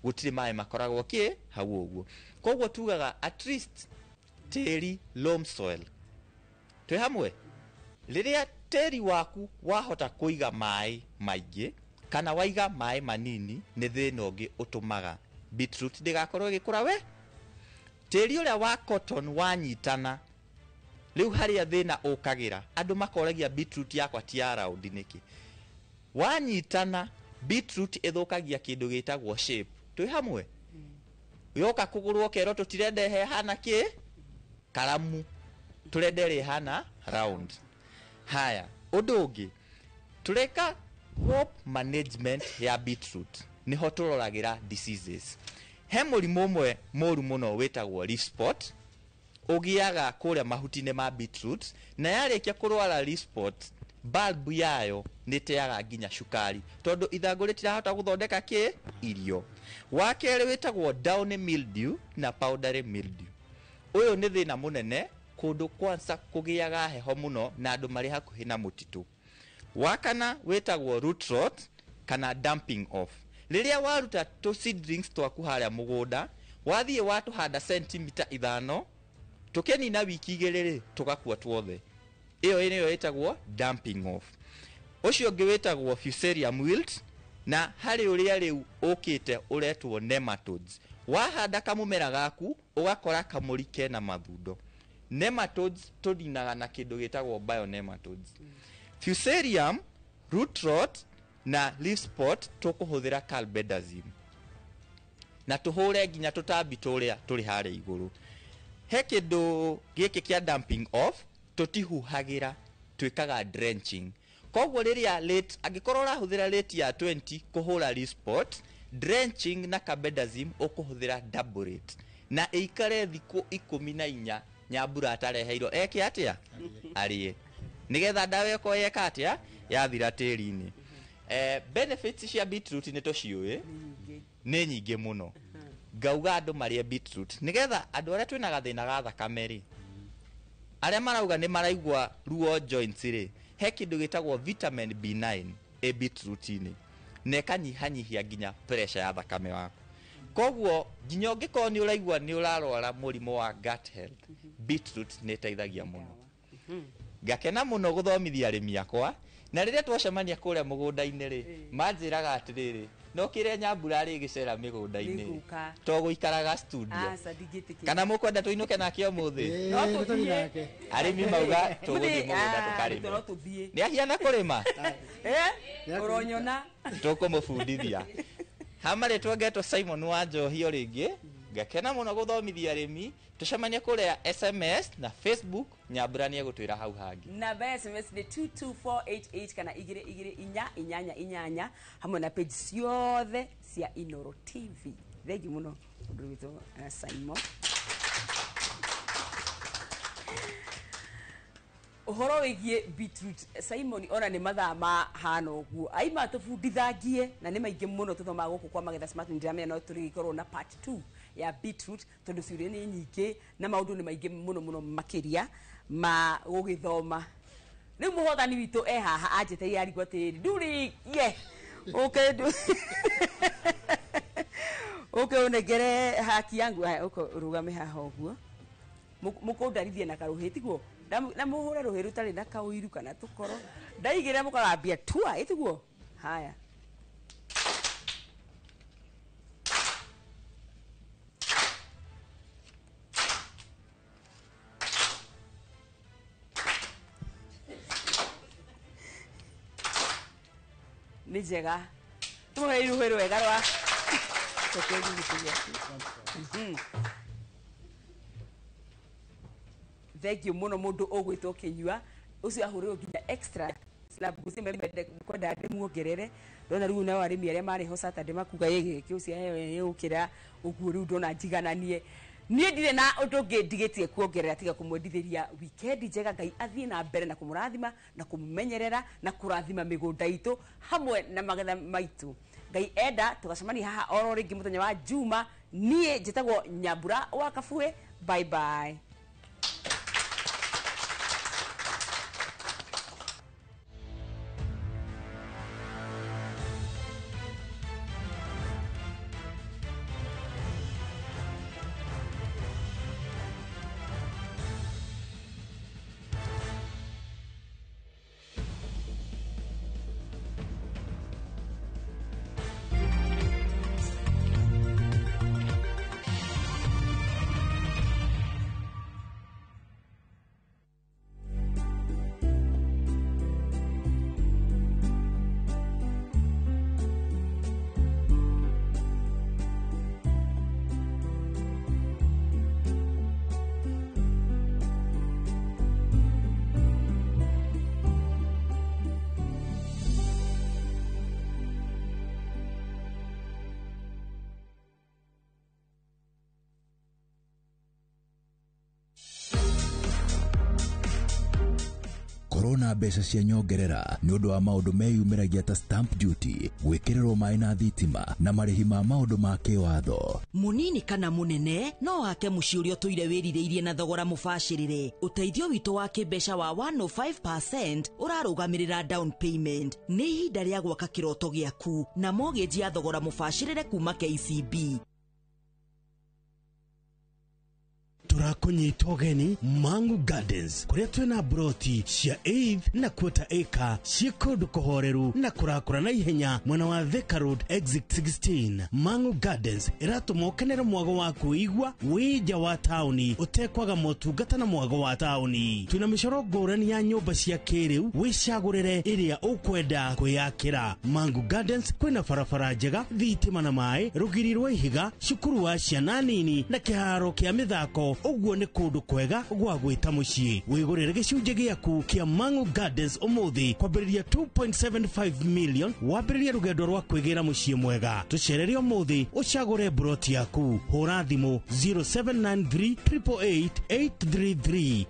gũtirĩ maĩ makoragwo kĩ hau ũguo. Koguo tugaga at least tĩri loam soil. Twĩ hamwe? Rĩrĩa tĩri waku wahota kũiga maĩ maingĩ kana waiga maĩ manini, nĩ thĩna ũngĩ ũtũmaga beetroot ndĩgakorwo ĩgĩkũra we. Tĩri ũrĩa wa cotton wanyitana, rĩu harĩa thĩna ũkagĩra, andũ makoragia beetroot yakwa ti ya round nĩkĩ. Wanyitana, beetroot ĩthũkagia kĩndũ gĩtagwo shape. Twĩ hamwe? Yoka kũgũrwo ũkerwo tũtirenda ĩhana kĩ? Karamu. Tũrenda ĩrĩa ĩhana round. Haya, ũndũ ũngĩ, tũreka crop management ya beetroot, nĩho tũroragĩra diseases. He mũrimũ ũmwe mũru mũno wĩtagwo leaf spot, ũgĩaga kũrĩa mahuti-inĩ ma beetroot, na yarĩkia kũrwara leaf spot, bulb yayo nĩ ĩteaga nginya cukari tondũ ithangũ rĩtirahota gũthondeka kĩ? Irio. Wa kerĩ wĩtagwo downy mildew na powdery mildew. Ũyũ nĩ thĩna mũnene kũndũ kwanza kũgĩaga heho mũno na andũ marĩ hakuhĩ na mũtitũ. Wa kana wĩtagwo root rot kana damping off. Rĩrĩa waruta tũ seedlings twaku harĩa mũgũnda, wathiĩ watũhanda sentimita 5, tũkĩnina wiki 2 rĩ, tũgakua tuothe. Ĩyo nĩyo ĩtagwo damping off. Ũcio ũngĩ wĩtagwo fusarium wilt, na harĩ ũrĩa rĩu ũkĩte ũretwo nematodes. Wahanda kamũmera gaku, ũgakora kamũri kena mathundo. Nematodes tũninaga na kĩndũ gĩtagwo bionematodes. Fusarium, root rot na leaf spot tũkũhũthĩra carbendazim. Na tũhũre nginya tũtambi tũrĩa tũrĩ harĩa igũrũ. He kĩndũ gĩkĩ kĩa damping off tũtihuhagĩra, twĩkaga drenching. Koguo rĩrĩa rate, angĩkorwo ũrahũthĩra rate ya 20 kũhũra leaf spot, drenching na carbendazim ũkũhũthĩra double rate. Na ĩikare thikũ 14 nyambura atareheirwo eke atĩa? Arĩe. Nĩgetha ndawa ĩkorwo yeka atĩa? Yathira tĩri-inĩ. Benefits cia beetroot nĩ tũciũĩ, nĩ nyingĩ mũno. Ngauga andũ marĩe beetroot nĩgetha andũ arĩa twĩna gathĩna ga thakame rĩ, arĩa marauga nĩ maraigua ruo joints rĩ, he kĩndũ gĩtagwo vitamin B9 ĩ beetroot-inĩ. Na ĩkanyihanyihia nginya pressure ya thakame waku. Koguo nginya ũngĩkorwo nĩ ũraigua nĩ ũrarwara mũrimũ wa gut health, beetroot nĩ ĩteithagia mũno. Ngakena mũno gũthomithia arĩmi akwa, na rĩrĩa twacemania kũrĩa mũgũnda-inĩ rĩ, manjĩraga atĩrĩrĩ, no kĩrĩa Nyambura rĩ gĩcera mĩgũnda-inĩ Nĩngũka. to gũikaraga studio. Aca, ndingĩtĩkĩra. Kana mũkwenda tũinũke nake ũmũthĩ? No tũthiĩ. Arĩmi mauga tũgũthiĩ Mũthĩ- mũgũnda ah, tũkarĩme. no tũthiĩ. Nĩ ahiana kũrĩma. Eh, ũronyona. Tũkũmũbundithia hamarĩ twangetwo Simon wa Njohi o rĩngĩ. Ngakena mũno gũthomithia arĩmi. Tũcemanie kũrĩa SMS na Facebook. Nyambura nĩ egũtwĩra hau hangĩ. Namba ya SMS nĩ 22488 kana 22488 hamwe na page ciothe cia Inoro TV. Thengi mũno mũndũ witũ Simon. Ũhoro wĩgiĩ beetroot, Simon, ona nĩ mathaa mahana ũguo aima tũbundithangie, na nĩ maingĩ mũno tũthomaga gũkũ kwa Magetha Smart. Nĩ ndĩramenya no tũrĩgĩkorwo na part 2 ya beetroot, tondũ ciũria nĩ nyingĩ na maũndũ nĩ maingĩ mũno mũno makĩria ma gũgĩthoma. Rĩu mũhotani witũ e haha anjĩteire arigwo atĩrĩrĩ, ndurĩkie ũke ũke ũnengere haki yangu. Haya, ũke ũrũgame haha ũguo. Mũkũndarithie na karũhĩ tiguo, na mũhũre rũhĩ rũtarĩ na kaũiru kana tũkoro ndaigĩrĩra mũkarambia tua ĩtiguo. Haya, nĩ njega, tũmũhe rũhĩ rwega rwa cokeria gĩtĩ gĩaku. Thengiũ mũno mũndũ ũgwĩtwo Kĩnyua ũcio ahũrĩrwo nginya extra slab kwenda ndĩmuongerere. Ndona rĩu nao arĩmi arĩa marĩ ho Saturday makuga ĩ gĩkĩ ũcio aheo gũkĩra ũguo. Rĩu ndona njigananie, niĩ ndirĩ na ũndũ ũngĩ ndigĩtie kuongerera tiga kũmwendithĩria wikendi njega. Ngai athiĩ na mbere na kũmũrathima na kũmũmenyerera na kũrathima mĩgũnda itũ hamwe na magetha maitũ. Ngai enda tũgacemania haha oro rĩngĩ mũthenya wa Juma. Niĩ njĩtagwo Nyambura wa Kabue. Bye bye. Korwo na mbeca cia nyongerera nĩ ũndũ wa maũndũ meyumĩragia ta stamp duty, gwĩkĩrĩrwo maĩ na thitima na marĩhi ma maũndũ ma kĩwatho. Munini kana munene no wake muciĩ ũrĩa ũtũire wĩrirĩirie na thogora mũbacĩrĩre. Ũteithio witũ wa kĩmbeca wa 105% ũrarũgamĩrĩra down payment. Nĩ ihinda rĩa gwaka kĩroto gĩaku na mortgage ya thogora mũbacĩrĩre kuma KCB. Tũrakũnyita ũgeni Mangu Gardens, kũrĩa twĩna broti cia eighth na quarter acre ciĩ kũndũ kũhoreru na kũrakũra na ihenya mwena wa Thika Road exit 16. Mangu Gardens ĩratũma ũkenere mwago wa kwĩigua wĩ nja wa taũni ũtekwaga motungata na mwago wa taũni. Twĩna mĩcoro ngũrani ya nyũmba cia kĩrĩu, wĩcagũrĩre ĩrĩa ũkwenda kwĩyakĩra. Mangu Gardens kwĩna barabara njega, thitima na maĩ, rũgiri rwa ihiga, cukuru wa ciana nini na kĩharo kĩa mĩthako. Ũguo nĩ kũndũ kwega gwa gwĩta mũciĩ. Wĩgũrĩre gĩcunjĩ gĩaku kĩa Mangu Gardens ũmũthĩ kwambĩrĩria 2.75 million, wambĩrĩrie rũgendo rwa kwĩgĩra mũciĩ mwega. Tũcerere ũmũthĩ ũcagũre broti yaku. Hũra thimũ 0793 888 833.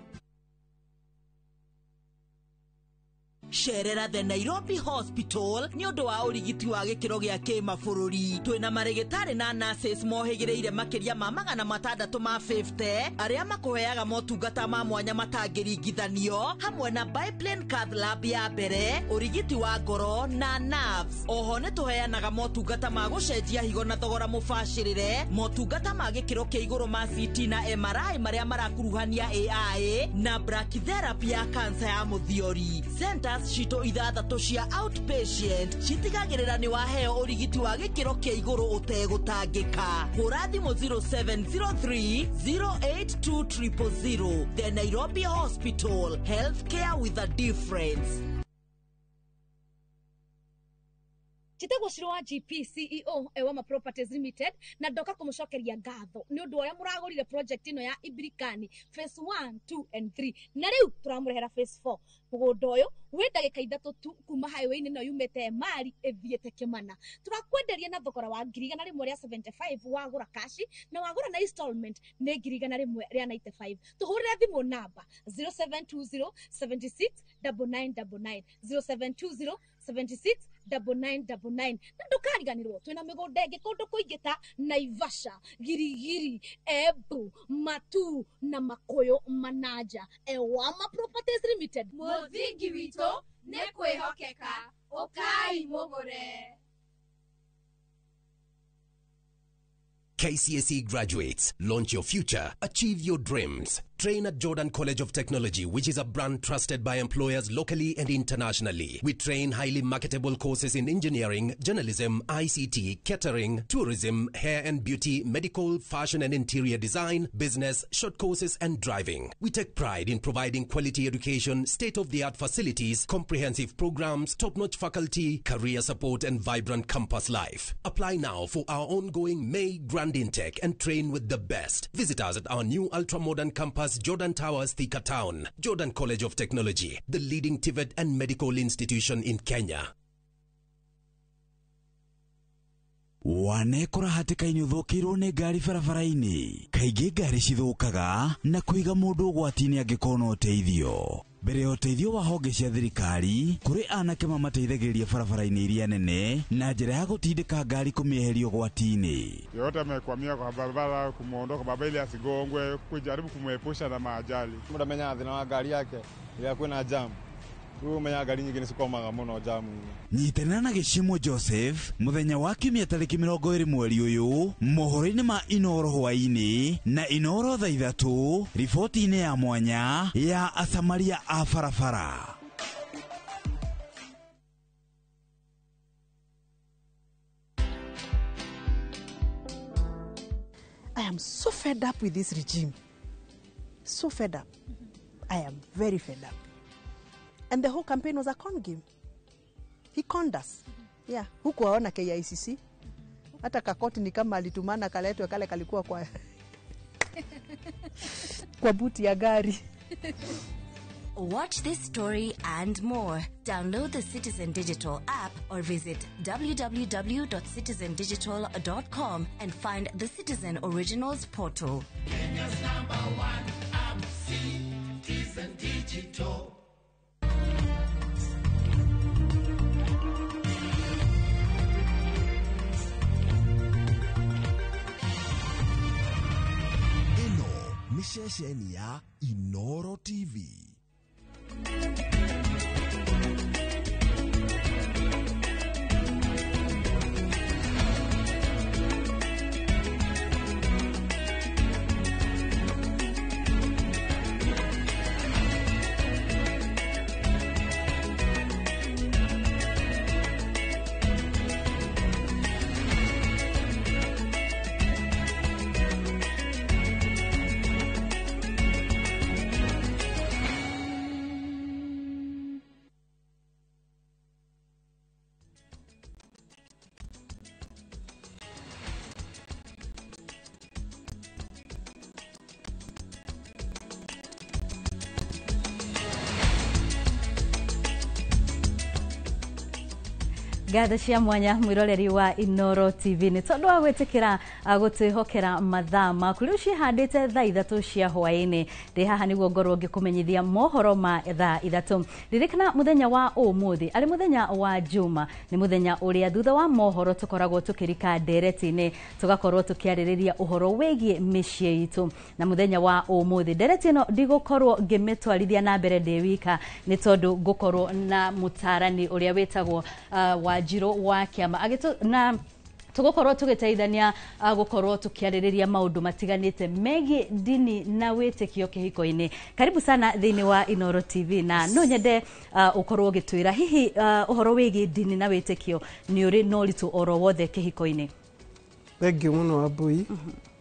Cerera the Nairobi Hospital nĩ ũndũ wa ũrigiti wa gĩkĩro gĩa kĩmabũrũri. Twĩna marĩgĩtarĩ na nurses mohĩgĩrĩire makĩria ma 650 arĩa makũheaga motungata ma mwanya matangĩringithanio, hamwe na biplane cath lab ya mbere, ũrigiti wa ngoro na nerves. Oho nĩ tũheanaga motungata ma gũcenjia higo na thogora mũbacĩrĩre, motungata ma gĩkĩro kĩa igũrũ ma CT na MRI marĩa marakuruhania AI na brachytherapy ya kansa ya mũthiori. Centers citũ 6 cia outpatient citigagĩrĩra nĩ waheo ũrigiti wa gĩkĩro kĩa igũrũ ũtegũtangĩka. Hũra thimũ 0703 082 000. The Nairobi Hospital, healthcare with a difference. Njĩtagwo Shiro wa GP CEO Ewama Properties Limited, na ndoka kũmũcokeria ngatho nĩ ũndũ ũrĩa mũragũrire project ĩno ya Ibirikani phase 1, 2 and 3, na rĩu tũramũrehera phase 4. Mũgũnda ũyũ wĩ ndagĩka 3 tu kuma highway-inĩ ĩno yumĩte Emali ĩthiĩte Kĩmana. Tũrakwenderia na thogora wa 175,000 wagũra kashi, na wagũra na installment nĩ 195,000. Tũhũrĩre thimũ namba 0720 76 9999, 0720 76 9999. Na ndũkariganĩrwo twĩna mĩgũnda ĩngĩ kũndũ kũingĩ ta Naivasha, Girigiri, Embu, Matu na Makũyũ Manaja. Ewama Properties Limited, Mũthingi witũ nĩ kwĩhokeka. Ũkai mũgũre. KCSE graduates, launch your future, achieve your dreams. Train at Jordan College of Technology, which is a brand trusted by employers locally and internationally. We train highly marketable courses in engineering, journalism, ICT, catering, tourism, hair and beauty, medical, fashion and interior design, business, short courses and driving. We take pride in providing quality education, state-of-the-art facilities, comprehensive programs, top-notch faculty, career support and vibrant campus life. Apply now for our ongoing May Grand Intake and train with the best. Visit us at our new ultra-modern campus, Jordan Towers, Thika Town. Jordan College of Technology, the leading TVET and medical institution in Kenya. Wanekora hatĩka-inĩ ũthũkĩirwo nĩ ngari barabara-inĩ. Kaingĩ ngari cithũkaga na kũiga mũndũ ũgwati-inĩ angĩkorwo na ũteithio. Mbere ya ũteithio wa honge cia thirikari, kũrĩ anake mamateithagĩrĩria barabara-inĩ iria nene na njĩra ya gũtindĩka ngari kũmĩeheria ũgwati-inĩ. Yoyote amekwamia kwa barabara kumuondoa kwa barabara ili asigongwe, kujaribu kumuepusha na maajali. Mũndũ amenyaga thĩna wa ngari yake rĩrĩa kwĩna jam. Rĩu ũmenyaga ngari nyingĩ nĩ cikomaga mũno jamu-inĩ. Nyitanĩra na Gĩcimũ Joseph mũthenya wa kiumia tarĩki 20 mweri ũyũ mohoro-inĩ ma Inoro hwaĩ-inĩ na Inoro thaa 3 riboti-inĩ ya mwanya ya Asamaria a barabara. I am so fed up with this regime. So fed up. I am very fed up. And the whole campaign was a con game. He conned us. Yeah. Hukuwaona KICC. Hata kakoti ni kama alitumana kaletwe kale kalikuwa kwa kwa buti ya gari. Watch this story and more. Download the Citizen Digital app or visit www.citizendigital.com and find the Citizen Originals portal. Kenya's #1 app, Citizen Digital. Ĩno nĩ ceceni ya Inoro TV. Ngatho cia mwanya mwiroreri wa Inoro TV nĩ tondũ wa gwĩtĩkĩra gũtwĩhokera mathaa maku. Rĩu ciĩhandĩte thaa 3 cia hwaĩ-inĩ, ndĩ haha nĩguo ngorwo ngĩkũmenyithia mohoro ma thaa 3. Ririkana mũthenya wa ũmũthĩ arĩ mũthenya wa Juma, nĩ mũthenya ũrĩa thutha wa mohoro tũkoragwo tũkĩrika ndereti-inĩ, tũgakorwo tũkĩarĩrĩria ũhoro wĩgiĩ mĩciĩ itũ. Na mũthenya wa ũmũthĩ ndereti ĩno ndigũkorwo ngĩmĩtwarithia na mbere ndĩ wika, nĩ tondũ ngũkorwo na mũtarani ũrĩa wĩtagwo Wanjirũ wa Kĩama na tũgũkorwo tũgĩteithania gũkorwo tũkĩarĩrĩria maũndũ matiganĩte megiĩ ndini na wĩtĩkio kĩhiko-inĩ. Karibu sana thĩinĩ wa Inoro TV, na no nyende ũkorwo ũgĩtwĩra hihi ũhoro wĩgiĩ ndini na wĩtĩkio nĩ ũrĩ na ũritũ oro wothe kĩhiko-inĩ. Thengiũ mũno Wambui,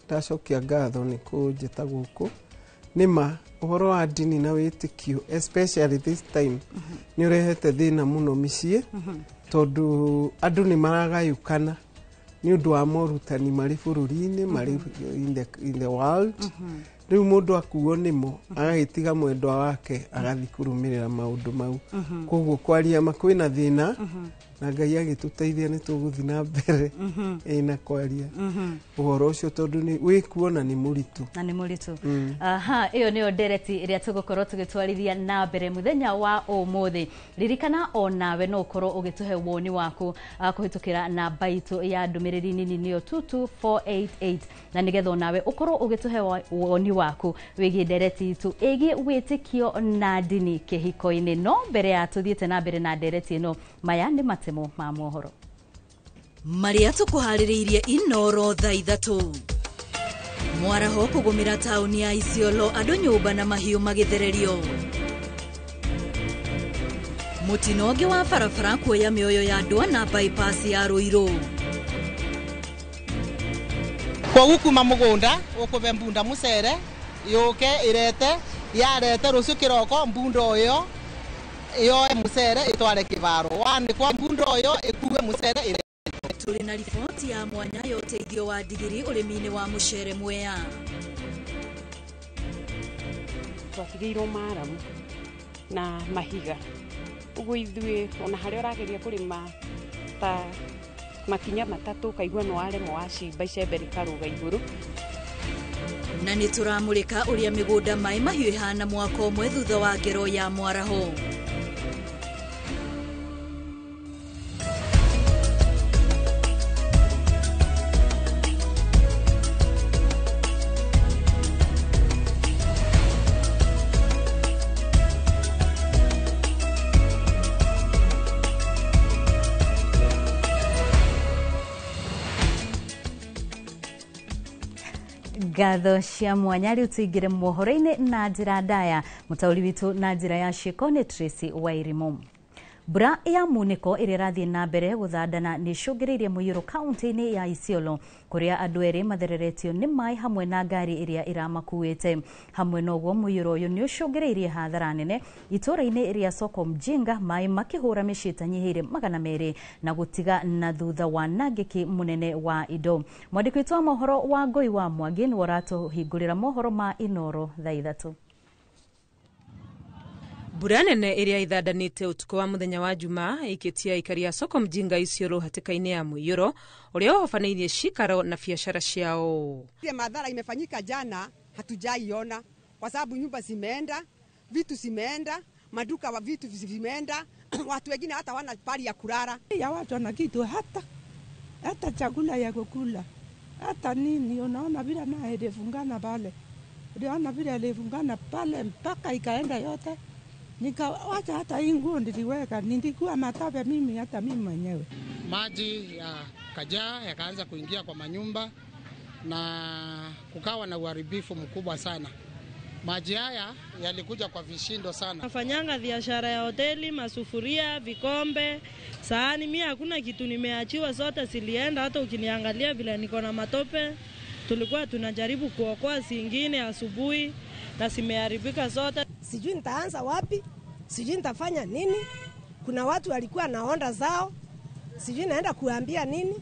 ndacokia ngatho nĩ kũnjĩta gũkũ. Nĩma ũhoro wa ndini na wĩtĩkio especially this time nĩ ũrehete thĩna mũno mĩciĩ, tondũ andũ nĩ maragayũkana nĩ ũndũ wa morutani marĩ bũrũri-inĩ, marĩ in the world. Rĩu mũndũ akuo nĩmo agagĩtiga mwendwa wake agathiĩ kũrũmĩrĩra maũndũ mau. Koguo kwaria ma kwĩna thĩna, na Ngai agĩtũteithia nĩ tũgũthiĩ na mbere na kwaria ũhoro ũcio, tondũ nĩ wĩkuona nĩ mũritũ. Na nĩ mũritũ. Aha, ĩyo nĩyo ndereti ĩrĩa tũgũkorwo tũgĩtwarithia na mbere mũthenya wa ũmũthĩ. Ririkana o nawe no ũkorwo ũgĩtũhe woni waku kũhĩtũkĩra namba itũ ya ndũmĩrĩri nini nĩyo 22488, na nĩgetha o nawe ũkorwo ũgĩtũhe woni waku wĩgiĩ ndereti itũ ĩgiĩ wĩtĩkio na ndini kĩhiko-inĩ. No mbere ya tũthiĩte na mbere na ndereti ĩno, maya nĩ matemo ma mohoro marĩa tũkũharĩrĩirie Inoro thaa 3. Mwaraho kũgũmĩra taũni ya Isiolo, andũ nyũmba na mahiũ magĩthererio. Mũtino ũngĩ wa barabara kuoya mĩoyo ya andũ ana bypass ya Ruiru. Kwoguo kuma mũgũnda ũkũbe mbunda mũcere yũke ĩrete, yarete rũciũ kĩroko mbunda ũyũ yoe mũcere ĩtware kĩbaro, wanĩkwa mbunda ũyũ ĩkue mũcere ĩrete. Tũrĩ na riboti ya mwanya ya ũteithio wa ndigiri ũrĩmi-inĩ wa mũcere Mwea. Twatigĩirwo maramu na mahiga, ũguo ithuĩ ona harĩa ũrageria kũrĩma ta makinya 3 ũkaigua nĩ waremwo, wacimba icembe rĩkarũga igũrũ. Na nĩ tũramũrĩka ũrĩa mĩgũnda maĩ mahiũ ĩhana mwaka ũmwe thutha wa ngero ya mwaraho. Ngatho cia mwanya rĩu tũingĩre mohoro-inĩ na njĩra ndaya. Mũtaũri witũ na njĩra ya ciĩko nĩ Tracy Wairimu. Mbura ya munĩko ĩrĩa ĩrathiĩ na mbere gũthandana nĩ ĩcũngĩrĩirie mũiyũro kaunti-inĩ ya Isiolo, kũrĩa andũ erĩ mathereretio nĩ maĩ hamwe na ngari ĩrĩa ĩramakuĩte. Hamwe na ũguo, mũiyũro ũyũ nĩ ũcũngĩrĩirie hathara nene itũũra-inĩ rĩa Soko Mjinga, maĩ makĩhũra mĩciĩ ĩtanyihĩire 200 na gũtiga na thutha wanangĩki mũnene wa indo. Mwandĩki witũ wa mohoro wa Ngũi wa Mwangi nĩwe ũratũhingũrĩra mohoro ma Inoro thaa 3. Mbura nene ĩrĩa ithandanĩte ũtukũ wa mũthenya wa Juma ĩikĩtie aikari a Soko Mjinga Isiolo hatĩka-inĩ ya mũiyũro ũrĩa ũhobanĩirie cikaro na biacara ciao. Ile madhara imefanyika jana hatujaiona, kwa sababu nyumba zimeenda, vitu zimeenda, maduka wa vitu vimeenda, watu wengine hata wana pali ya kulala. Ya watu wana kitu hata chakula ya kukula, hata nini, unaona vile na ilifungana pale. Unaona vile ilifungana pale mpaka ikaenda yote. Nikawacha hata hii nguo niliweka, nilikuwa matope mimi hata mimi mwenyewe. Maji ya kajaa yakaanza kuingia kwa manyumba na kukawa na uharibifu mkubwa sana. Maji haya yalikuja kwa vishindo sana. Nafanyanga biashara ya hoteli, masufuria, vikombe, sahani. Mimi hakuna kitu nimeachiwa, zote zilienda. Hata ukiniangalia vile niko na matope. Tulikuwa tunajaribu kuokoa zingine asubuhi na zimeharibika zote. Sijui nitaanza wapi, sijui nitafanya nini. Kuna watu walikuwa na onda zao, sijui naenda kuambia nini,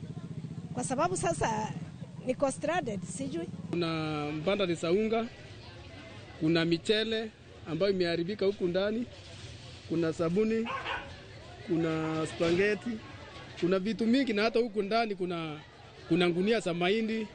kwa sababu sasa niko stranded, sijui. Kuna mbanda za unga, kuna michele ambayo imeharibika huku ndani, kuna sabuni, kuna spaghetti Kuna vitu mingi na hata huku ndani kuna ngunia za mahindi.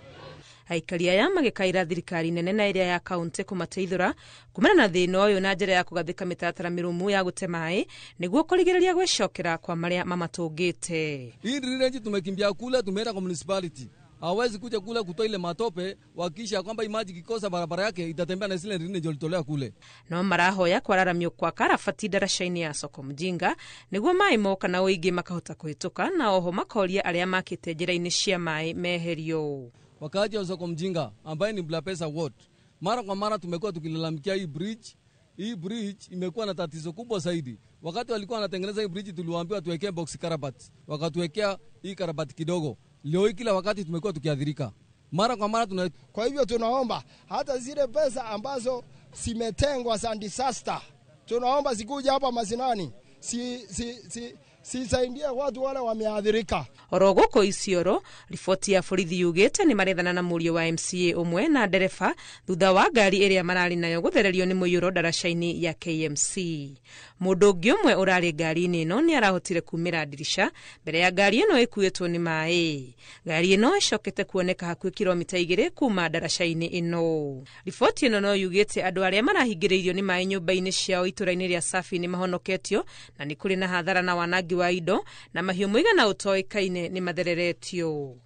Aikari aya magĩkaĩra thirikari nene na ĩrĩa ya kaunti kũmateithũra kumana na thĩna ũyũ na njĩra ya kũgathĩka mĩtaratara mĩrũmu ya gũte maĩ nĩguo kũrigĩrĩria gwĩcokera kwa marĩa mamatũngĩte. Hii drainage tumekimbia kule, tumeenda kwa municipality. Hawezi kuja kule kutoa ile matope, wakisha kwamba maji kikosa barabara yake itatembea na zile drainage walitolea kule. No marahoya kwararamio kwa karabati ndaraca-inĩ ya soko mjinga nĩguo maĩ moka na ũingĩ makahota kũhĩtũka, na oho makoria arĩa makĩte njĩra-inĩ cia maĩ meherio. Wakaaji wa soko mjinga ambaye ni Blapesa Ward, mara kwa mara tumekuwa tukilalamikia hii bridge. Hii bridge imekuwa na tatizo kubwa zaidi. Wakati walikuwa wanatengeneza hii bridge tuliwaambiwa tuwekee box karabati, wakatuwekea hii karabati kidogo. Leo hii kila wakati tumekuwa tukiadhirika mara kwa mara. Kwa hivyo tunaomba hata zile pesa ambazo zimetengwa za disaster, tunaomba zikuje hapa mazinani, sisaidie watu wale wameadhirika. Oro gũkũ Isiolo, riboti ya borithi yugĩte nĩ marethana na mũriũ wa MCA ũmwe na ndereba thutha wa ngari ĩrĩa mararĩ nayo gũthererio nĩ mũiyũro ndaraca-inĩ ya KMC. Mũndũ ũngĩ ũmwe ũrarĩ ngari-inĩ ĩno nĩ arahotire kumĩra ndirica mbere ya ngari ĩno ĩkuĩtwo nĩ maĩ. Ngari ĩno ĩcokete kuoneka hakuhĩ kilomita 2 kuma ndaraca-inĩ ĩno. Riboti ĩno no yugĩte andũ arĩa marahingĩrĩirio nĩ maĩ nyũmba-inĩ ciao itũra-inĩ rĩa Safi nĩ mahonoketio na nĩ kũrĩ na hathara na wanangi wa indo na mahiũ mũigana ũtoĩkaine nĩ mathereretio.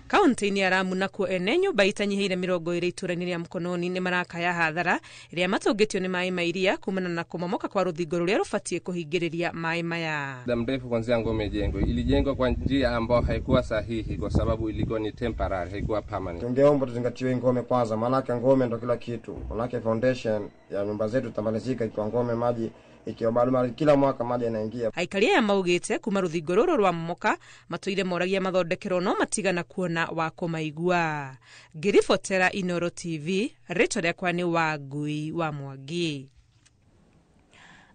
Kaunti-inĩ ya Lamu nakuo ene nyũmba itanyihĩire 20 itũra-inĩ rĩa Mkononi nĩ marakaya hathara ĩrĩa matũngĩtio nĩ maĩ ma iria kumana na kũmomoka kwa rũthingo rũrĩa rũbatiĩ kũhingĩrĩria maĩ maya. Muda mrefu kuanzia ngome ijengwe, ilijengwa kwa njia ambayo haikuwa sahihi kwa sababu ilikuwa ni temporary, haikuwa permanent. Tungeomba tuzingatiwe ngome kwanza, maanake ngome ndo kila kitu, maanake foundation ya nyumba zetu itamalizika ikiwa ngome maji ikiwa bado kila mwaka maji yanaingia. Aikari aya maugĩte kuma rũthingo rũrũ rwa momoka matũire moragia mathondekerwo no matigana kuona wa kũmaigua. Ngĩribotera Inoro TV, rĩtwa rĩakwa nĩ Wangui wa Mwangi.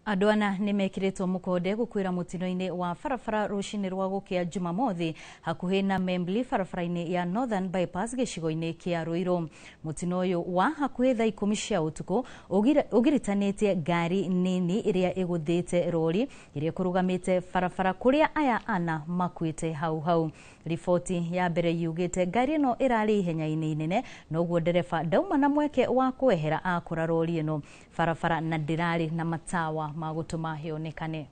Andũ ana nĩ mekĩrĩtwo mũkonde gũkuĩra mũtino-inĩ wa barabara rũcinĩ rwa gũkĩa Jumamothi hakuhĩ na Membli barabara-inĩ ya Northern Bypass gĩcigo-inĩ kĩa Ruiru. Mũtino ũyũ wa hakuhĩ thaa 10 cia ũtukũ ũgiritanĩtie ngari nini ĩrĩa ĩgũthĩte rori ĩrĩa ĩkũrũgamĩte barabara kũrĩa aya ana makuĩte hau hau. Riboti ya mbere yugĩte ngari ĩno ĩrarĩ ihenya-inĩ inene noguo ndereba ndauma na mweke wa kwehera akora rori ĩno barabara na ndĩrarĩ na matawa ma gũtũma yonekane.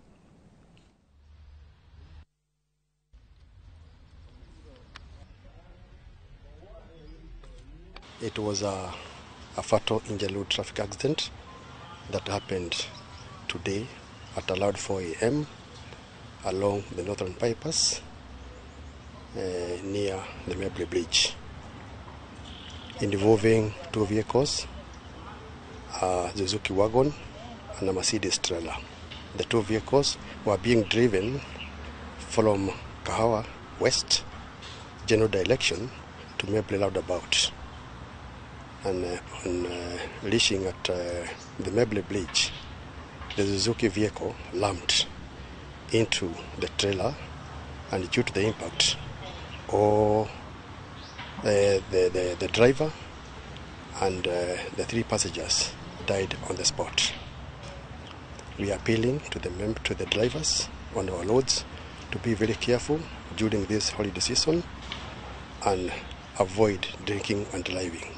It was a fatal injury traffic accident that happened today at around 4 a.m. along the Northern Bypass near the Maple Bridge, involving two vehicles, a Suzuki wagon and a Mercedes trailer. The two vehicles were being driven from Kahawa West general direction to Maple Roundabout, and on reaching at the Maple Bridge, the Suzuki vehicle lumped into the trailer, and due to the impact, all the driver and the three passengers died on the spot. We are appealing to the drivers on our roads to be very careful during this holiday season and avoid drinking and driving.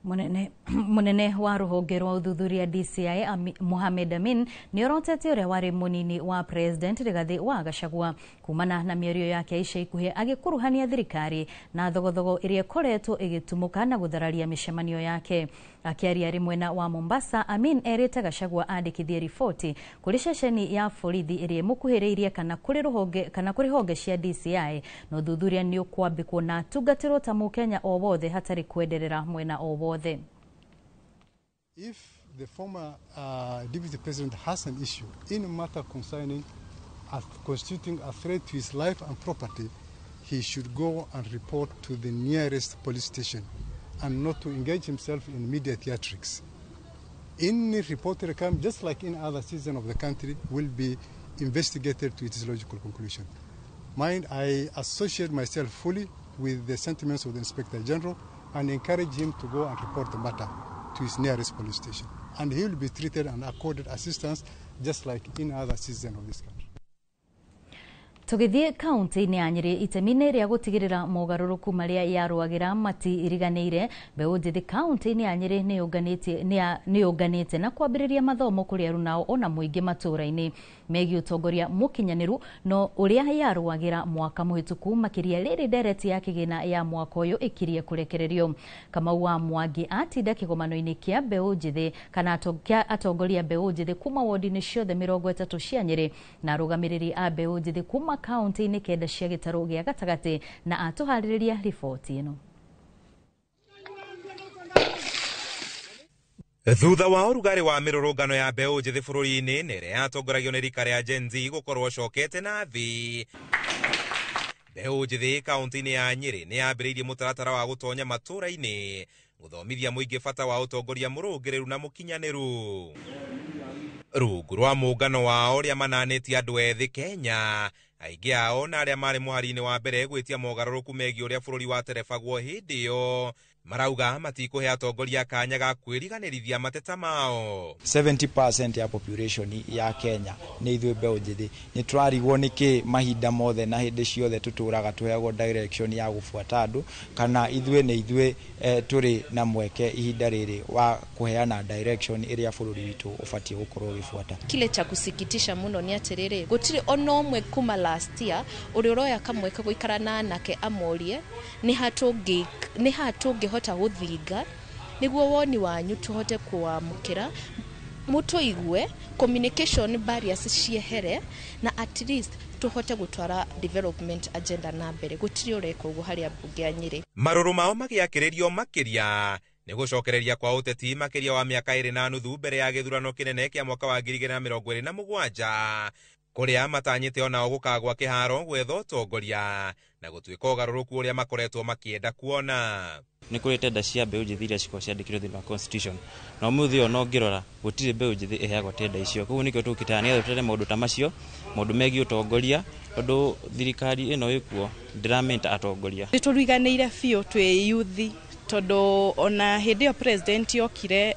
Munene wa rũhonge rwa ũthuthuria DCI Mohamed Amin nĩ orotete ũrĩa warĩ mũnini wa President Rigathi wa Gachagua kumana na mĩario yake ica ikuhĩ agĩkuruhania thirikari na thogothogo ĩrĩa ĩkoretwo ĩgĩtumũka na gũthararia mĩcemanio yake. Akĩaria arĩ mwena wa Mombasa, Amin erĩte Gachagua andĩkithie riboti kũrĩ ceceni ya borithi ĩrĩa ĩmũkuhĩrĩirie kana kũrĩ honge cia DCI na ũthuthuria nĩ ũkwambĩkwo na atungatĩrwo ta mũkenya o wothe hatarĩ kwenderera mwena o wothe. If the former deputy president has an issue in a matter concerning constituting a threat to his life and property, he should go and report to the nearest police station and not to engage himself in media theatrics. Any reported crime, just like in other citizens of the country, will be investigated to its logical conclusion. Mind, I associate myself fully with the sentiments of the Inspector General and encourage him to go and report the matter to his nearest police station and he will be treated and accorded assistance just like any other citizen of this country. Tũgĩthiĩ kaunti-inĩ ya Nyĩrĩ itemi-inĩ rĩa gũtigĩrĩra mogarũrũku marĩa yarũagĩra matiriganĩire, mbeũ njĩthĩ kaunti-inĩ ya Nyĩrĩ nĩyũnganĩte na kwambĩrĩria mathomo kũrĩ arunao ona mũingĩ matũũra-inĩ megiĩ ũtongoria mũkinyanĩru no ũrĩa yarũagĩra mwaka mũhĩtũku, makĩria rĩrĩ ndereti ya kĩgĩna ya mwaka ũyũ ĩkirie kũrekererio. Kamau wa Mwangi atinda kĩgomano-inĩ kĩa mbeũ njĩthĩ kana kĩa atongoria mbeũ njĩthĩ kuma wodi-inĩ ciothe 30 cia Nyĩrĩ na arũgamĩrĩri a mbeũ njĩthĩ kuma kaunti-inĩ 9 cia gĩtarũ gĩa gatagatĩ na atũharĩrĩria riboti ĩno. Thutha wa ũrugarĩ wa mĩrũrũngano ya mbeũ njĩthĩ bũrũri-inĩ na ĩrĩa yatongoragio nĩ rika rĩa Gen Z gũkorwo cokete na thĩ, mbeũ njĩthĩ kaunti-inĩ ya Nyĩrĩ nĩ yambĩrĩirie mũtaratara wa gũtonya matũũra-inĩ gũthomithia mũingĩ bata wa ũtongoria mũrũngĩrĩru na mũkinyanĩru. Rungu rwa mũngano wao ũrĩa mananĩtie andũ ethĩ Kenya, aingĩ ao na arĩa marĩ mũhari-inĩ wa mbere gwĩtia mogarũrũku megiĩ ũrĩa bũrũri waterebagwo hĩndĩ ĩyo, marauga matikũhe atongoria kanya ga kwĩriganĩrithia mateta mao. 70% ya population ya Kenya nĩ ithuĩ mbeũ njĩthĩ. Nĩ tũrarigwo nĩkĩ mahinda mothe na hĩndĩ ciothe tũtũraga tũheagwo direction ya gũbuata andũ, kana ithuĩ nĩ ithuĩ tũrĩ na mweke ihinda rĩrĩ wa kũheana direction ĩrĩa bũrũri witũ ũbatiĩ gũkorwo ũgĩbuata. Kile cha kusikitisha muno nĩ atĩrĩrĩ, gũtirĩ ona ũmwe kuma last year ũrĩa ũroya kamweke gũikara na anake amorie nĩ ha tũngĩhota gũthinga nĩguo woni wanyu tũhote kũwamũkĩra, mũtũigue, communication barriers ciehere na at least tũhote gũtwara development agenda na mbere. Gũtirĩ ũreka ũguo harĩa mbunge ya Nyĩrĩ. Marũrũ mao magĩakĩrĩrio makĩria nĩ gũcokereria kwa ũteti makĩria wa mĩaka 2.5 mbere ya gĩthurano kĩnene kĩa mwaka wa 2027 kũrĩa matanyĩte onao gũkagwa kĩharo gwetha ũtongoria na gũtuĩka ũgarũrũku ũrĩa makoretwo makĩenda kuona. Nĩ kũrĩ tenda cia mbeũ njĩthĩ iria cikoragwo ciandĩkĩtwo thĩinĩ wa constitution, na ũmũthĩ ũyũ ona ũngĩrora gũtirĩ mbeũ njĩthĩ ĩheagwo tenda icio. Koguo nĩkĩo tũkĩtaga nĩgetha tũtere maũndũ ta macio, maũndũ megiĩ ũtongoria, tondũ thirikari ĩno ĩkuo ndĩramenta atongoria. Nĩ tũriganĩire biũ twĩ youth, tondũ ona hĩndĩ ĩyo president okire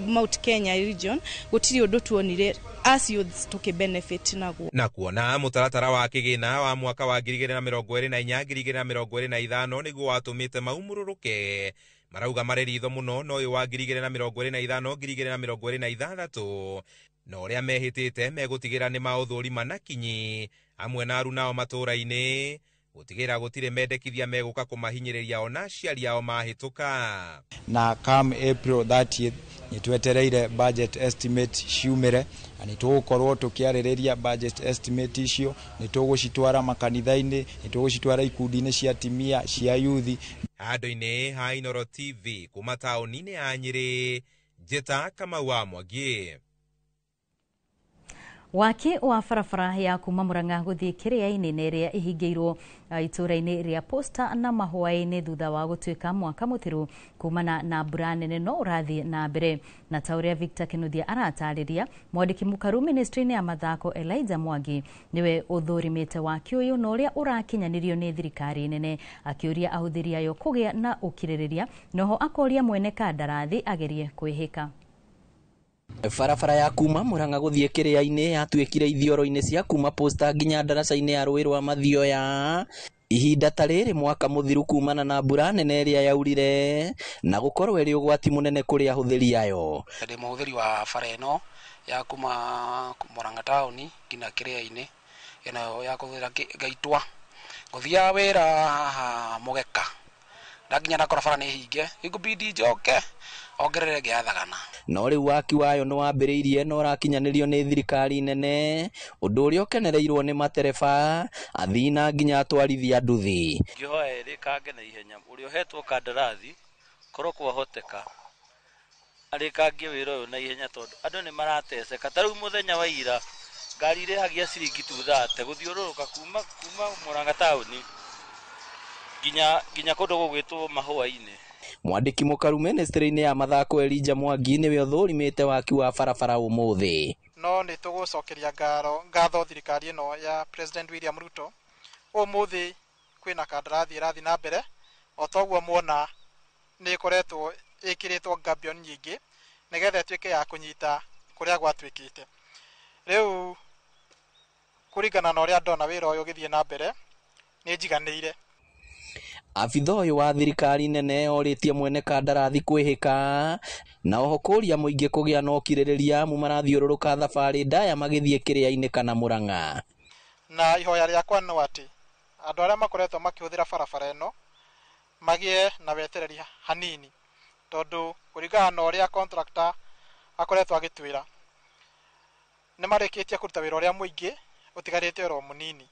Mount Kenya region gũtirĩ ũndũ tuonire as youths tũkĩ benefit naguo. Na kuona mũtaratara wa kĩgĩna wa mwaka wa 2024 2025 nĩguo watũmĩte maumũrũrũke, marauga marĩ ritho mũno na ũyũ wa 2025 2026 na ũrĩa mehĩtĩte megũtigĩra nĩ maũthũrima na kinyi hamwe na arunao matũũra-inĩ gũtigĩra gũtirĩ mendekithia megũka kũmahinyĩrĩria ona aciari ao mahĩtũka. Na come April 30th nĩ twetereire budget estimate ciumĩre, na nĩ tũgũkorwo tũkĩarĩrĩria budget estimate icio, nĩ tũgũcitwara makanitha-inĩ, nĩ tũgũcitwara ikundi-inĩ cia atimia, cia youth. Handũ-inĩ ha Inooro TV kuma taũni-inĩ ya Nyĩrĩ, Njĩta Kamau wa Mwangi. Waki wa barabara ya kuma Murang'a gũthiĩ Kĩrĩa-inĩ na ĩrĩa ĩhingĩirwo itũũra-inĩ rĩa Posta na Mahũa-inĩ thutha wa gũtuĩka mwaka mũthiru kumana na mbura nene no ũrathiĩ na mbere. Na ta ũrĩa Victor Kinuthia aratarĩria, mwandĩki mũkaru ministry-inĩ ya mathako Elijah Mwangi nĩwe ũthũrimĩte waki ũyũ na ũrĩa ũrakinyanĩrio nĩ thirikari nene, akĩũria ahũthĩri ayo kũgĩa na ũkirĩrĩria, noho akoria mwene kandarathi agerie kwĩhĩka. Barabara ya kuma Murang'a gũthiĩ Kĩrĩa-inĩ yatuĩkire ithioro-inĩ cia kuma Posta nginya ndaraca-inĩ ya rũĩ rwa Mathioya ihinda ta rĩrĩ mwaka mũthiru kumana na mbura nene ĩrĩa yaurire na gũkorwo ĩrĩ ũgwati mũnene kũrĩ ahũthĩri ayo. Ndĩ mũhũthĩri wa bara ĩno ya kuma Murang'a taũni nginya Kĩrĩa-inĩ ĩno ya kũhũthĩra Ngaitwa, ngũthiaga wĩra haha Mũgeka, ndakinya ndakora bara nĩ hinge, ĩkũbidi njoke ongerere ngĩathagana. No rĩu waki wayo nĩ wambĩrĩirie na ũrakinyanĩrio nĩ thirikari nene, ũndũ ũrĩa ũkenereirwo nĩ matereba, athii na nginya atwarithia nduthi. Ngĩhoya ĩrĩkange na ihenya, ũrĩa ũhetwo kandarathi korwo kwahoteka arĩkangie wĩra ũyũ na ihenya, tondũ andũ nĩ marateceka. Ta rĩu mũthenya wa ira ngari ĩrĩhagia ciringi 230 gũthiũrũrũka kuma Murang'a taũni nginya kũndũ gũgwĩtwo Mahũa-inĩ. Mwandĩki mũkaru ministry-inĩ ya mathako Elijah Mwangi nĩwe ũthũrimĩte waki wa barabara ũmũthĩ. No nĩ tũgũcokeria ngatho thirikari ĩno ya President William Ruto. Ũmũthĩ kwĩna kandarathi ĩrathiĩ na mbere, o toguo muona nĩ ĩkoretwo ĩkĩrĩtwo gabion nyingĩ, Nĩgetha ĩtuĩke ya kũnyita kũrĩa gwatuĩkĩte. Rĩu kũringana na ũrĩa ndona wĩra ũyũ ũgĩthiĩ na mbere, nĩ njiganĩire. Abitha ũyũ wa thirikari nene orĩtie mwene kandarathi kwĩhĩka na oho kũria mũingĩ kũgĩa na ũkirĩrĩria amu marathiũrũrũka thabarĩ ndaya magĩthiĩ Kĩrĩa-inĩ kana Mũrang'a. Na ihoya rĩakwa no atĩ andũ arĩa makoretwo makĩhũthĩra barabara ĩno magĩe na wetereri hanini, tondũ kũringana na ũrĩa contractor akoretwo agĩtwĩra, nĩ marĩkĩtie kũruta wĩra ũrĩa mũingĩ, ũtigarĩte oro mũnini.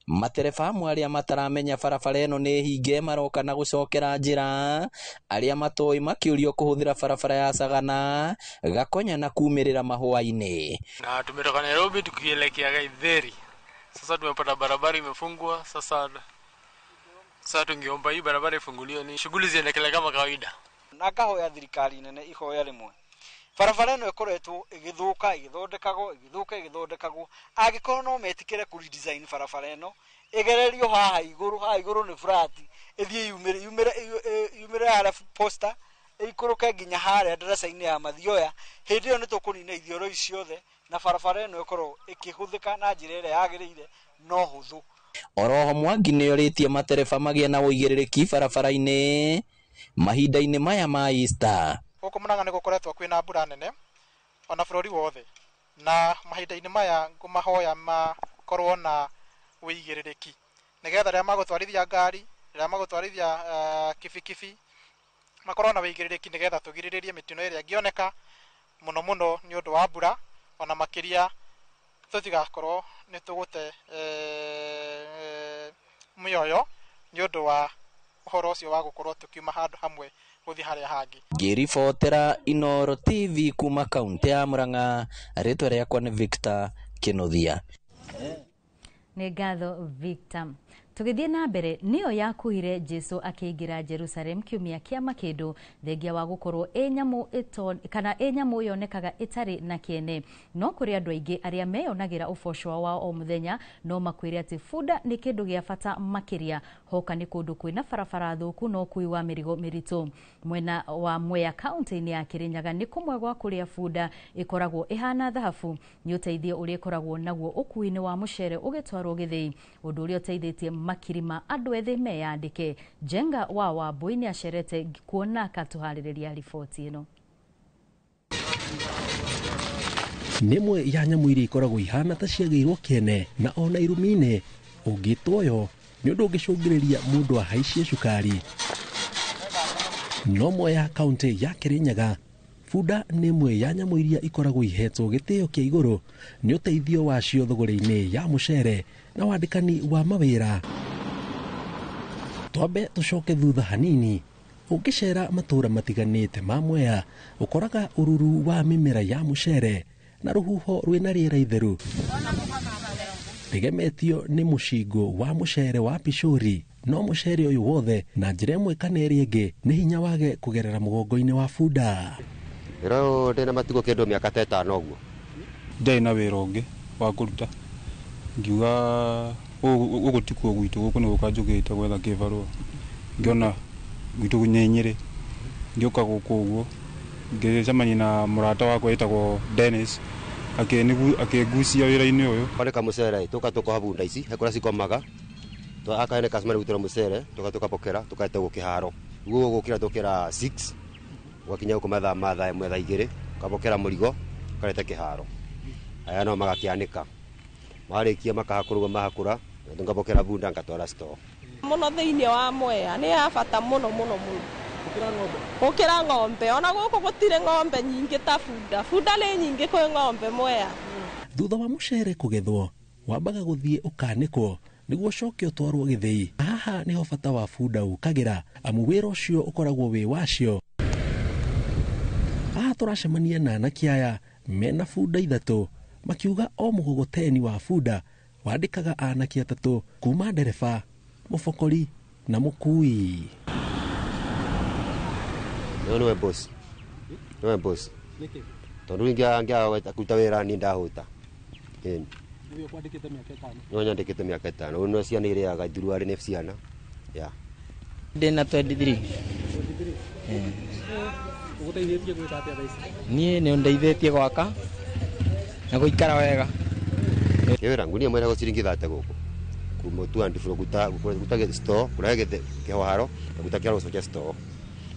Matereba amwe arĩa mataramenya barabara ĩno nĩ hinge maroka na gũcokera njĩra, arĩa matoĩ makĩũrio kũhũthĩra barabara ya Sagana, Gakonya na kumĩrĩra mahũa-inĩ. Na tumetoka Nairobi tukielekea Gaitheri. Sasa tumepata barabara imefungwa, sasa tungeomba hii barabara ifunguliwe ni shughuli ziendelee kama kawaida. Na ngahoya thirikari nene ihoya rĩmwe. Barabara ĩno ĩkoretwo ĩgĩthũka, ĩgĩthondekagwo, ĩgĩthũka, ĩgĩthondekagwo. Angĩkorwo no metĩkĩre kũ redesign barabara ĩno, ĩgererio haha igũrũ, haha igũrũ nĩ flat, ĩthiĩ yumĩre harĩa Posta, ĩikũrũke nginya harĩa ndaraca-inĩ ya Mathioya. Hĩndĩ ĩyo nĩ tũkũnina ithioro ici ciothe na barabara ĩno ĩkorwo ĩkĩhũthĩka na njĩra ĩrĩa yagĩrĩire no hũthũ. Oroho Mwangi nĩorĩtie matereba magĩe na ũigĩrĩrĩki barabara-inĩ mahinda-inĩ maya ma Easter. Gũkũ Mũrang'a nĩ gũkoretwo kwĩna mbura nene ona bũrũri wothe, na mahinda-inĩ maya ngũmahoya makorwo na ũigĩrĩrĩki nĩgetha rĩrĩa magũtwarithia ngari, rĩrĩa magũtwarithia kibikibi, makorwo na ũigĩrĩrĩki nĩgetha tũgirĩrĩrie mĩtino ĩrĩa ĩngĩoneka mũno mũno nĩ ũndũ wa mbura, ona makĩria tũtigakorwo nĩ tũgũte mĩoyo nĩ ũndũ wa ũhoro ũcio wa gũkorwo tũkiuma handũ hamwe gũthiĩ harĩa hangĩ. Ngĩribotera Inooro TV kuma kaunti ya Murang'a, rĩtwa rĩakwa nĩ Victor Kĩnuthia. Nĩ ngatho Victor. Tũgĩthiĩ na mbere, nĩyo yakuire Jesu akĩingĩra Jerusalem kiumia kĩa makĩndũ thengia wa gũkorwo ĩ nyamũ kana ĩ nyamũ yonekaga ĩtarĩ na kĩene. No kũrĩ andũ aingĩ arĩa meyonagĩra ũboco wao o mũthenya no makwĩre atĩ bunda nĩ kĩndũ gĩa bata makĩria hoka nĩ kũndũ kwĩna barabara thũku na ũkui wa mĩrigo mĩritũ. Mwena wa Mwea kaunti-inĩ ya Kĩrĩnyaga nĩ kũmwe gwa kũrĩa bunda ĩkoragwo ĩhana thahabu nĩ ũteithio ũrĩa ĩkoragwo naguo ũkui-inĩ wa mũcere ũgĩtwarwo gĩthĩi, ũndũ ũrĩa ũteithĩtie makiri ma andũ ethĩ meyandĩke. Njenga wa Wambui nĩ acerete kuona akatũharĩrĩria riboti ĩno. Nĩ ĩmwe ya nyamũ iria ikoragwo ihana ta ciagĩirwo kĩene na ona irumi-inĩ ũngĩtwo yo nĩ ũndũ ũngĩcũngĩrĩria mũndũ ahaicie cukari. No Mwea kaunti ya Kĩrĩnyaga, bunda nĩ ĩmwe ya nyamũ iria ikoragwo ihetwo gĩtĩo kĩa igũrũ nĩ ũteithio wacio thũgũrĩ-inĩ ya mũcere na wandĩkani wa mawĩra. Twambe tũcoke thutha hanini, ũngĩcera matũũra matiganĩte ma Mwea ũkoraga ũruru wa mĩmera ya mũcere na rũhuho rwĩna rĩera itheru rĩgemetio nĩ mũcingo wa mũcere wa picũri. No mũcere ũyũ wothe na njĩra ĩmwe kana ĩrĩa ĩngĩ nĩ hinya wage kũgerera mũgongo-inĩ wa bunda. Rĩu ndĩna matukũ kĩndũ mĩaka ta ĩtano ũguo. Ndarĩ na wĩra ũngĩ wa kũruta, ngiuga gũkũ tikuo gwitũ, gũkũ nĩ gũka njũkĩte gwetha kĩbarũa, ngĩona gwitũ nĩ Nyĩrĩ, ngĩũka gũkũ ũguo ngĩcemania na mũrata wakwa wĩtagwo Dennis, akĩngucia wĩra-inĩ ũyũ. Kwanĩka mũcere tũka tũkoha bunda ici, he kũrĩa cikomaga, akahe customer gũtũra mũcere, tũka tũkapokera tũkareta gũkũ kĩharo. Guo gũkĩra tũkĩra 6 gwakinya gũkũ mathaa ma thaa ĩmwe thaa igĩrĩ, ũkapokera mũrigo ũkareta kĩharo. Aya no magakĩanĩka, marĩkia makahakũrwo mahakũra, ngapokera bunda ngatwara store. Mũno thĩinĩ wa Mwea nĩ ya bata mũno mũno mũno gũkĩra ng'ombe, ona gũkũ gũtirĩ ng'ombe nyingĩ ta bunda. Bunda nĩ nyingĩ kwĩ ng'ombe Mwea. Thutha wa mũcere kũgethwo wambaga gũthiĩ ũkanĩkwo nĩguo ũcoke ũtwarwo gĩthĩi. Haha nĩho bata wa bunda ũkagĩra amu wĩra ũcio ũkoragwo wĩ wacio. Haha tũracemania na anake aya mena bunda ithatũ makiuga o mũgogoteni wa bunda wandĩkaga anake atatũ kuma ndereba, mũbokori na mũkui. No nĩwe boss, nĩwe boss tondũ ingĩaga kũruta wĩra niĩ ndahũta. No nyandĩkĩte mĩaka ĩtano, rĩu no ciana irĩaga thuruarĩ nĩ ciana. Ndĩna 23. Ũgũteithĩtie gwĩka atĩa thaa ici? Niĩ nĩ ũndeithĩtie gwaka na gũikara wega. Wĩra ngunia ĩmwe ĩrehagwo ciringi 30 gũkũ kuma 200 guta store kũrehe kĩharo na guta kĩharo gũcokia store.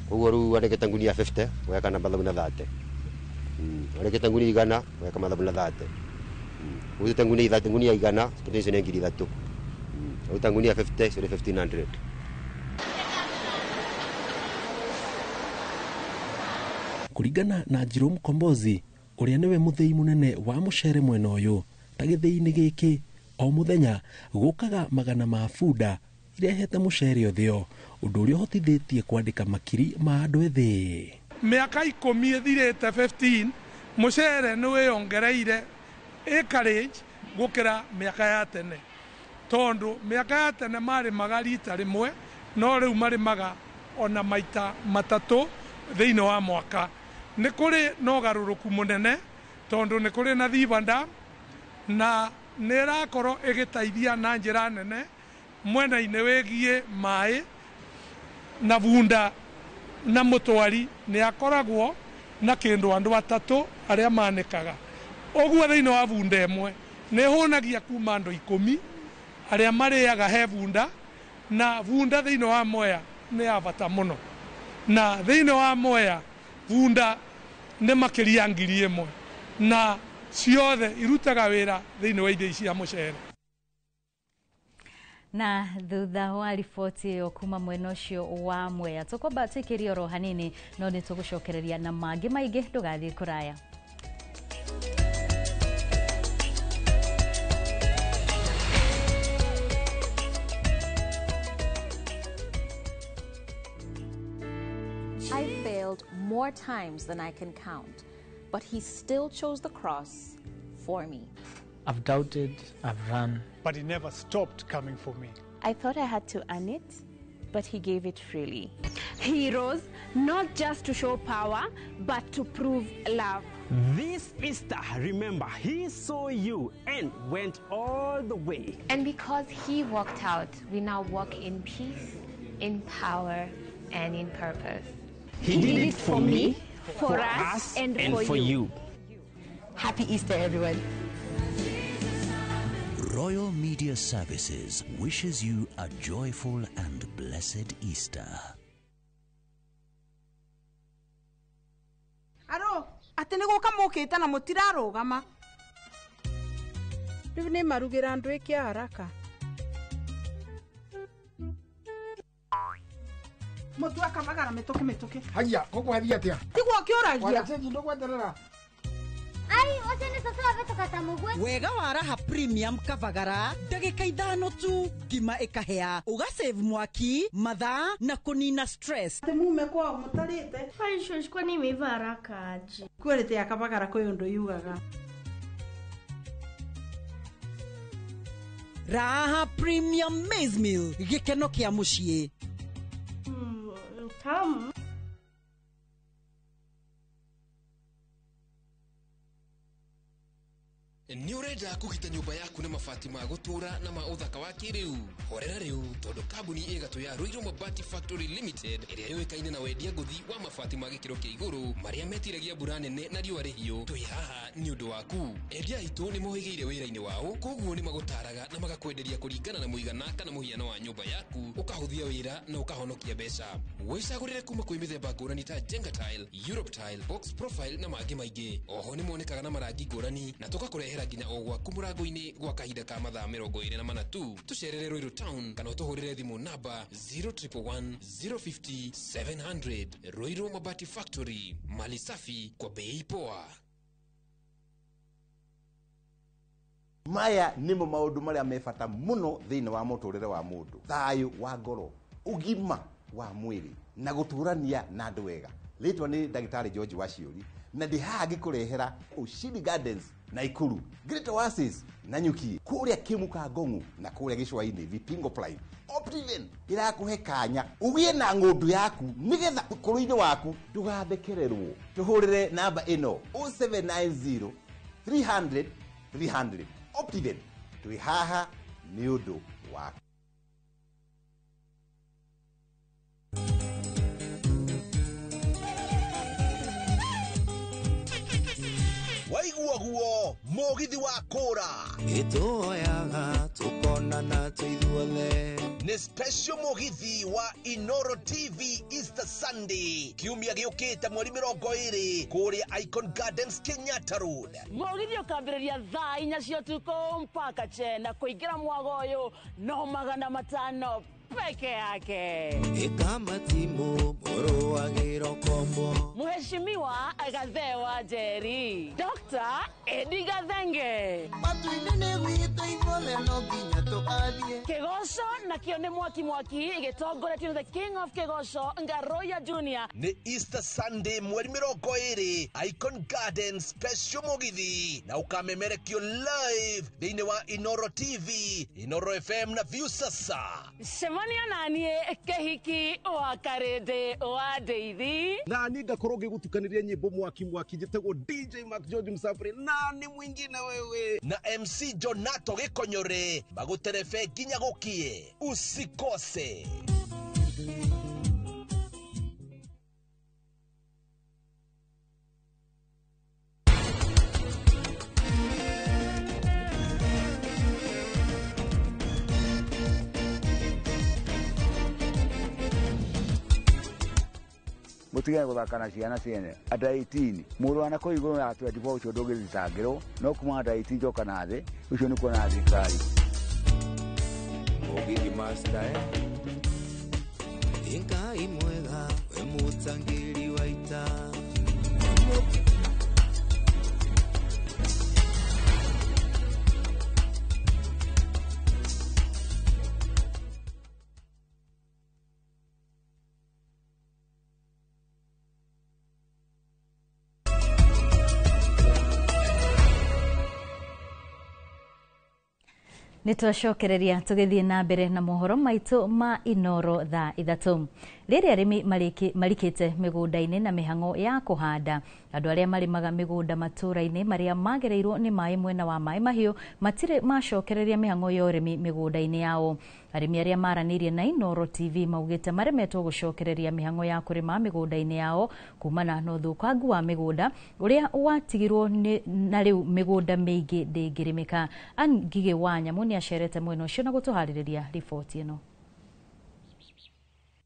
Koguo rĩu wandĩkĩte ngunia 50 ũgeka na mathabu na 30, wandĩkĩte ngunia 100 ũgeka mathabu na 30, ũgĩte ngunia 30 ngunia 100 icio nĩ 3,000, ũgĩta ngunia 50 icio nĩ 1500. Kũringana na Njirũ Mkombozi ũrĩa nĩwe mũthĩi mũnene wa mũcere mwena ũyũ ta gĩthĩi-inĩ gĩkĩ o mũthenya gũkaga magana ma bunda irehete mũcere ũthĩo, ũndũ ũrĩa ũhotithĩtie kwandĩka makiri ma andũ ethĩ. Mĩaka 10 ĩthirĩte 15 mũcere nĩ wĩyongereire acreage gũkĩra mĩaka ya tene, tondũ mĩaka ya tene marĩmaga rita rĩmwe no rĩu marĩmaga ona maita matatũ thĩinĩ wa mwaka. Nĩ kũrĩ na ũgarũrũku mũnene tondũ nĩ kũrĩ na Thiba Dam na nĩ ĩrakorwo ĩgĩteithia na njĩra nene mwena-inĩ wĩgiĩ maĩ, na bunda na mũtwari nĩ akoragwo na kĩndũ andũ atatũ arĩa manĩkaga. Ũguo thĩinĩ wa bunda ĩmwe nĩ ĩhũnagia kuma andũ 10 arĩa marĩaga he bunda, na bunda thĩinĩ wa Mwea nĩ ya bata mũno, na thĩinĩ wa Mwea bunda nĩ makĩria 1,000 na ciothe irutaga wĩra thĩinĩ wa indo cia mũcere. Na thutha wa riboti ĩyo kuma mwena ũcio wa Mwea tũkwamba tũikĩrie oro hanini no nĩ tũgũcokereria na mangĩ maingĩ, ndũgathiĩ kũraya. I failed more times than I can count, but he still chose the cross for me. I've doubted, I've run. But he never stopped coming for me. I thought I had to earn it, but he gave it freely. He rose not just to show power, but to prove love. This Easter, remember, he saw you and went all the way. And because he walked out, we now walk in peace, in power, and in purpose. He did it for me, for us, and for you. Happy Easter, everyone. Royal Media Services wishes you a joyful and blessed Easter. Aro, atĩ nĩ gũka mũkĩte na mũtirarũgama. Rĩu nĩ marugĩra andũ ĩke haraka. Mũtu akamagara mĩtũkĩ mĩtũkĩ. Haya, gũkũ atĩa? Tiguo ũkĩũragia. Wachenji ndũgweterera. Ai, wacha ni sasa wavetũkata mũgwe. Wega wa Raha Premium Kavagara ndagĩka 5 tu ngima ĩkahĩa, ũgasave mwaki, mathaa na kũnina stress. Atĩ mume kwao mũtarĩte. Ai, shosh, kwani imeiva haraka aje? Quality ya Kavagara kwĩ ũndũ yugaga. Raha Premium Maize Meal, gĩkeno kĩa mũciĩ. Tamu. Nĩ ũrenda kũgita nyũmba yaku na mabati ma gũtũũra na ma ũthaka wa kĩrĩu? Horera rĩu tondũ kambuni ĩgatũ ya Ruiru Mabati Factory Limited ĩrĩa yũĩkaine na wendia ngũthi wa mabati ma gĩkĩro kĩa igũrũ marĩa metiragia mbura nene na riũa rĩhiũ, twĩ haha nĩ ũndũ waku. Endia aitũ nĩ mohĩgĩire wĩra-inĩ wao, koguo nĩ magũtaraga na magakwenderia kũringana na mũigana kana mũhiano wa nyũmba yaku, ũkahũthia wĩra na ũkahonokia mbeca. Wĩcagũrĩre kuma kwĩ mĩthemba ngũrani ta Jenga Tile, Europe Tile, Box Profile na mangĩ maingĩ. Oho nĩ monekaga na marangi ngũrani na tũgakũrehera nginya o gwaku mũrango-inĩ gwa kahinda ka mathaa 24 tu. Tũcerere Ruiru Town kana ũtũhũrĩre thimũ namba 0111 050 700. Ruiru Mabati Factory, mali safi kwa bei poa. Maya nĩmo maũndũ marĩa me bata mũno thĩinĩ wa mũtũrĩre wa mũndũ: thayũ wa ngoro, ũgima wa mwĩrĩ na gũtũrania na andũ wega. Rĩtwa nĩ ndagĩtarĩ George Waciũri na ndĩ haha ngĩkũrehera Ushindi Gardens Naikuru, Great Oasis Nanyuki, kũrĩa Kĩmuka Ngong'u na kũrĩa Gĩcũa-inĩ Vipingo Prime. Optiven ĩrakũhe kanya ũgĩe na ng'ũndũ yaku nĩgetha ũkũrũ-inĩ waku ndũgathekererwo. Tũhũrĩre namba ĩno 0790 300 300. Optiven twĩ haha nĩ ũndũ waku. Waigua guo mũgithi wa kũra. Ĩtũoyaga tũkonana tũithuothe. Nĩ special mũgithi wa Inoro TV Easter Sunday kiumia gĩũkĩte mweri 20 kũrĩa Icon Gardens, Kenyatta Road. Mũgithi ũkambĩrĩria thaa 4 cia ũtukũ mpaka chena kũingĩra mwago ũyũ no 500 peke yake. Ĩkamatimu mũrũagĩro kombo. Mheshimiwa Gathee Njeri, Dr. Edi Gathenge. Matu-inĩ nĩ gwitũ ithuothe no nginya tũgathiĩ. Kĩgoco nakĩo nĩ mwaki mwaki gĩtongoretio nĩ the King of Kĩgoco Ngaroya Junior. Nĩ Easter Sunday mweri 20 Icon Gardens special mũgithi na ũkamemerekio live thĩinĩ wa Inoro TV, Inoro FM na Viusasa. Cemania naniĩ kĩhiki wa Karĩndĩ wa Ndeithi. Na niĩ ngakorwo ngĩgũtukanĩria nyĩmbo mwaki mwaki njĩtagwo DJ Mark George Msafiri na nĩ mwingine wewe na MC Jonato Gĩkonyore magũterebe nginya gũkie. Usikose. Mutigane guthaka na ciana ciene under 18 mũrũ wa nakũu igũrũ ya 24 ũcio ndũngĩthitangĩrwo no kuma under 18 njoka na thĩ ũcio nĩ kuona thirikari. Mũgithi master Ngai mwega we mũtangĩri wa ita. Nĩ twacokereria tũgĩthiĩ na mbere na mohoro maitũ ma Inoro thaa 3. Rĩrĩa arĩmi marikĩte mĩgũnda-inĩ na mĩhang'o ya kũhanda, andũ arĩa marĩmaga mĩgũnda matũũra-inĩ marĩa magereirwo nĩ maĩ mwena wa Maĩ Mahiũ matirĩ macokereria mĩhang'o ya ũrĩmi mĩgũnda-inĩ yao. Arĩmi arĩa maranĩirie na Inoro TV maugĩte maremetwo gũcokereria mĩhang'o ya kũrĩma mĩgũnda-inĩ yao kumana na ũthũkangu wa mĩgũnda ũrĩa watigirwo na rĩu mĩgũnda mĩingĩ ndĩngĩrĩmĩka. Ann Ngigĩ wa Nyamũ nĩ acerete mwena ũcio na gũtũharĩrĩria riboti ĩno.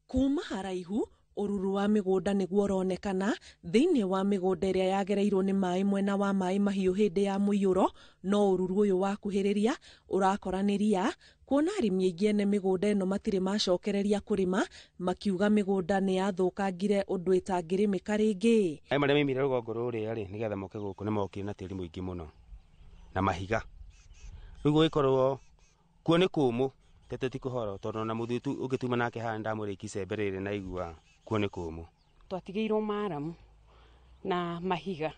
Kuma haraihu ũruru wa mĩgũnda nĩguo ũronekana thĩinĩ wa mĩgũnda ĩrĩa yagereirwo nĩ maĩ mwena wa Maĩ Mahiũ hĩndĩ ya mũiyũro, no ũruru ũyũ wakuhĩrĩria ũrakora nĩ ria, kuona arĩmi aingĩ ene mĩgũnda ĩno matirĩ macokereria kũrĩma, makiuga mĩgũnda nĩ yathũkangire ũndũ ĩtangĩrĩmĩka rĩngĩ. Maĩ marĩa maimire rũgongo rũrĩa rĩ, nĩgetha moke gũkũ nĩ mokire na tĩri mũingĩ mũno na mahiga, rĩu gũgĩkorwo kuo nĩ kũmũ tete ti kũhoro, tondũ ona mũthuri ũngĩtuma nake haha ndamũrĩki icembe rĩrĩ na igua kuo nĩ kũmũ. Twatigĩirwo maramu na mahiga,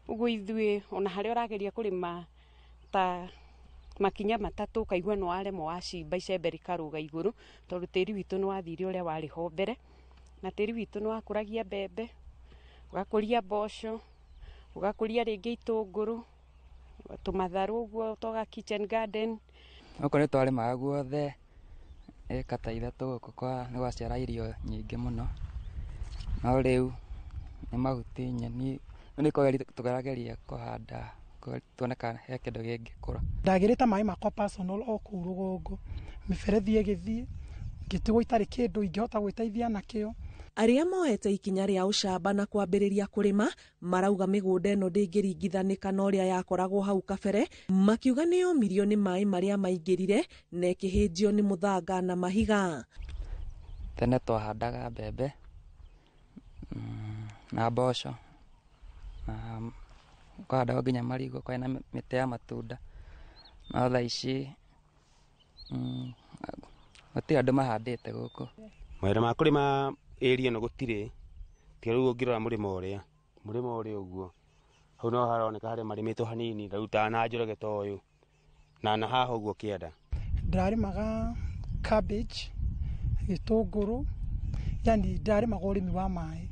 ũguo ithuĩ ona harĩa ũrageria kũrĩma ta makinya matatũ ũkaigua nĩ waremwo wacimba icembe rĩkarũga igũrũ, tondũ tĩri witũ nĩ wathire ũrĩa warĩ ho mbere, na tĩri witũ nĩ wakũragia mbembe, ũgakũria mboco, ũgakũria rĩngĩ itũngũrũ, tũmatharũ ũguo twaga kitchen garden. Gũkũ nĩ twarĩmaga guothe ĩka ta 3 gũkũ kwa nĩ gwaciara irio nyingĩ mũno, no rĩu nĩ mahuti nyeni nĩ tũgerageria kũhanda tuone kana he kĩndũ gĩngĩkũra. Ndagĩrĩte maĩ makwa personal o kũu rũgongo, mĩberethi ĩgĩthiĩ ngĩtigwo itarĩ kĩndũ ingĩhota gwĩteithia nakĩo. Arĩa moete ikinya rĩa ũcamba na kwambĩrĩria kũrĩma marauga mĩgũnda ĩno ndĩngĩringithanĩka na ũrĩa yakoragwo hau kabere, makiuga nĩ yomirio nĩ maĩ marĩa maingĩrire na ĩkĩhĩnjio nĩ mũthanga na mahiga. Tene twahandaga mbembe na mboco na kũhandagwo nginya marigũ, kwarĩ na mĩtĩ ya matunda, no thaa ici gũtirĩ andũ mahandĩte gũkũ. Mawĩra ma kũrĩma area ĩno gũtirĩ, tiga rĩu ũngĩrora mũrĩmo ũrĩa ũguo hau no haroneka harĩa marĩmĩtwo hanini, rĩu ta na Njoroge ta ũyũ na haha ũguo kĩanda. Ndĩrarĩmaga cabbage, gĩtũngũrũ, yani ndĩrarĩmaga ũrĩmi wa maĩ.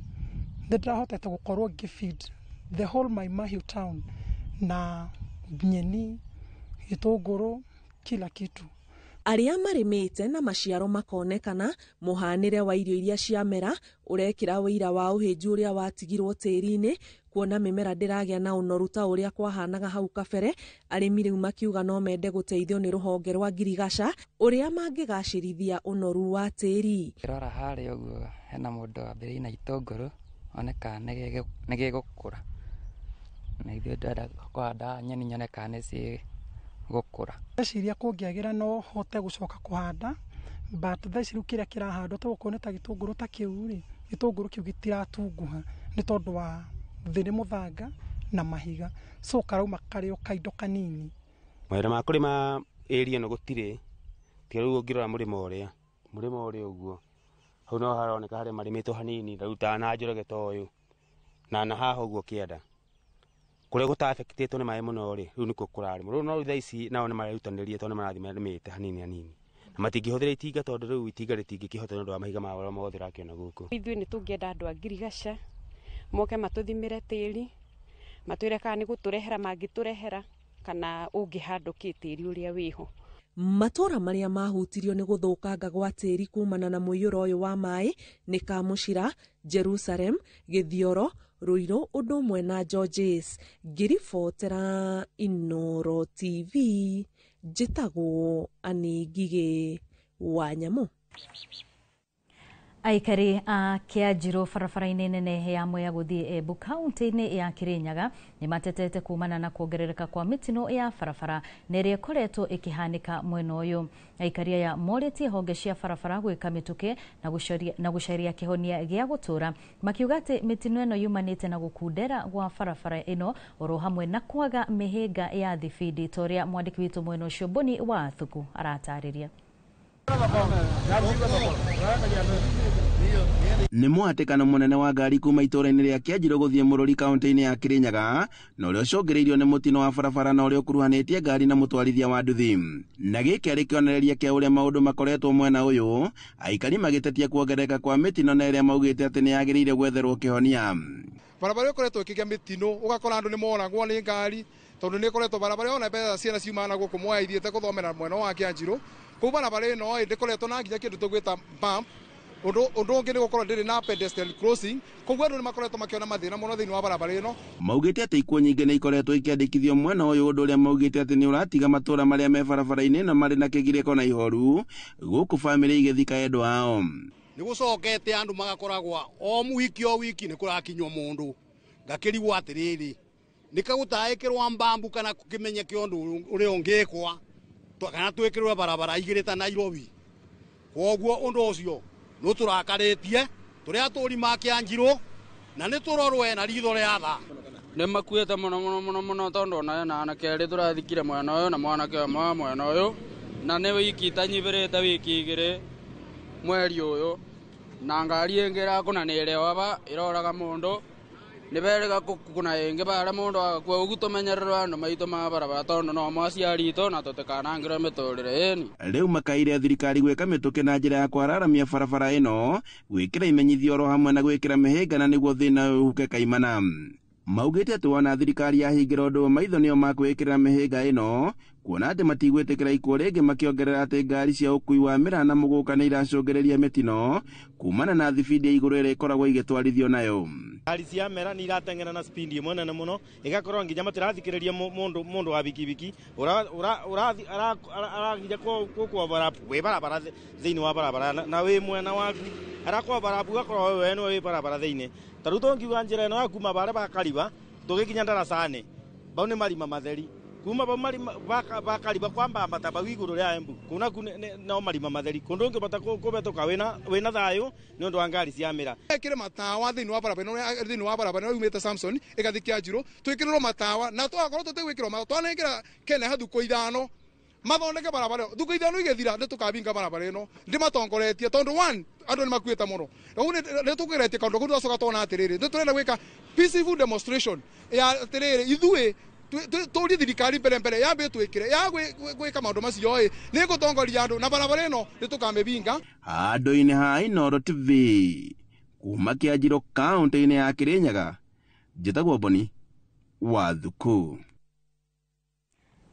Nĩ ndĩrahotete gũkorwo ngĩ feed the whole Mai Mahiu town na nyeni, gĩtũngũrũ, kila kitu. Arĩa marĩmĩte na maciaro makonekana, mũhanĩre wa irio iria ciamera ũrekĩra ũira wa ũhĩnju ũrĩa watigirwo tĩri-inĩ, kuona mĩmera ndĩragĩa na ũnoru ta ũrĩa kwahanaga hau kabere. Arĩmi rĩu makiuga no mende gũteithio nĩ rũhonge rwa ngirigaca ũrĩa mangĩgacĩrithia ũnoru wa tĩri. Rora harĩa ũguo hena mũndũ wambĩrĩirie na itũngũrũ one kana nĩ gĩgũkũra, na ithuĩ ndĩrenda kũhanda nyeni nyone kana nĩ cigũkũra. Ndeciria kũngĩagĩra no hote gũcoka kũhanda, but thaa ici rĩu kĩrĩa kĩrahandwo ta okorwo nĩ ta gĩtũngũrũ ta kĩu rĩ, gĩtũngũrũ kĩu gĩtiratunguha nĩ tondũ wa thĩ nĩ mũthanga na mahiga, so karauma karĩ o kaindo kanini. Mawĩra ma kũrĩma area ĩno gũtirĩ, tiga rĩu ũngĩrora mũrĩmo ũrĩa ũguo hau no haroneka harĩa marĩmĩtwo hanini, rĩu ta na Njoroge ta ũyũ na haha ũguo kĩanda kũrĩa gũta-affectĩtwo nĩ maĩ mũno rĩ, rĩu nĩkuo kũrarĩmwo. Rĩu no thaa ici nao nĩ marerutanĩria tondũ nĩ marathiĩ marĩmĩte hanini hanini, na matingĩhũthĩra itinga tondũ rĩu itinga rĩtingĩkĩhota nĩ ũndũ wa mahiga marĩa mothe ũrakĩona gũkũ. Ithuĩ nĩ tũngĩenda andũ a ngirigaca moke matũthimĩre tĩri, matwĩre kana nĩ gũtũrehera mangĩtũrehera kana ũngĩhandwo kĩ tĩri ũrĩa wĩho. Matũra marĩa mahutirio nĩ gũthũkanga gwa tĩri kumana na mũiyũro ũyũ wa maĩ nĩ Kamũcira, Jerusalem, Gĩthioro, Ruiru ũndũ ũmwe na Georges. Ngĩribotera Inooro TV, njĩtagwo Anĩ Ngigĩ wa Nyamũ. Aikari a Kĩanjirũ barabara-inĩ nene ya Mwea gũthiĩ Embu kaunti-inĩ ya Kĩrĩnyaga nĩ matetete kumana na kuongerereka kwa mĩtino ya barabara na ĩrĩa ĩkoretwo ĩkĩhanĩka mwena ũyũ. Aikari aya morĩtie honge cia barabara gwĩka mĩtũkĩ na gũcaria kĩhonia gĩa gũtũra, makiuga atĩ mĩtino ĩno yumanĩte na gũkundera gwa barabara ĩno oro hamwe na kwaga mĩhĩnga ya thibindi, ta ũrĩa mwandĩki witũ mwena ũcio Boni wa Thuku aratarĩria. Nĩ mũhatĩkano mũnene wa ngari kuma itũũra-inĩ rĩa Kĩanjirũ gũthiĩ Mũrũri kaunti-inĩ ya Kĩrĩnyaga, na ũrĩa ũcũngĩrĩirio nĩ mũtino wa barabara na ũrĩa ũkuruhanĩtie ngari na mũtwarithia wa nduthi. Na gĩkĩ arĩ kĩonereria kĩa ũrĩa maũndũ makoretwo mwena ũyũ, aikari magĩtetia kuongerereka kwa mĩtino na ĩrĩa maugĩte atĩ nĩ yagĩrĩire gwetherwo kĩhonia. Barabara ĩkoretwo ĩkĩgĩa mĩtino, ũgakora andũ nĩ moragwo nĩ ngari tondũ nĩ ĩkoretwo barabara ona mbeca ciana ciumana na gũkũ Mwea ithiĩte gũthomera mwena wa Kĩanjirũ. Kũu barabara ĩno ndĩkoretwo na nginya kĩndũ tũgwĩta bump. Ũndũ ũngĩ nĩ gũkorwo ndĩrĩ na pedestrian crossing, koguo andũ nĩ makoretwo makĩona mathĩna mũno thĩinĩ wa barabara ĩno. Maugĩte atĩ ikuũ nyingĩ nĩ ikoretwo ikĩandĩkithio mwena ũyũ, ũndũ ũrĩa maugĩte atĩ nĩ ũratiga matũũra marĩa me barabara-inĩ na marĩ na kĩgirĩko na ihoru, gũkũ bamĩrĩ igĩthika endwa ao. Nĩ gũcokete andũ magakoragwa o wiki o wiki nĩ kũrakinywo mũndũ, ngakĩrigwo atĩrĩrĩ nĩ kagũtaĩkĩrwa mbambu kana kĩmenyeke ũndũ ũrĩa ũngĩkwa kana twĩkĩrwe barabara igĩrĩ ta Nairobi. Koguo ũndũ ũcio nĩ tũrakarĩtie tũrĩa atũri ma Kĩanjirũ na nĩ tũrorwe na ritho rĩa tha. Nĩ makuĩte mũno mũno mũno mũno tondũ ona na anake erĩ tũrathikire mwena ũyũ na mwanake ũmwe mwena ũyũ, na nĩ wiki itanyibĩrĩte wiki igĩrĩ mweri ũyũ, na ngari ĩngĩ ĩrakũna nĩ ĩrĩa ĩroraga mũndũ nĩ berĩga kũna ĩngĩ bara mũndũ agakua. Ũguo tũmenyererwo andũ maitũ ma barabara tondũ no maciari itũ na tũtikanangĩrwo mĩtũrĩre ĩni. Rĩu makaire thirikari gwĩka mĩtũkĩ na njĩra ya kwararamia barabara ĩno, gwĩkĩra imenyithia oro hamwe na gwĩkĩra mĩhĩnga na nĩguo thĩna ũyũ ũhuke kaimana. Maugĩte atĩ wona thirikari yahingĩra ũndũ maitho nĩo makwĩkĩra mĩhĩnga ĩno, kuona atĩ matigwĩtĩkĩra ikuũ rĩngĩ, makĩongerera atĩ ngari cia ũkui wa mĩraa na mũgũka nĩ iracũngĩrĩria mĩtino kumana na thibindi ya igũrũ ĩrĩa ĩkoragwo ĩgĩtwarithio nayo. Ngari cia mera nĩ irateng'era na spindi ĩmwe nene mũno, ĩgakorwo nginya matirathikĩrĩria mũndũ wa bikibiki araginya gũkũ wĩ barabara thĩinĩ wa barabara na wĩ mwena waku arakwa barabara ũgakorwo we nĩwe wĩ barabara thĩinĩ. Ta rĩu tũngiuga njĩra ĩno ya kuma barĩa bakariba tũgĩkinya ndaraca-inĩ bau nĩ marima matheri, kuma bau marima bakariba kwambambata bau igũrũ rĩa Embu kũu naku no marima matheri, kũndũ ũngĩbata kũbetũka wĩna thayũ nĩ ũndũ wa ngari cia mĩra. Ĩkĩre matawa thĩinĩ wa barabara ĩno, thĩinĩ wa barabara ĩno yumĩte Samson ĩgathiĩ Kĩanjirũ, twĩkĩrĩrwo matawa na twakorwo tũtegwĩkĩrwo matawa twanengera Kenya thukũ ithano mathondeke barabara ĩyo, thukũ ithano igĩthira nĩ tũkabinga barabara ĩno. Ndĩmatongoretie tondũ one andũ nĩ makuĩte mũno, rĩu nĩ tũkũgeretie kaũndũ kau twacoka tuona atĩrĩrĩ nĩ tũrenda gwĩka peaceful demonstration ya atĩrĩrĩ ithuĩ tũrie thirikari mbere mbere yambe twĩkĩre ya gwĩka maũndũ macio ĩ nĩ ngũtongoria andũ na barabara ĩno nĩ tũkamĩbinga. Handũ-inĩ ha Inooro TV kuma Kĩanjirũ kaunti-inĩ ya Kĩrĩnyaga, njĩtagwo Boni wa Thuku.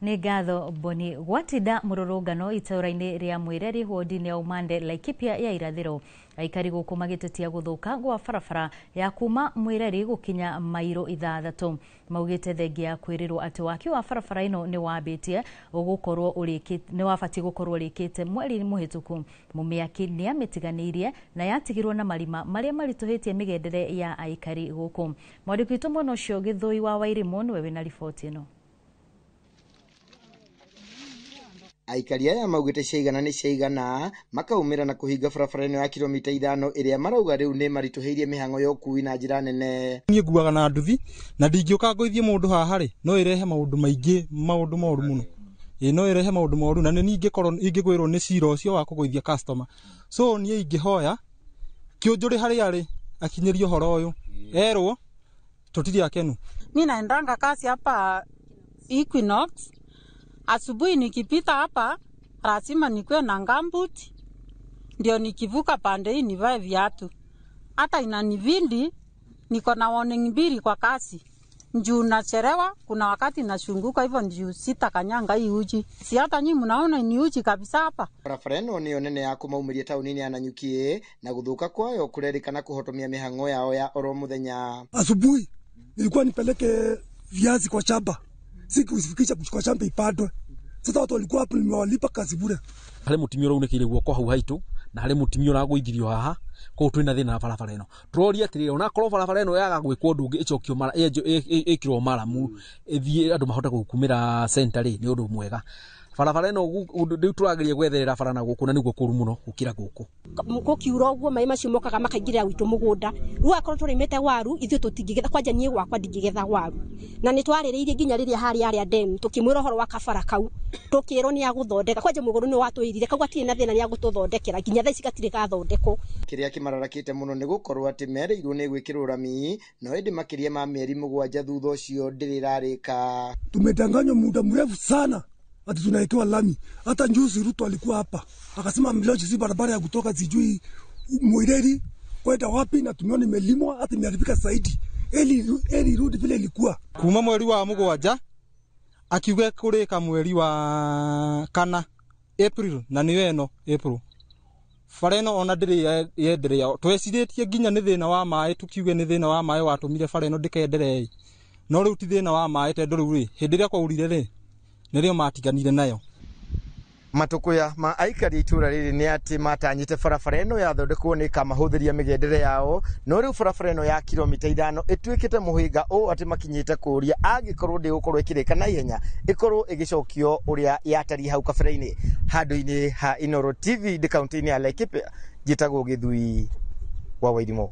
Nĩ ngatho Boni. Gwatinda mũrũrũngano itũũra-inĩ rĩa Mwĩreri wodi-inĩ ya Umande Laikipia ya irathĩro, aikari gũkũ magĩtetia gũthũka gwa barabara ya kuma Mwĩreri gũkinya mairo 6. Maugĩte thengia ya kwĩrĩrwo atĩ waki wa barabara ĩno nĩ wambĩtie ũgũkorwo ũrĩkĩte, nĩ wabatiĩ gũkorwo ũrĩkĩte mweri mũhĩtũku. Mũmĩaki nĩ amĩtiganĩirie na yatigirwo na marima marĩa maritũhĩtie mĩgendere ya aikari gũkũ. Mwandĩki witũ mwena ũcio Gĩthũi wa Wairimũ nĩwe wĩna riboti ĩno. Aikari aya maugĩte ciaigana nĩ ciaigana, makaumĩra na kũhinga barabara ĩno ya kilomita 5 ĩrĩa marauga rĩu nĩ maritũhĩirie mĩhang'o ya ũkui na njĩra nene. Niĩ nguaga na nduthi na ndingĩũka ngũithie mũndũ haha rĩ, no ĩrehe maũndũ maingĩ, maũndũ moru mũno. Ĩ no ĩrehe maũndũ moru na nĩ niĩ ingĩkorwo ingĩgwĩrwo nĩ cira ũcio wa kũgũithia customer. So niĩ ingĩhoya kĩũnjũrĩ harĩa arĩ akinyĩrie ũhoro ũyũ, erwo tũtirĩ akenu. Mi naendanga kazi hapa Equinox. Asubuhi nikipita hapa lazima nikuwe na gumboot, ndio nikivuka pande hii nivae viatu. Hata inanibidi niko na warning 2 kwa kasi. Njuu nachelewa, kuna wakati nashunguka hivyo njuu sitakanyanga hii uji. Si hata nyinyi mnaona ni uji kabisa hapa. Barabara ĩno nĩyo nene ya kũmaumĩria taũni-inĩ ya Nanyuki na gũthũka kwayo kũrerĩkana kũhotomia mĩhang'o yao ya oro mũthenya. Asubuhi nilikuwa nipeleke viazi kwa shamba, sikuifikisha kwa shamba ipandwe. Sasa watu walikuwa hapo, nimewalipa kazi bure. Harĩ mũtumia ũraunĩkĩire guoko hau haitũ na harĩ mũtumia ũragũithirio haha, koguo twĩna thĩna na barabara ĩno. Tũroria atĩrĩrĩ, onakorwo barabara ĩno yaga gwĩkwo ũndũ ũngĩ ĩcokio mara, ĩkĩrwo maramu ĩthiĩ andũ mahote gũkumĩra center rĩ, nĩ ũndũ mwega. Barabara ĩno rĩu tũrageria gwetherera bara na gũkũ na nĩguo kũru mũno gũkĩra gũkũ. Gũkiura ũguo maĩ macio mokaga makaingĩrĩra gwitũ mũgũnda. Rĩu akorwo tũrĩmĩte waru ithuĩ tũtingĩgetha, kwanja niĩ gwakwa ndingĩgetha waru. Na nĩ twarĩrĩirie nginya rĩrĩa harĩ arĩa demu tũkĩmwĩra ũhoro wa kabara kau, tũkĩrwo nĩ agũthondeka. Kwanja mũgũrũ nĩ watwĩrire kau gatirĩ na thĩna nĩ agũtũthondekera, nginya thaa ici gatirĩ gathondekwo. Kĩrĩa kĩmararakĩte mũno nĩ gũkorwo atĩ merĩirwo nĩ gwĩkĩrwo rami, no ĩndĩ makĩria ma mĩeri 7 thutha ũcio ndĩrĩ ĩrarĩka. Tumedanganywa muda mrefu sana ati tunawekewa lami. Hata juzi Ruto alikuwa hapa akasema mlioje si barabara ya kutoka sijui Mwireri kwenda wapi, na tumeona imelimwa hata imeharibika zaidi. Eli irudi vile ilikuwa. Kuma mweri wa 7 akiuga kũrĩka mweri wa 4 April, na nĩyo ĩno April. Bara ĩno ona ndĩrĩ yenderea, twecirĩtie nginya nĩ thĩna wa maĩ, tukiuge nĩ thĩna wa maĩ watũmire bara ĩno ndĩkenderee, no rĩu ti thĩna wa maĩ tondũ rĩu rĩ, hĩndĩ ĩrĩa kwaurire rĩ, nĩrĩo matiganire nayo. Matukuya ma aikari itũra rĩrĩ nĩ atĩ matanyĩte barabara ĩno yathondekwo nĩ ĩkamahũthĩria mĩgendere yao, no rĩu barabara ĩno ya kilomita 5 ĩtuĩkĩte mũhĩnga ũũ atĩ makinyĩte kũũria angĩkorwo ndĩgũkorwo ĩkĩrĩka na ihenya ĩkorwo ĩgĩcokio ũrĩa yatariĩ hau kabere-inĩ. Handũ-inĩ ha Inooro TV ndĩ kaũntĩ-inĩ ya Laikipia, njĩtagwo Gĩthui wa Wairimũ.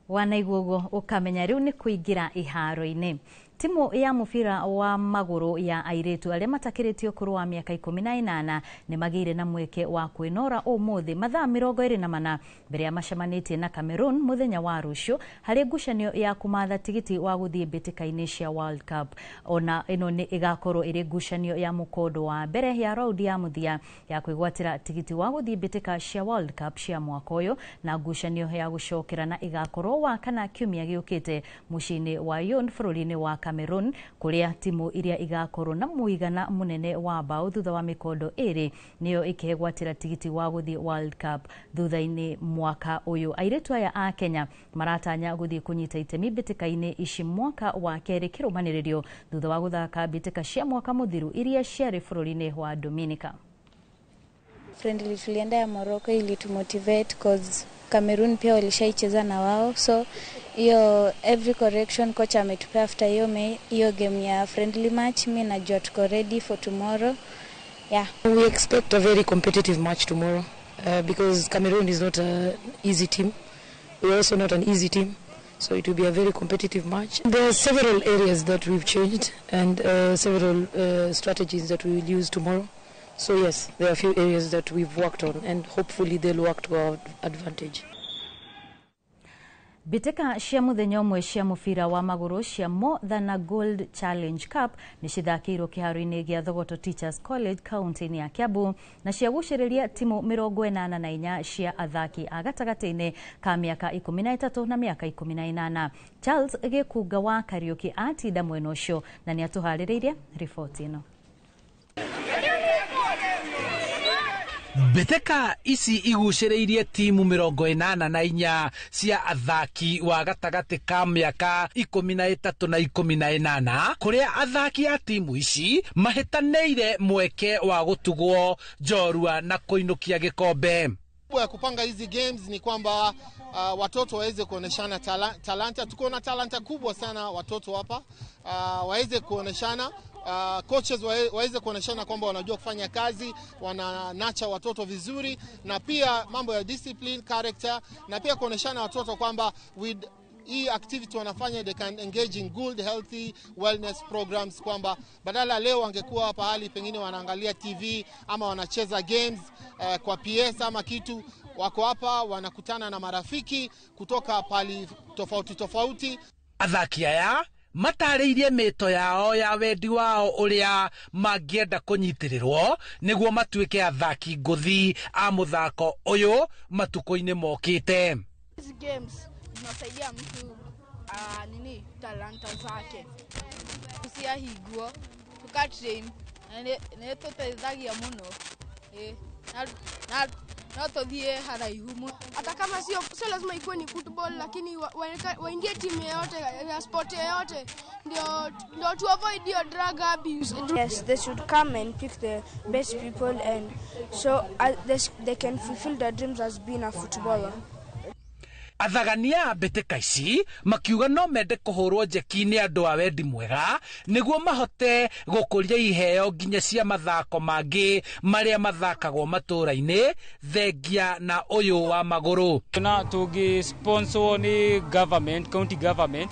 Wanaigua ũguo ũkamenya rĩu nĩ kũingĩra iharo-inĩ. Timu ya mũbira wa magũrũ ya airĩtu arĩa matakĩrĩtie ũkũrũ wa mĩaka 18 nĩ magĩire na mweke wa kwĩnora ũmũthĩ mathaa 24 mbere ya macemanĩtie na Cameroon mũthenya wa rũciũ harĩ ngucanio ya kũmatha tigiti wa gũthiĩ mbĩtĩka-inĩ cia World Cup. Ona ĩno nĩ ĩgakorwo ĩrĩ ngucanio ya mũkondo wa mbere ya raundi ya mũthia ya kwĩgwatĩra tigiti wa gũthiĩ mbĩtĩka cia World Cup cia mwaka ũyũ, na ngucanio ya gũcokera na ĩgakorwo wa kana kiumia gĩũkĩte mũciĩ-inĩ wa Lyon bũrũri-inĩ wa Cameroon, kũrĩa timu iria igakorwo na mũigana mũnene wa bao thutha wa mĩkondo 2 nĩyo ĩkegwatĩra tigiti wa gũthiĩ World Cup thutha-inĩ mwaka ũyũ. Airĩtu aya a Kenya maratanya gũthiĩ kũnyita itemi mbĩtĩka-inĩ ici mwaka wa kerĩ kĩrũmanĩrĩrio thutha wa gũthaka mbĩtĩka cia mwaka mũthiru iria ciarĩ bũrũri-inĩ wa Dominica. Friendly tulienda ya Morocco ilitumotivate cause Cameroon pia walishaicheza na wao, so hiyo every correction coach ametupea after hiyo game ya friendly match, mimi najua tuko ready for tomorrow. Yeah. We expect a very competitive match tomorrow because Cameroon is not an easy team. We are also not an easy team, so it will be a very competitive match. There are several areas that we've changed and several strategies that we will use tomorrow. So yes, there are a few areas that we've worked on and hopefully they'll work to our advantage. Mbĩtĩka cia mũthenya ũmwe cia mũbira wa magũrũ cia More Than a Gold Challenge Cup nĩ cithakĩirwo kĩharo-inĩ gĩa Thogoto Teachers College kaunti-inĩ ya Kiambu na ciagucĩrĩria timu 84 cia athaki a gatagatĩ-inĩ ka mĩaka 13 na mĩaka 18. Charles Gĩkunga wa Kariũki atinda mwena ũcio na nĩ atũharĩrĩirie riboti ĩno. Mbĩtĩka ici igucĩrĩirie timu 84 cia athaki wa gatagatĩ ka mĩaka 13 na 18 kũrĩa athaki a timu ici mahĩtanĩire mweke wa gũtugwo njorua na kũinũkia gĩkombe. Ya kupanga hizi games ni kwamba watoto waweze kuoneshana talanta. Tuko na talanta kubwa sana watoto hapa, waweze kuoneshana, coaches waweze kuoneshana kwamba wanajua kufanya kazi, wananacha watoto vizuri, na pia mambo ya discipline, character, na pia kuoneshana watoto kwamba with hii activity wanafanya they can engage in good healthy wellness programs, kwamba badala leo wangekuwa pahali pengine wanaangalia TV ama wanacheza games kwa PS ama kitu, wako hapa wanakutana na marafiki kutoka pahali tofauti tofauti. Athaki aya matarĩirie mĩto yao ya wendi wao ũrĩa mangĩenda kũnyitĩrĩrwo nĩguo matuĩke athaki ngũthi a mũthako ũyũ matukũ-inĩ mokĩte. Hizi games zinasaidia mtu nini talanta zake usiahiguo tuka train na nĩ tũteithagia mũno na no tũthiĩ haraihu mũno. Hata kama sio lazima ikuwe ni football, lakini waingie timu yoyote ya sport yoyote ndio to avoid your drug abuse. Yes, they should come and pick the best people and so they can fulfill their dreams as being a footballer. Athagania a mbĩtĩka ici makiuga no mende kũhũrwo njeki nĩ andũ a wendi mwega nĩguo mahote gũkũria iheo nginya cia mathako mangĩ marĩa mathakagwo matũũra-inĩ thengia na ũyũ wa magũrũ. Na tũngĩ sponsor nĩ government, county government,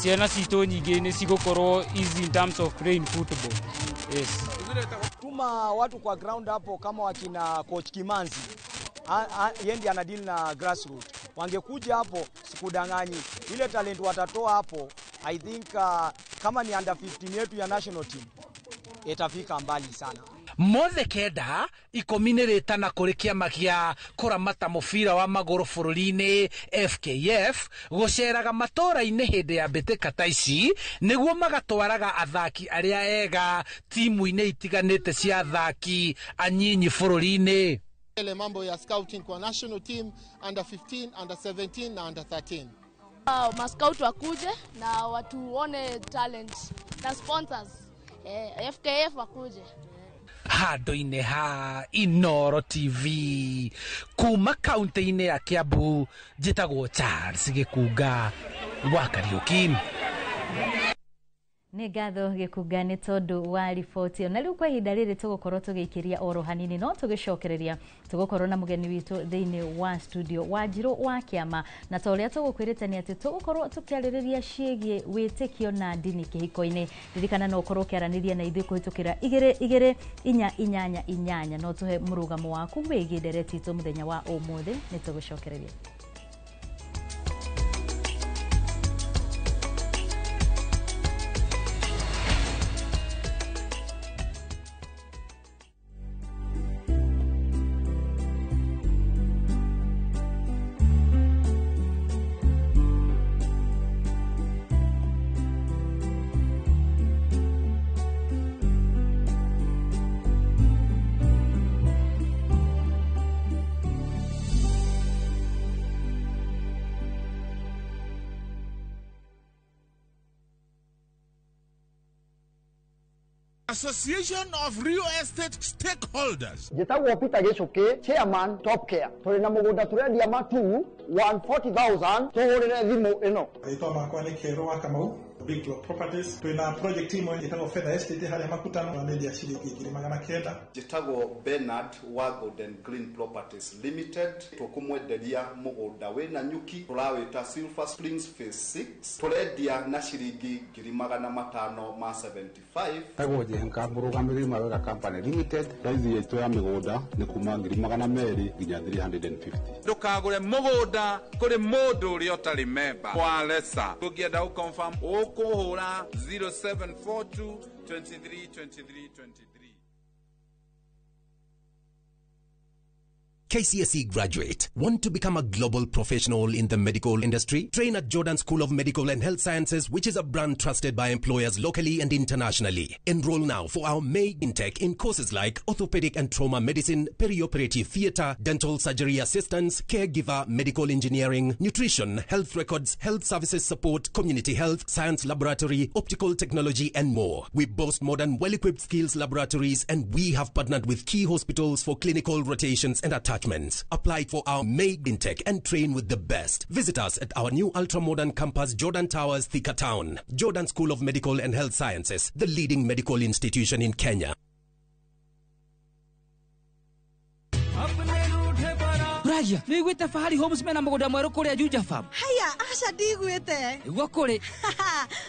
ciana citũ nyingĩ nĩ cigũkorwo easy in terms of playing football. Yes. Tuma watu kwa ground hapo kama wakina coach Kimanzi, yeye ndiye anadeal na grassroots. Wangekuja hapo, sikudanganyi, ile talent watatoa hapo, I think kama ni under 15 yetu ya national team itafika mbali sana. Mothe kenda 10 nĩ rĩtana kũrĩ kĩama gĩa kũramata mũbira wa magũrũ bũrũri-inĩ FKF gũceraga matũũra-inĩ hĩndĩ ya mbĩtĩka ta ici nĩguo magatwaraga athaki arĩa ega timu-inĩ itiganĩte cia athaki anyinyi bũrũri-inĩ. Ile mambo ya scouting kwa national team under 15, under 17 na under 13. Mascout wakuje na watuone talent na sponsors. FKF wakuje. Handũ-inĩ ha Inooro TV kuma kaunti-inĩ ya Kiambu, njĩtagwo Charles Gĩkunga wa Kariũki. Nĩ ngatho Gĩkunga nĩ tondũ wa riboti ĩyo. Na rĩu kwa ihinda rĩrĩ tũgũkorwo tũgĩikĩria oro hanini, no tũgĩcokereria tũgũkorwo na mũgeni witũ thĩinĩ wa studio Wanjirũ wa Kĩama, na ta ũrĩa tũgũkwĩrĩte nĩ atĩ tũgũkorwo tũkĩarĩrĩria ciĩgiĩ wĩtĩkio na ndini kĩhiko-inĩ. Ririkana no ũkorwo ũkĩaranĩria na ithuĩ kũhĩtũkĩra 2 2 4 8 8, no tũhe mũrũgamo waku wĩgiĩ ndereti itũ mũthenya wa ũmũthĩ. Nĩ tũgũcokereria. Association of Real Estate Stakeholders. Njĩtagwo Peter Gĩcũkĩ, chairman Top Care. Tũrĩ na mũgũnda tũrendia matu 140,000, tũhũrĩre thimũ ĩno. Rĩtwa makwa nĩ Kĩerũ wa Kamau, Big Block Properties twina project imwe itagwo Feather Estate haria Makutano na ciringi 900,000. Njĩtagwo Bernard wa Golden Green Properties Limited. Tũkũmwenderia mũgũnda wĩna nyuki tũrawĩta Silver Springs Phase 6, tũrendia na ciringi 575,000. Tagwo Njenga, mũrũgamĩrĩri Mawega Company Limited. Raithi itũ ya mĩgũnda nĩ kuma 200,000 nginya 350. Ndũkagũre mũgũnda kũrĩ mũndũ ũrĩa ũtarĩ memba wa Lesa. Ũngĩenda gũconfirm ũkũhũra 0742 23 23 23. KCSE graduate. Want to become a global professional in the medical industry? Train at Jordan School of Medical and Health Sciences, which is a brand trusted by employers locally and internationally. Enroll now for our May intake in courses like orthopedic and trauma medicine, perioperative theater, dental surgery assistance, caregiver, medical engineering, nutrition, health records, health services support, community health, science laboratory, optical technology, and more. We boast modern, well-equipped skills laboratories, and we have partnered with key hospitals for clinical rotations and attachments. Apply for our May intake and train with the best. Visit us at our new ultra-modern campus, Jordan Towers, Thika Town. Jordan School of Medical and Health Sciences, the leading medical institution in Kenya. Ragia, nĩ wĩiguĩte Fahari Homes mena mũgũnda mwerũ kũrĩa Juja Farm? Haya, aca ndigwĩte. Nĩguo kũrĩ.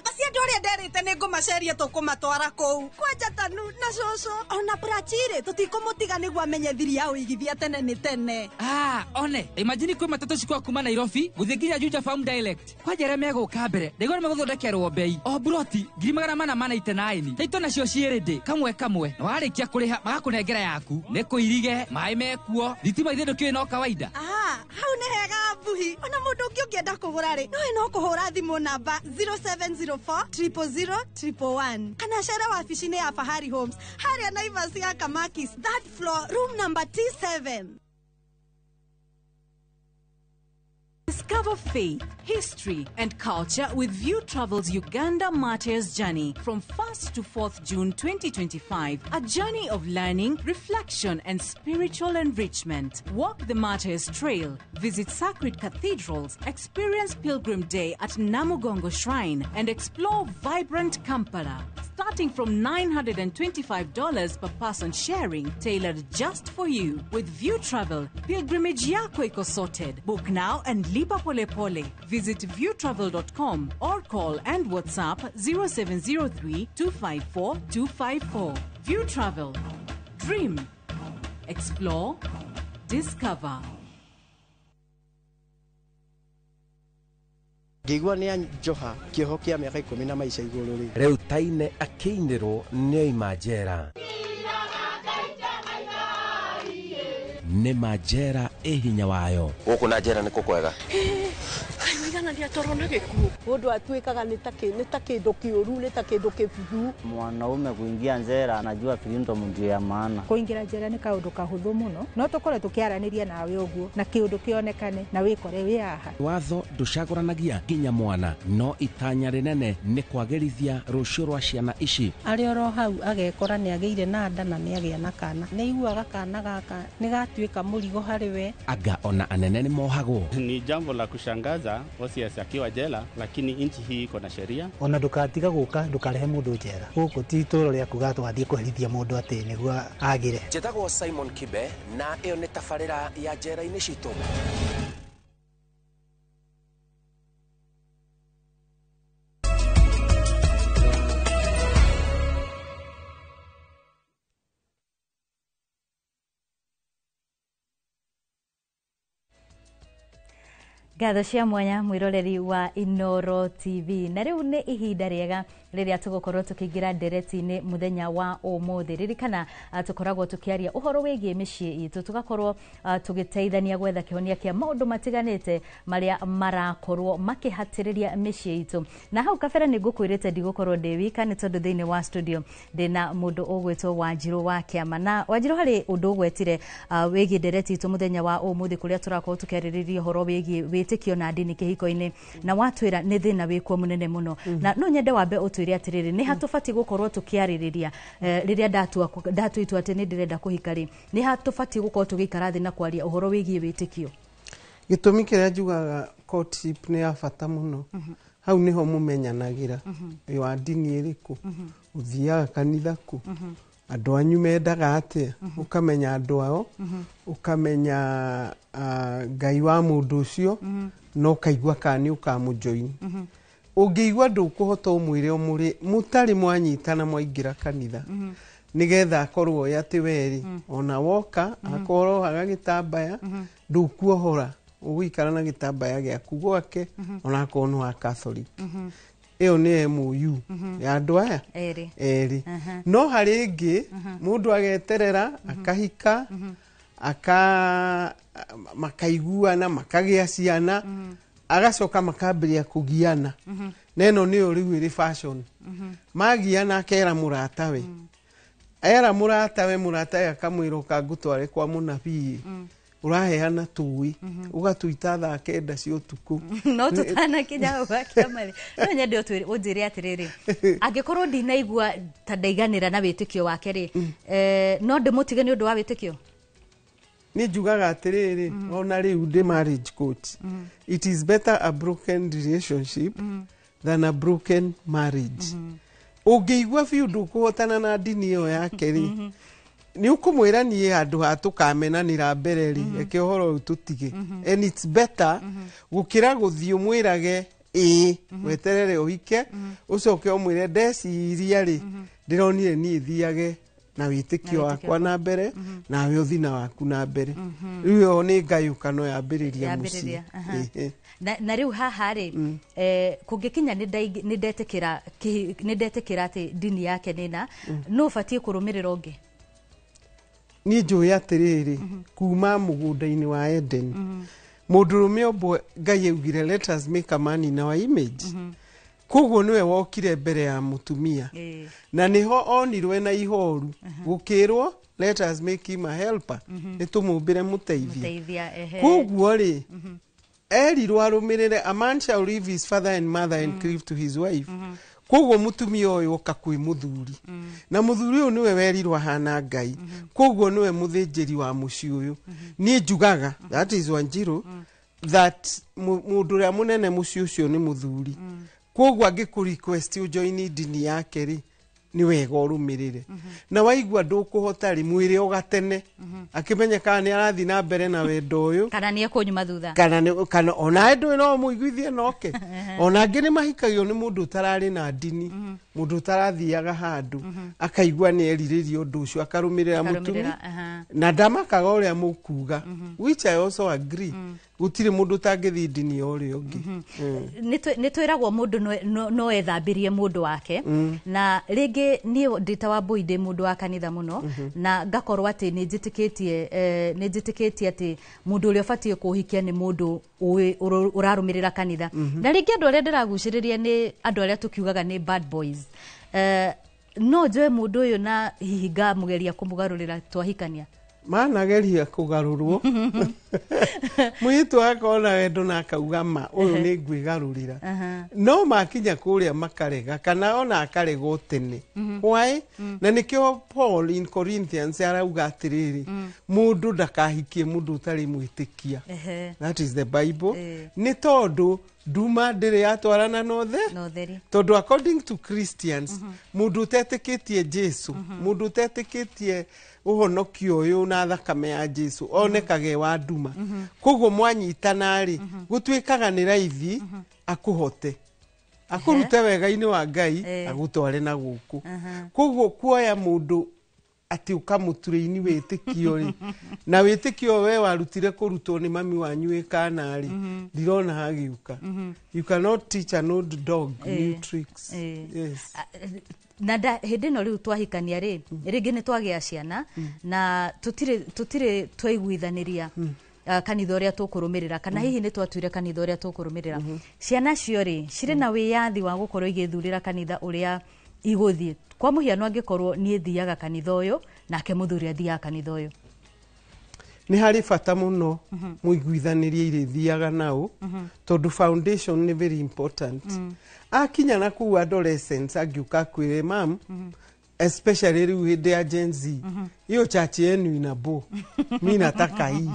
Acio andũ arĩa nderĩte nĩ ngũmaceria tũkũmatwara kũu. Kwanja Tanu na cũcũ ona Prachirĩ tũtikũmũtiga nĩguo amenye thiri ya ũigithia tene nĩ tene. Ah, one, imagine kwĩ matatũ cikwa kuma Nairobi gũthiĩ nginya Juja Farm direct. Kwanja arĩa megũka mbere, ndaigua nĩ megũthondekerwo bei. O broti 499. Taito nacio ciĩ kamwe kamwe. Na warĩkia kũrĩha magakũnengera yaku. Nĩ kũirige, maĩ mekuo, thitima ithe ndũkĩũĩ no kawaida. Ah, hau nĩ hega mbuhi. Ona mũndũ ũngĩ ũngĩenda kũgũra rĩ, nowe no kũhũra thimũ namba 0704 000 111 kana cere wabici-inĩ ya Fahari Homes harĩa Naivas ya Kamakis, third floor, room number T7. Discover faith, history, and culture with View Travel's Uganda Martyrs Journey from 1st to 4th June 2025. A journey of learning, reflection, and spiritual enrichment. Walk the Martyrs Trail, visit sacred cathedrals, experience Pilgrim Day at Namugongo Shrine, and explore vibrant Kampala. Starting from $925 per person sharing, tailored just for you. With View Travel, pilgrimage yako iko sorted. Book now and lipa pole pole. Visit viewtravel.com or call and WhatsApp 0703 254 254. View Travel. Dream. Explore. Discover. Ngĩigua nĩ anjoha kĩoho kĩa mĩaka 10 na maica igũrũ rĩ. Rĩu Taine akĩinĩrwo nĩ oima njera. Nĩ ma njera ĩ hinya wayo. Gũkũ na njera nĩ kũkwega. Kaigana nĩ atorwo na gĩkuũ. Mũndũ atuĩkaga nĩ ta kĩndũ kĩũru, nĩ ta kĩndũ kĩbuthu. Mwanaume kuingia njera anajua freedom ndio ya maana. Kũingĩra njera nĩ kaũndũ kahũthũ mũno, no tũkorwo tũkĩaranĩria nawe ũguo na kĩũndũ kĩonekane na wĩkore wĩ haha. Watho ndũcagũranagia nginya mwana, no itanya rĩnene nĩ kwagĩrithia rũciũ rwa ciana ici. Arĩ oro hau agekora nĩ agĩire na nda na nĩ agĩa na kana. Nĩ aiguaga kana gaka nĩ gatuĩka mũrigo harĩ we. Anga ona anene nĩ mohagwo. Ni jambo la kushangaza Osias akiwa jela, lakini nchi hii iko na sheria. Ona ndukatiga guka ndukarehe mundu njera guku ti itũũro rĩa kuga twathiĩ kũherithia mũndũ atĩ nĩguo agĩre. Njĩtagwo Simon Kibe na ĩyo nĩ tabarĩra ya njera-inĩ citũ. Ngatho cia mwanya mwiroreri wa Inoro TV. Na riu ni ihinda riega riria tugukorwo tukiingira ndereti-ini muthenya wa umuthi. Ririkana tukoragwo tukiaria uhoro wigie micii itu, tugakorwo tugiteithania gwetha kihonia kia maundu matiganite maria marakorwo makihatiriria micii itu. Na hau kabere ni ngukwirite ndigukorwo ndi wika ni tondu thiini wa studio ndina mundu ugwitwo Wanjiru wa Kiama. Na Wanjiru, hari undu ugwetire wigie ndereti itu muthenya wa umuthi kuria turakorwo tukiaririria uhoro wigie wĩtĩkio na ndini kĩhiko-inĩ, na watwĩra nĩ thĩna wĩkuo mũnene mũno. Na no nyende wambe ũtwĩre atĩrĩrĩ, nĩ ha tũbatiĩ gũkorwo tũkĩarĩrĩria rĩrĩa ndatua itua atĩ nĩ ndĩrenda kũhika rĩ, nĩ ha tũbatiĩ gũkorwo tũgĩikara thĩ na kwaria ũhoro wĩgiĩ wĩtĩkio? Gĩtũmi kĩrĩa njugaga courtship nĩ ya bata mũno, Hau nĩho mũmenyanagĩra. Wĩ wa ndini ĩrĩkũ? Ũthiaga kanitha kũ? Andũ anyu mendaga atĩa? Ũkamenya andũ ao, ũkamenya Ngai wa mũndũ ũcio, na ũkaigua kana nĩ ũkamũjoin. Ũngĩigua ndũkũhota, ũmwĩre ũmũrĩ mũtarĩ mwanyitana mwaingĩra kanitha, nĩgetha akorwo oĩ atĩ werĩ ona woka akorwo ohaga gĩtambaya, ndũkuohora, ũgũikara na gĩtambaya gĩaku gwake, ona akorwo nĩ wa Catholic. Ĩyo nĩ MOU ya andũ aya erĩ. Erĩ. No harĩ ĩngĩ mũndũ ageterera akahika, aka makaiguana, makagĩa ciana, agacoka makambĩrĩria kũgiana. Na ĩno nĩyo rĩu ĩrĩ fashion. Magiana, akera mũratawe, era mũratawe, mũratawe akamwĩra, ũka ngũtware kwa mũnabii ũraheana tũĩ ũgatũita thaa 9 cia ũtukũ. No tũtanakinya hau akĩamarĩ, no nyende ũnjĩre atĩrĩrĩ, angĩkorwo ndinaigua ta ndaiganĩra na wĩtĩkio wake rĩ, no ndĩmũtige nĩ ũndũ wa wĩtĩkio? Niĩ njugaga atĩrĩrĩ, ona rĩu ndĩ marriage coach, it is better a broken relationship than a broken marriage. Ũngĩigua biũ ndũkũhotana na ndini ĩyo yake rĩ, nĩ ũkũmwĩra, niĩ handũ ha tũkamenanĩra mbere rĩ, reke ũhoro ũyũ tũtige. And it's better gũkĩra gũthiĩ ũmwĩrage ĩĩ, weterere ũhike, ũcoke ũmwĩre, ndeciria rĩ, ndĩronire niĩ thiage na wĩtĩkio Na wĩtĩkio. Wakwa na mbere, nawe ũthi na waku na mbere. Rĩu ĩyo nĩ ngayũkano yambĩrĩria mũciĩ. Yambĩrĩria, aha. Ĩhĩ. Na rĩu haha rĩ, kũngĩkinya nĩ ndetĩkĩra nĩ ndetĩkĩra atĩ ndini yake nĩna no ũbatiĩ kũrũmĩrĩra ũngĩ? Niĩ njũĩ atĩrĩrĩ, kuma mũgũnda-inĩ wa Eden, mũndũrũme ũmwe Ngai augire, "Let us make a man in our image." Koguo nĩwe wokire mbere ya mũtumia, na nĩho onirwe na ihoru gũkĩrwo, "Let us make him a helper," nĩ tũmũmbĩre mũteithia. Mũteithia, ehe. Koguo rĩ, erirwo arũmĩrĩre, "A man shall leave his father and mother and cleave to his wife." Koguo mũtumia ũyũ oka kwĩ mũthuri, na mũthuri ũyũ nĩwe werirwo ahana Ngai, koguo nĩwe mũthĩnjĩri wa mũciĩ ũyũ. Niĩ njugaga, that is Wanjiru, that mũndũ ũrĩa mũnene mũciĩ ũcio nĩ mũthuri. Koguo angĩkũ request ũjoini ndini yake rĩ, nĩ wega ũrũmĩrĩre, na waigua ndũkũhota rĩ, mwĩre o gatene, akĩmenye kana nĩ arathiĩ na mbere na wendo ũyũ kana nĩ ekũnyuma thutha. Kana kana ona ndũĩ no mũiguithie noke. Ona angĩ nĩ mahikagio nĩ mũndũ ũtararĩ na ndini, mũndũ ũtarathiaga handũ, akaigua nĩ erirĩria ũndũ ũcio, akarũmĩrĩra mũtumi. Akarũmĩrĩra, aha. Na ndamakaga ũrĩa mũkuga, which I also agree, gũtirĩ mũndũ ũtangĩthiĩ ndini ya ũrĩa ũngĩ. Nĩ twĩragwo mũndũ no ethambirie mũndũ wake. Na rĩngĩ niĩ ndĩ ta Wambũi, ndĩ mũndũ wa kanitha mũno, na ngakorwo atĩ nĩ njĩtĩkĩtie atĩ mũndũ ũrĩa ũbatiĩ kũhikia nĩ mũndũ ũrarũmĩrĩra kanitha. Na rĩngĩ andũ arĩa ndĩragucĩrĩria nĩ andũ arĩa tũkiugaga nĩ bad boys. No njoe mũndũ ũyũ na hihi ngamũgeria kũmũgarũrĩra twahikania? Manageria kũgarũrwo, mũirĩtu agakorwo na wendo na akauga, "Ma ũyũ nĩ ngwĩgarũrĩra," no makinya kũrĩa makarega, kana ona akarega tene. Why? Na nĩkĩo Paul in Corinthians arauga atĩrĩrĩ, mũndũ ndakahikie mũndũ ũtarĩ mwĩtĩkia. That is the Bible. Nĩ tondũ nduma ndĩrĩ yatwarana na ũthe na ũtheri. Tondũ according to Christians, mũndũ ũtetĩkĩtie Jesu, mũndũ ũtetĩkĩtie ũhonokio ũyũ na thakame ya Jesu, onekage wa nduma. Koguo mwanyitana rĩ, gũtuĩkaga nĩ raithi akũhote, akũrute wega-inĩ wa Ngai, agũtware na gũkũ. Koguo kuoya mũndũ atĩ ũkamũturaini wĩtĩkio rĩ, na wĩtĩkio we warutire kũrutwo nĩ mami wanyu wĩ kana rĩ, ndirona hagĩũka. You cannot teach an old dog new tricks. Yes. Na hĩndĩ ĩno rĩu twahikania rĩ, rĩngĩ nĩ twagĩa ciana na tũtirĩ twaiguithanĩria kanitha ũrĩa tũkũrũmĩrĩra, kana hihi nĩ twatuire kanitha ũrĩa tũkũrũmĩrĩra. Ciana cio rĩ, cirĩ na wĩyathi wa gũkorwo igĩthurĩra kanitha ũrĩa igũthiĩ? Kwa mũhiano, angĩkorwo niĩ thiaga kanitha ũyũ nake mũthuri athiaga kanitha ũyũ. Nĩ harĩ bata mũno mũiguithanĩrie irĩthiaga nao, tondũ foundation nĩ very important. Akinya na kũu adolescence, angĩũka akwĩre, "Mam," especially rĩu hĩndĩ ya Gen Z, "hiyo church yenu ina bo, mi nataka hii,"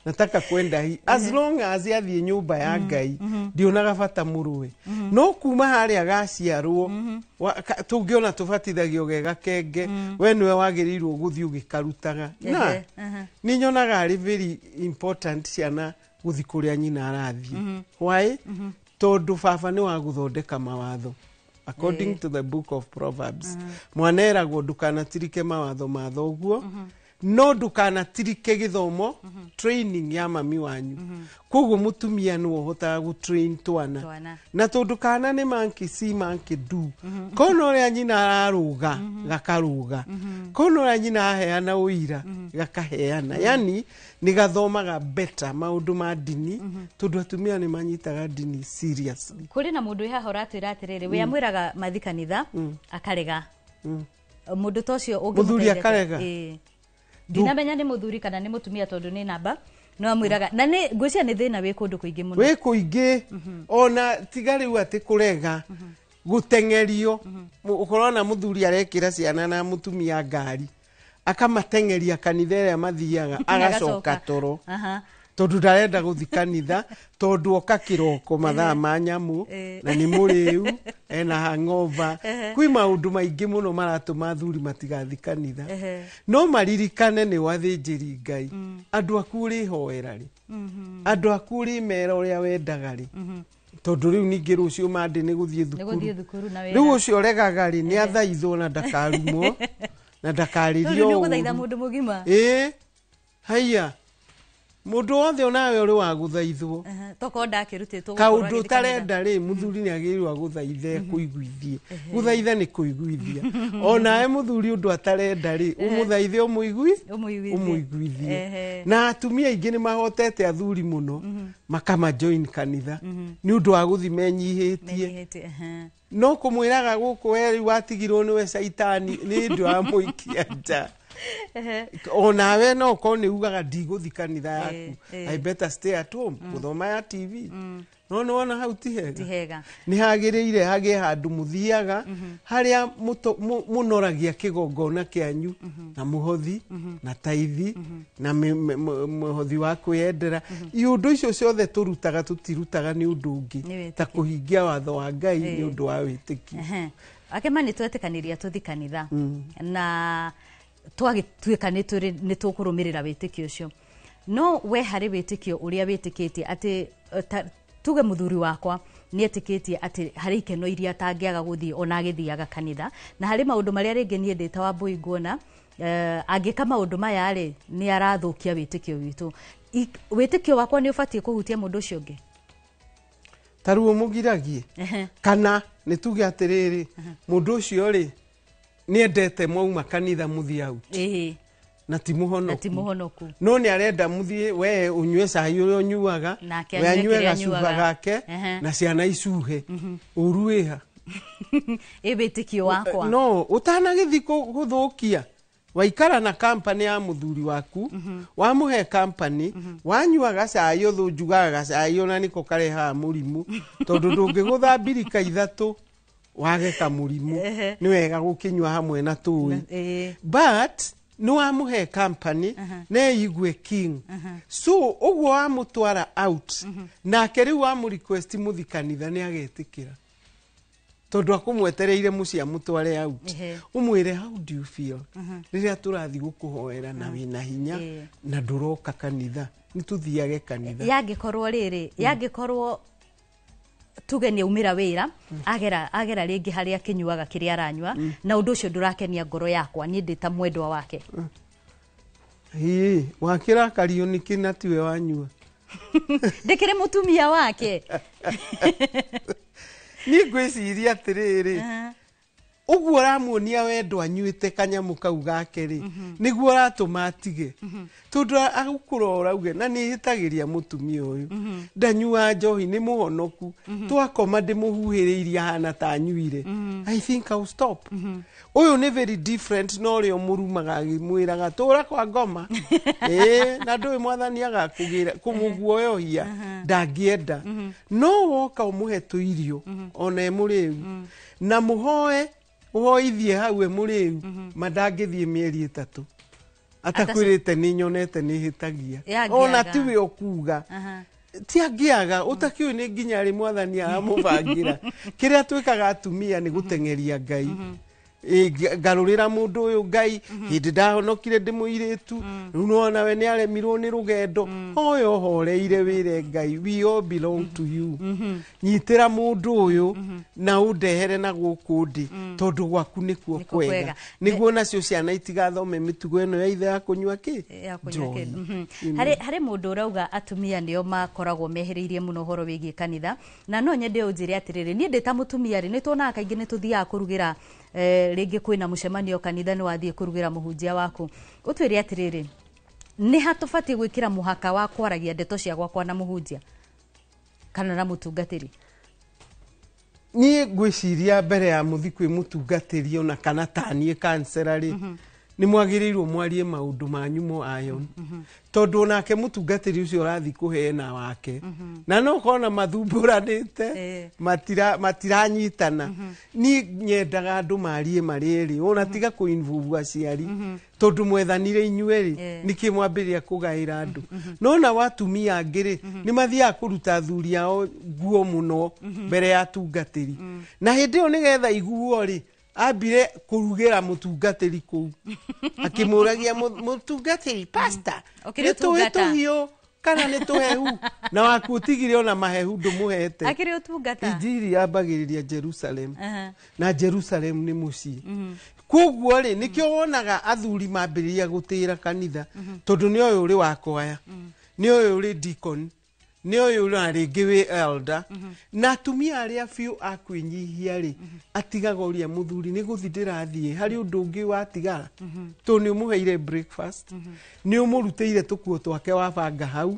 Nataka kwenda hii. As long as yathiĩ nyũmba ya Ngai, ndionaga bata mũrũe. No kuma harĩa gaciarwo, tũngĩona tũbatithagio ge gakenge, we nĩwe wagĩrĩirwo gũthiĩ ũgĩkarutaga. Na nĩ nyonaga arĩ very important ciana gũthiĩ kũrĩa nyina arathiĩ. Why? Tondũ baba nĩ wa gũthondeka mawatho. According to the book of Proverbs, mwana eragwo ndũkanatirike mawatho ma thoguo, no ndũkanatirike gĩthomo, training ya mami wanyu. Koguo mũtumia nĩwe ũhotaga gũtrain twana. Twana. Na tondũ kana nĩ monkey see, monkey do, kona ũrĩa nyina ararũga gakarũga, kona ũrĩa nyina aheana ũira gakaheana. Yani nĩ gathomaga better maũndũ ma ndini, tondũ atumia nĩ manyitaga ndini seriously. Kũrĩ na mũndũ wĩ haha ũratwĩra atĩrĩrĩ, we amwĩraga mathi kanitha akarega. Mũndũ ta ũcio Mũthuri ũngĩmũteithia atĩa? akarega? Ĩĩ. Ndinamenya nĩ mũthuri kana nĩ mũtumia, tondũ nĩ namba no amwĩraga, na nĩ ngwĩciria nĩ thĩna wĩ kũndũ kũingĩ mũno. Wĩ kũingĩ. Ona tiga rĩu atĩ kũrega, gũteng'erio. Ũkorona mũthuri arekĩra ciana na mũtumia ngari, akamateng'eria kanitha ĩrĩa mathiaga, agacoka toro, tondũ ndarenda gũthi kanitha, tondũ oka kĩroko mathaa ma nyamũ na nĩ mũrĩu, ena hangover. Kwĩ maũndũ maingĩ mũno maratũma athuri matigathi kanitha. No maririkane nĩ wathĩnjĩri Ngai. Andũ aku ũrĩhoera rĩ, andũ aku ũrĩmera ũrĩa wendaga rĩ, tondũ rĩu ningĩ rũciũ mandĩ nĩ gũthiĩ Nĩ gũthiĩ thukuru. Thukuru na wĩra. Rĩu ũcio ũregaga rĩ, nĩ athaithwo na ndakarumwo na Tondũ ndakarĩrio nĩ ũgũthaitha ũru. Mũndũ mũgima. Ĩĩ, haiya, mũndũ wothe onawe ũrĩ wa gũthaithwo. Tokorwo ndakĩrutĩtwo gũkorwo Kaũndũ agĩthiĩ kanitha. ũtarenda rĩ, mũthuri nĩ agĩrĩirwo agũthaithe, kũiguithie. Gũthaitha nĩ kũiguithia. Onawe mũthuri, ũndũ atarenda rĩ, ũmũthaithe, ũmũigui Ũmũiguithie. Ũmũiguithie. Na atumia aingĩ nĩ mahotete athuri mũno, makama join kanitha nĩ ũndũ wa gũthi menyihĩtie. Menyihĩtie, ehe. No kũmwĩraga gũkũ, we rĩu watigirwo nĩwe caitani, nĩ ũndũ wa mũikia nja. Onawe no ũkorwo nĩ ugaga ndigũthi kanitha yaku, I better stay at home gũthoma ya TV. No nĩ wona hau ti hega. Ti hega. Nĩ hagĩrĩire hagĩe handũ mũthiaga harĩa mũnoragia kĩgongona kĩanyu na mũhothi na taithi na mũhothi wa kwĩyendera. Iũndũ icio ciothe tũrutaga, tũtirutaga nĩ ũndũ ũngĩ Nĩ ta kũhingia watho wa Ngai, nĩ ũndũ wa wĩtĩkio. Ehe. Akema nĩ twetĩkanĩria tũthi kanitha na twagĩtuĩka nĩ tũkũrũmĩrĩra wĩtĩkio ũcio, no we harĩ wĩtĩkio ũrĩa wĩtĩkĩtie atĩ tuge mũthuri wakwa nĩ etĩkĩtie atĩ harĩ ikeno iria atangĩaga gũthiĩ ona agĩthiaga kanitha, na harĩ maũndũ marĩa rĩngĩ niĩ ndĩ ta Wambũi nguona angĩka maũndũ maya rĩ, nĩ arathũkia wĩtĩkio witũ. Wĩtĩkio wakwa nĩ ũbatiĩ kũhutia mũndũ ũcio ũngĩ? Ta rĩu ũmũgiragie, kana nĩ tuge atĩrĩrĩ, mũndũ ũcio rĩ, nĩ endete mwauma kanitha mũthiĩ out na ti Na mũhonoku. Ti mũhonoku. No nĩ arenda mũthiĩ, we ũnyue cai ũrĩa ũnyuaga, Nake we anyue anyue kĩrĩa gacuba anyuaga. gake, na ciana icuhe. Ũru wĩha? Ĩ wĩtĩkio wakwa. No ũtanagĩthi gũthũkia, waikara na kampani ya mũthuri waku, wamũhe kampani, wanyua gacai, ũthũ njugaga gacai ona nĩko karehaga mũrimũ, tondũ ndũngĩgũtha mbirika ithatũ wage kamũrimũ. Nĩ wega gũkĩnyua hamwe na tũĩ. But nĩ wamũhe kampani na eigue king, so ũguo wamũtwara out nake rĩu wamũ request mũthi kanitha, nĩ agetĩkĩra, tondũ akũmwetereire mũciĩ amũtware out. Ũmwĩre, "How do you feel rĩrĩa tũrathiĩ gũkũhoera na wĩna hinya na ndũroka kanitha? Nĩ tũthiage kanitha." Yangĩkorwo rĩrĩ, yangĩkorwo tuge nĩ aumĩra wĩra, agera rĩngĩ harĩa akĩnyuaga kĩrĩa aranyua, na ũndũ ũcio ndũrakenia ngoro yakwa niĩ ndĩ ta mwendwa wake. Ĩĩ, wakĩrakario nĩkĩ na tiwe wanyua? Ndĩkĩrĩ mũtumia wake. Niĩ ngwĩciria atĩrĩrĩ, ũguo ũramuonia wendo anyuĩte kanyamũ kau gake rĩ, nĩguo ũratũma atige, tondũ agũkũrora auge, na nĩ hĩtagĩria mũtumia ũyũ, ndanyua njohi, nĩ mũhonoku, twakoma ndĩmũhuhĩrĩirie ahana ta anyuire, I think I'll stop. Ũyũ nĩ very different na ũrĩa ũmũrumaga agĩmwĩraga tũra kwa ngoma, ĩĩ, na ndũĩ mwathani agakũgĩra kũmũguoyohia, ndangĩenda. No woka ũmũhe tũirio ona e mũrĩu na mũhoe, ũhoithie hau e mũrĩu, ma ndangĩthiĩ mĩeri 3. Atakwĩrĩte nĩ nyonete nĩ hĩtagia. Ona tiwe ũkuga. Ti angĩaga ũtakĩũĩ nĩ nginya rĩ mwathani aramũbangĩra. Kĩrĩa twĩkaga atumia nĩ gũteng'eria Ngai. Ngarũrĩra mũndũ ũyũ Ngai hĩndĩ ndahonokire ndĩ mũirĩtu rĩu nĩwona we nĩ aremirwo nĩ rũgendo hoya ũhoreire wĩre Ngai we all belong to you. Nyitĩra mũndũ ũyũ na ũndehere na gũkũ ndĩ tondũ gwaku nĩkuo kwega nĩguo nacio ciana itigathome mĩtugo ĩno ya ithe ya kũnyua kĩ njohi. Harĩ mũndũ ũrauga atumia nĩo makoragwo mehereirie mũno ũhoro wĩgiĩ kanitha na no nyende ũnjĩre atĩrĩrĩ niĩ ndĩ ta mũtumia rĩ nĩ tuonaga kaingĩ nĩ tũthiaga kũrugĩra rĩngĩ kwĩna mũcemanio kanitha nĩ wathiĩ kũrugĩra mũhunjia waku ũtwĩre atĩrĩrĩ nĩ ha tũbatiĩ gwĩkĩra mũhaka wa kwaragia ndeto cia gwakwa na mũhunjia kana na mũtungatĩri? Niĩ ngwĩciria mbere ya mũthi kwĩ mũtungatĩri ona kana taniĩ kansera rĩ nĩ mwagĩrĩirwo mwarie maũndũ manyu mo ayon tondũ onake mũtungatĩri ũcio ũrathiĩ kũheana wake na no ũkona mathumbũranĩte matiranyitana. Niĩ nyendaga andũ marie marĩ erĩ ona tiga kũ-involve aciari tondũ mwethanire inyuĩ rĩ nĩkĩ mwambĩrĩria kũgaĩra andũ. No na watumia angĩ rĩ nĩ mathiaga kũruta athuri ao nguo mũno mbere ya atungatĩri na hĩndĩ ĩyo nĩgetha iguo rĩ ambire kũrugĩra mũtungatĩri kũu akĩmũragia mũtungatĩri pastor nĩ tũĩ tũhiũ kana nĩ tũhehu na waku ũtigire ona mahehu ndũmũhete. Akĩrĩ ũtungata. Injiri yambagĩrĩria Jerusalem na Jerusalem nĩ mũciĩ. Koguo rĩ nĩkĩo wonaga athuri mambĩrĩria gũtĩĩra kanitha tondũ nĩ ũyũ ũrĩ wa kwaya nĩ ũyũ ũrĩ deacon nĩ ũyũ na rĩngĩ wĩ elder na atumia arĩa biũ a kwĩnyihia rĩ atigaga ũrĩa mũthuri nĩ gũthiĩ ndĩrathiĩ harĩ ũndũ ũngĩ watigara tondũ nĩ ũmũheire breakfast nĩ ũmũrutĩire tũkuo twake wabanga hau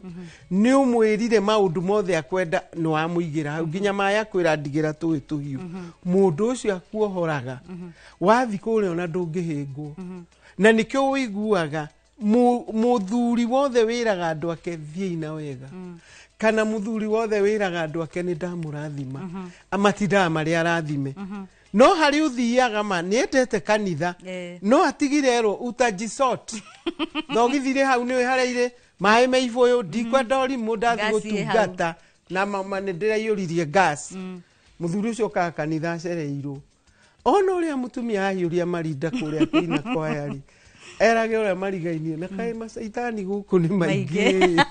nĩ ũmwĩrire maũndũ mothe akwenda nĩ wamũigĩra hau nginya maĩ akwĩra ndigĩra tũĩ tũhiũ mũndũ ũcio akuohoraga wathiĩ kũrĩa ona ndũngĩhĩngwo na nĩkĩo ũiguaga mũthuri wothe wĩraga andũ ake thiĩi na wega kana mũthuri wothe wĩraga andũ ake nĩ ndamũrathima matindaga marĩ arathime no harĩ ũthiaga ma nĩ endete kanitha no atigire erwo utajisort thogithire hau nĩ harĩa irĩ maĩ me ibũyũ ndikwenda ũrimũ ndathiĩ gũtungata na mama nĩ ndĩraiyũririe gas mũthuri ũcio okaga kanitha acereirwo ona ũrĩa mũtumia ahiũria marinda kũrĩa kũina kwaya rĩ erage ũrĩa marigainie na kaĩ macaitani gũkũ nĩ maingĩ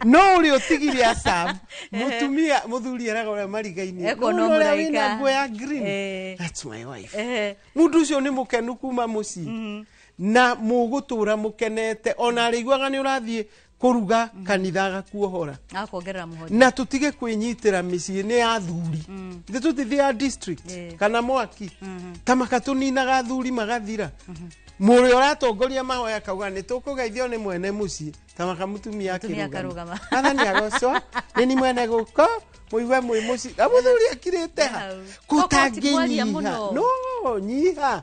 no ũrĩa ũtigire acam mũtumia mũthuri eraga ũrĩa marigainie ũrĩa wĩna nguo ya green that's my wife mũndũ ũcio nĩ mũkenu kuma mũciĩ na mũgũtũra mũkenete ona arĩiguaga nĩ ũrathiĩ kũruga kanitha agakuohora na tũtige kwĩnyitĩra mĩciĩ nĩ ya athuri ithe tũtithiaga district kana mwaki ta makatũninaga athuri magathira mũrĩa ũratongoria mahoya akauga nĩ tũkũgeithio nĩ mwene mũciĩ ta makamũtumia akĩrũgama athani agocwo nĩ ni mwene gũkũ mũigue mwĩ mũciĩ na mũthuri akirĩte ha kũtangĩnyiha no nyiha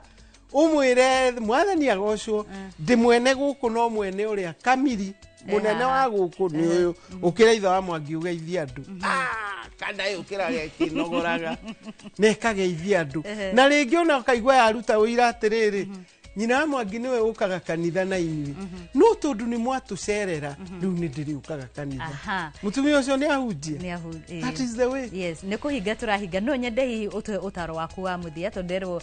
ũmwĩre mwathani agocwo ndĩ mwene gũkũ no mwene ũrĩa kamiri munene wa gũkũ nĩ ũyũ ũkĩra ithe wa Mwangi ũgeithie andũ kana ũkĩra kĩnogoraga na ĩkageithia andũ na rĩngĩ ona ũkaigua yaruta ũira atĩrĩrĩ nyina wa Mwangi nĩwe ũkaga kanitha na inyuĩ no tondũ nĩ mwatũcerera rĩu nĩ ndĩrĩũkaga kanitha mũtumia ũcio nĩ ahunjia. That is the way. Yes, nĩ kũhinga tũrahinga no nyende hihi ũtũhe ũtaro waku wa mũthia tondũ erwo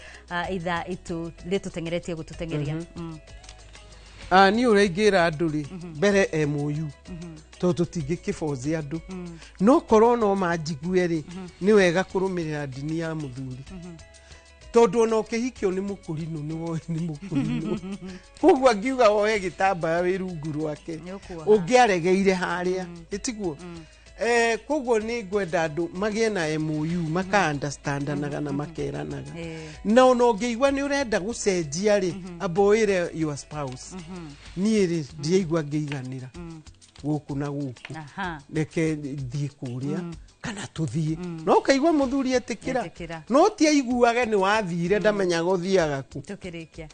ithaa itũ rĩtũteng'eretie gũtũteng'eria. Niĩ ũrĩa ingĩra andũ rĩ mbere MOU tondũ tũtingĩkĩboce andũ no korwo no manjigue rĩ nĩ wega kũrũmĩrĩra ndini ya mũthuri tondũ ona ũkĩhikio nĩ mũkũrinũ nĩ woe nĩ mũkũrinũ koguo angiuga woe gĩtambaya wĩ rungu rwake ũngĩaregeire harĩa ĩtiguo. Koguo nĩ ngwenda andũ magĩe na MOU maka understandanaga na makeranaga na ona ũngĩigua nĩ ũrenda gũcenjia rĩ amba ũĩre your spouse niĩ rĩ ndiaigua ngĩiganĩra gũkũ na gũkũ reke thiĩ kũrĩa kana tũthiĩ no ũkaigua mũthuri etĩkĩra no ti aiguage nĩ wathire ndamenyaga ũthiaga kũ. Tũkĩrĩkia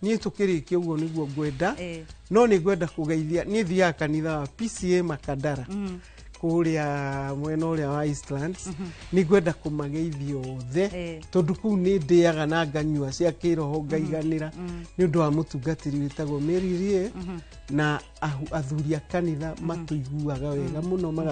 niĩ tũkĩrĩkia ũguo nĩguo ngwenda no nĩ ngwenda kũgeithia niĩ thiaga kanitha wa PCA Makadara Kũrĩa mwena ũrĩa wa Eastlands, nĩ ngwenda kũmageithia othe, tondũ kũu nĩ ndĩaga na nganyua cia kĩroho ngaiganĩra, nĩ ũndũ wa mũtungatĩri wĩtagwo Mary Rie na athuri a kanitha matũiguaga wega mũno.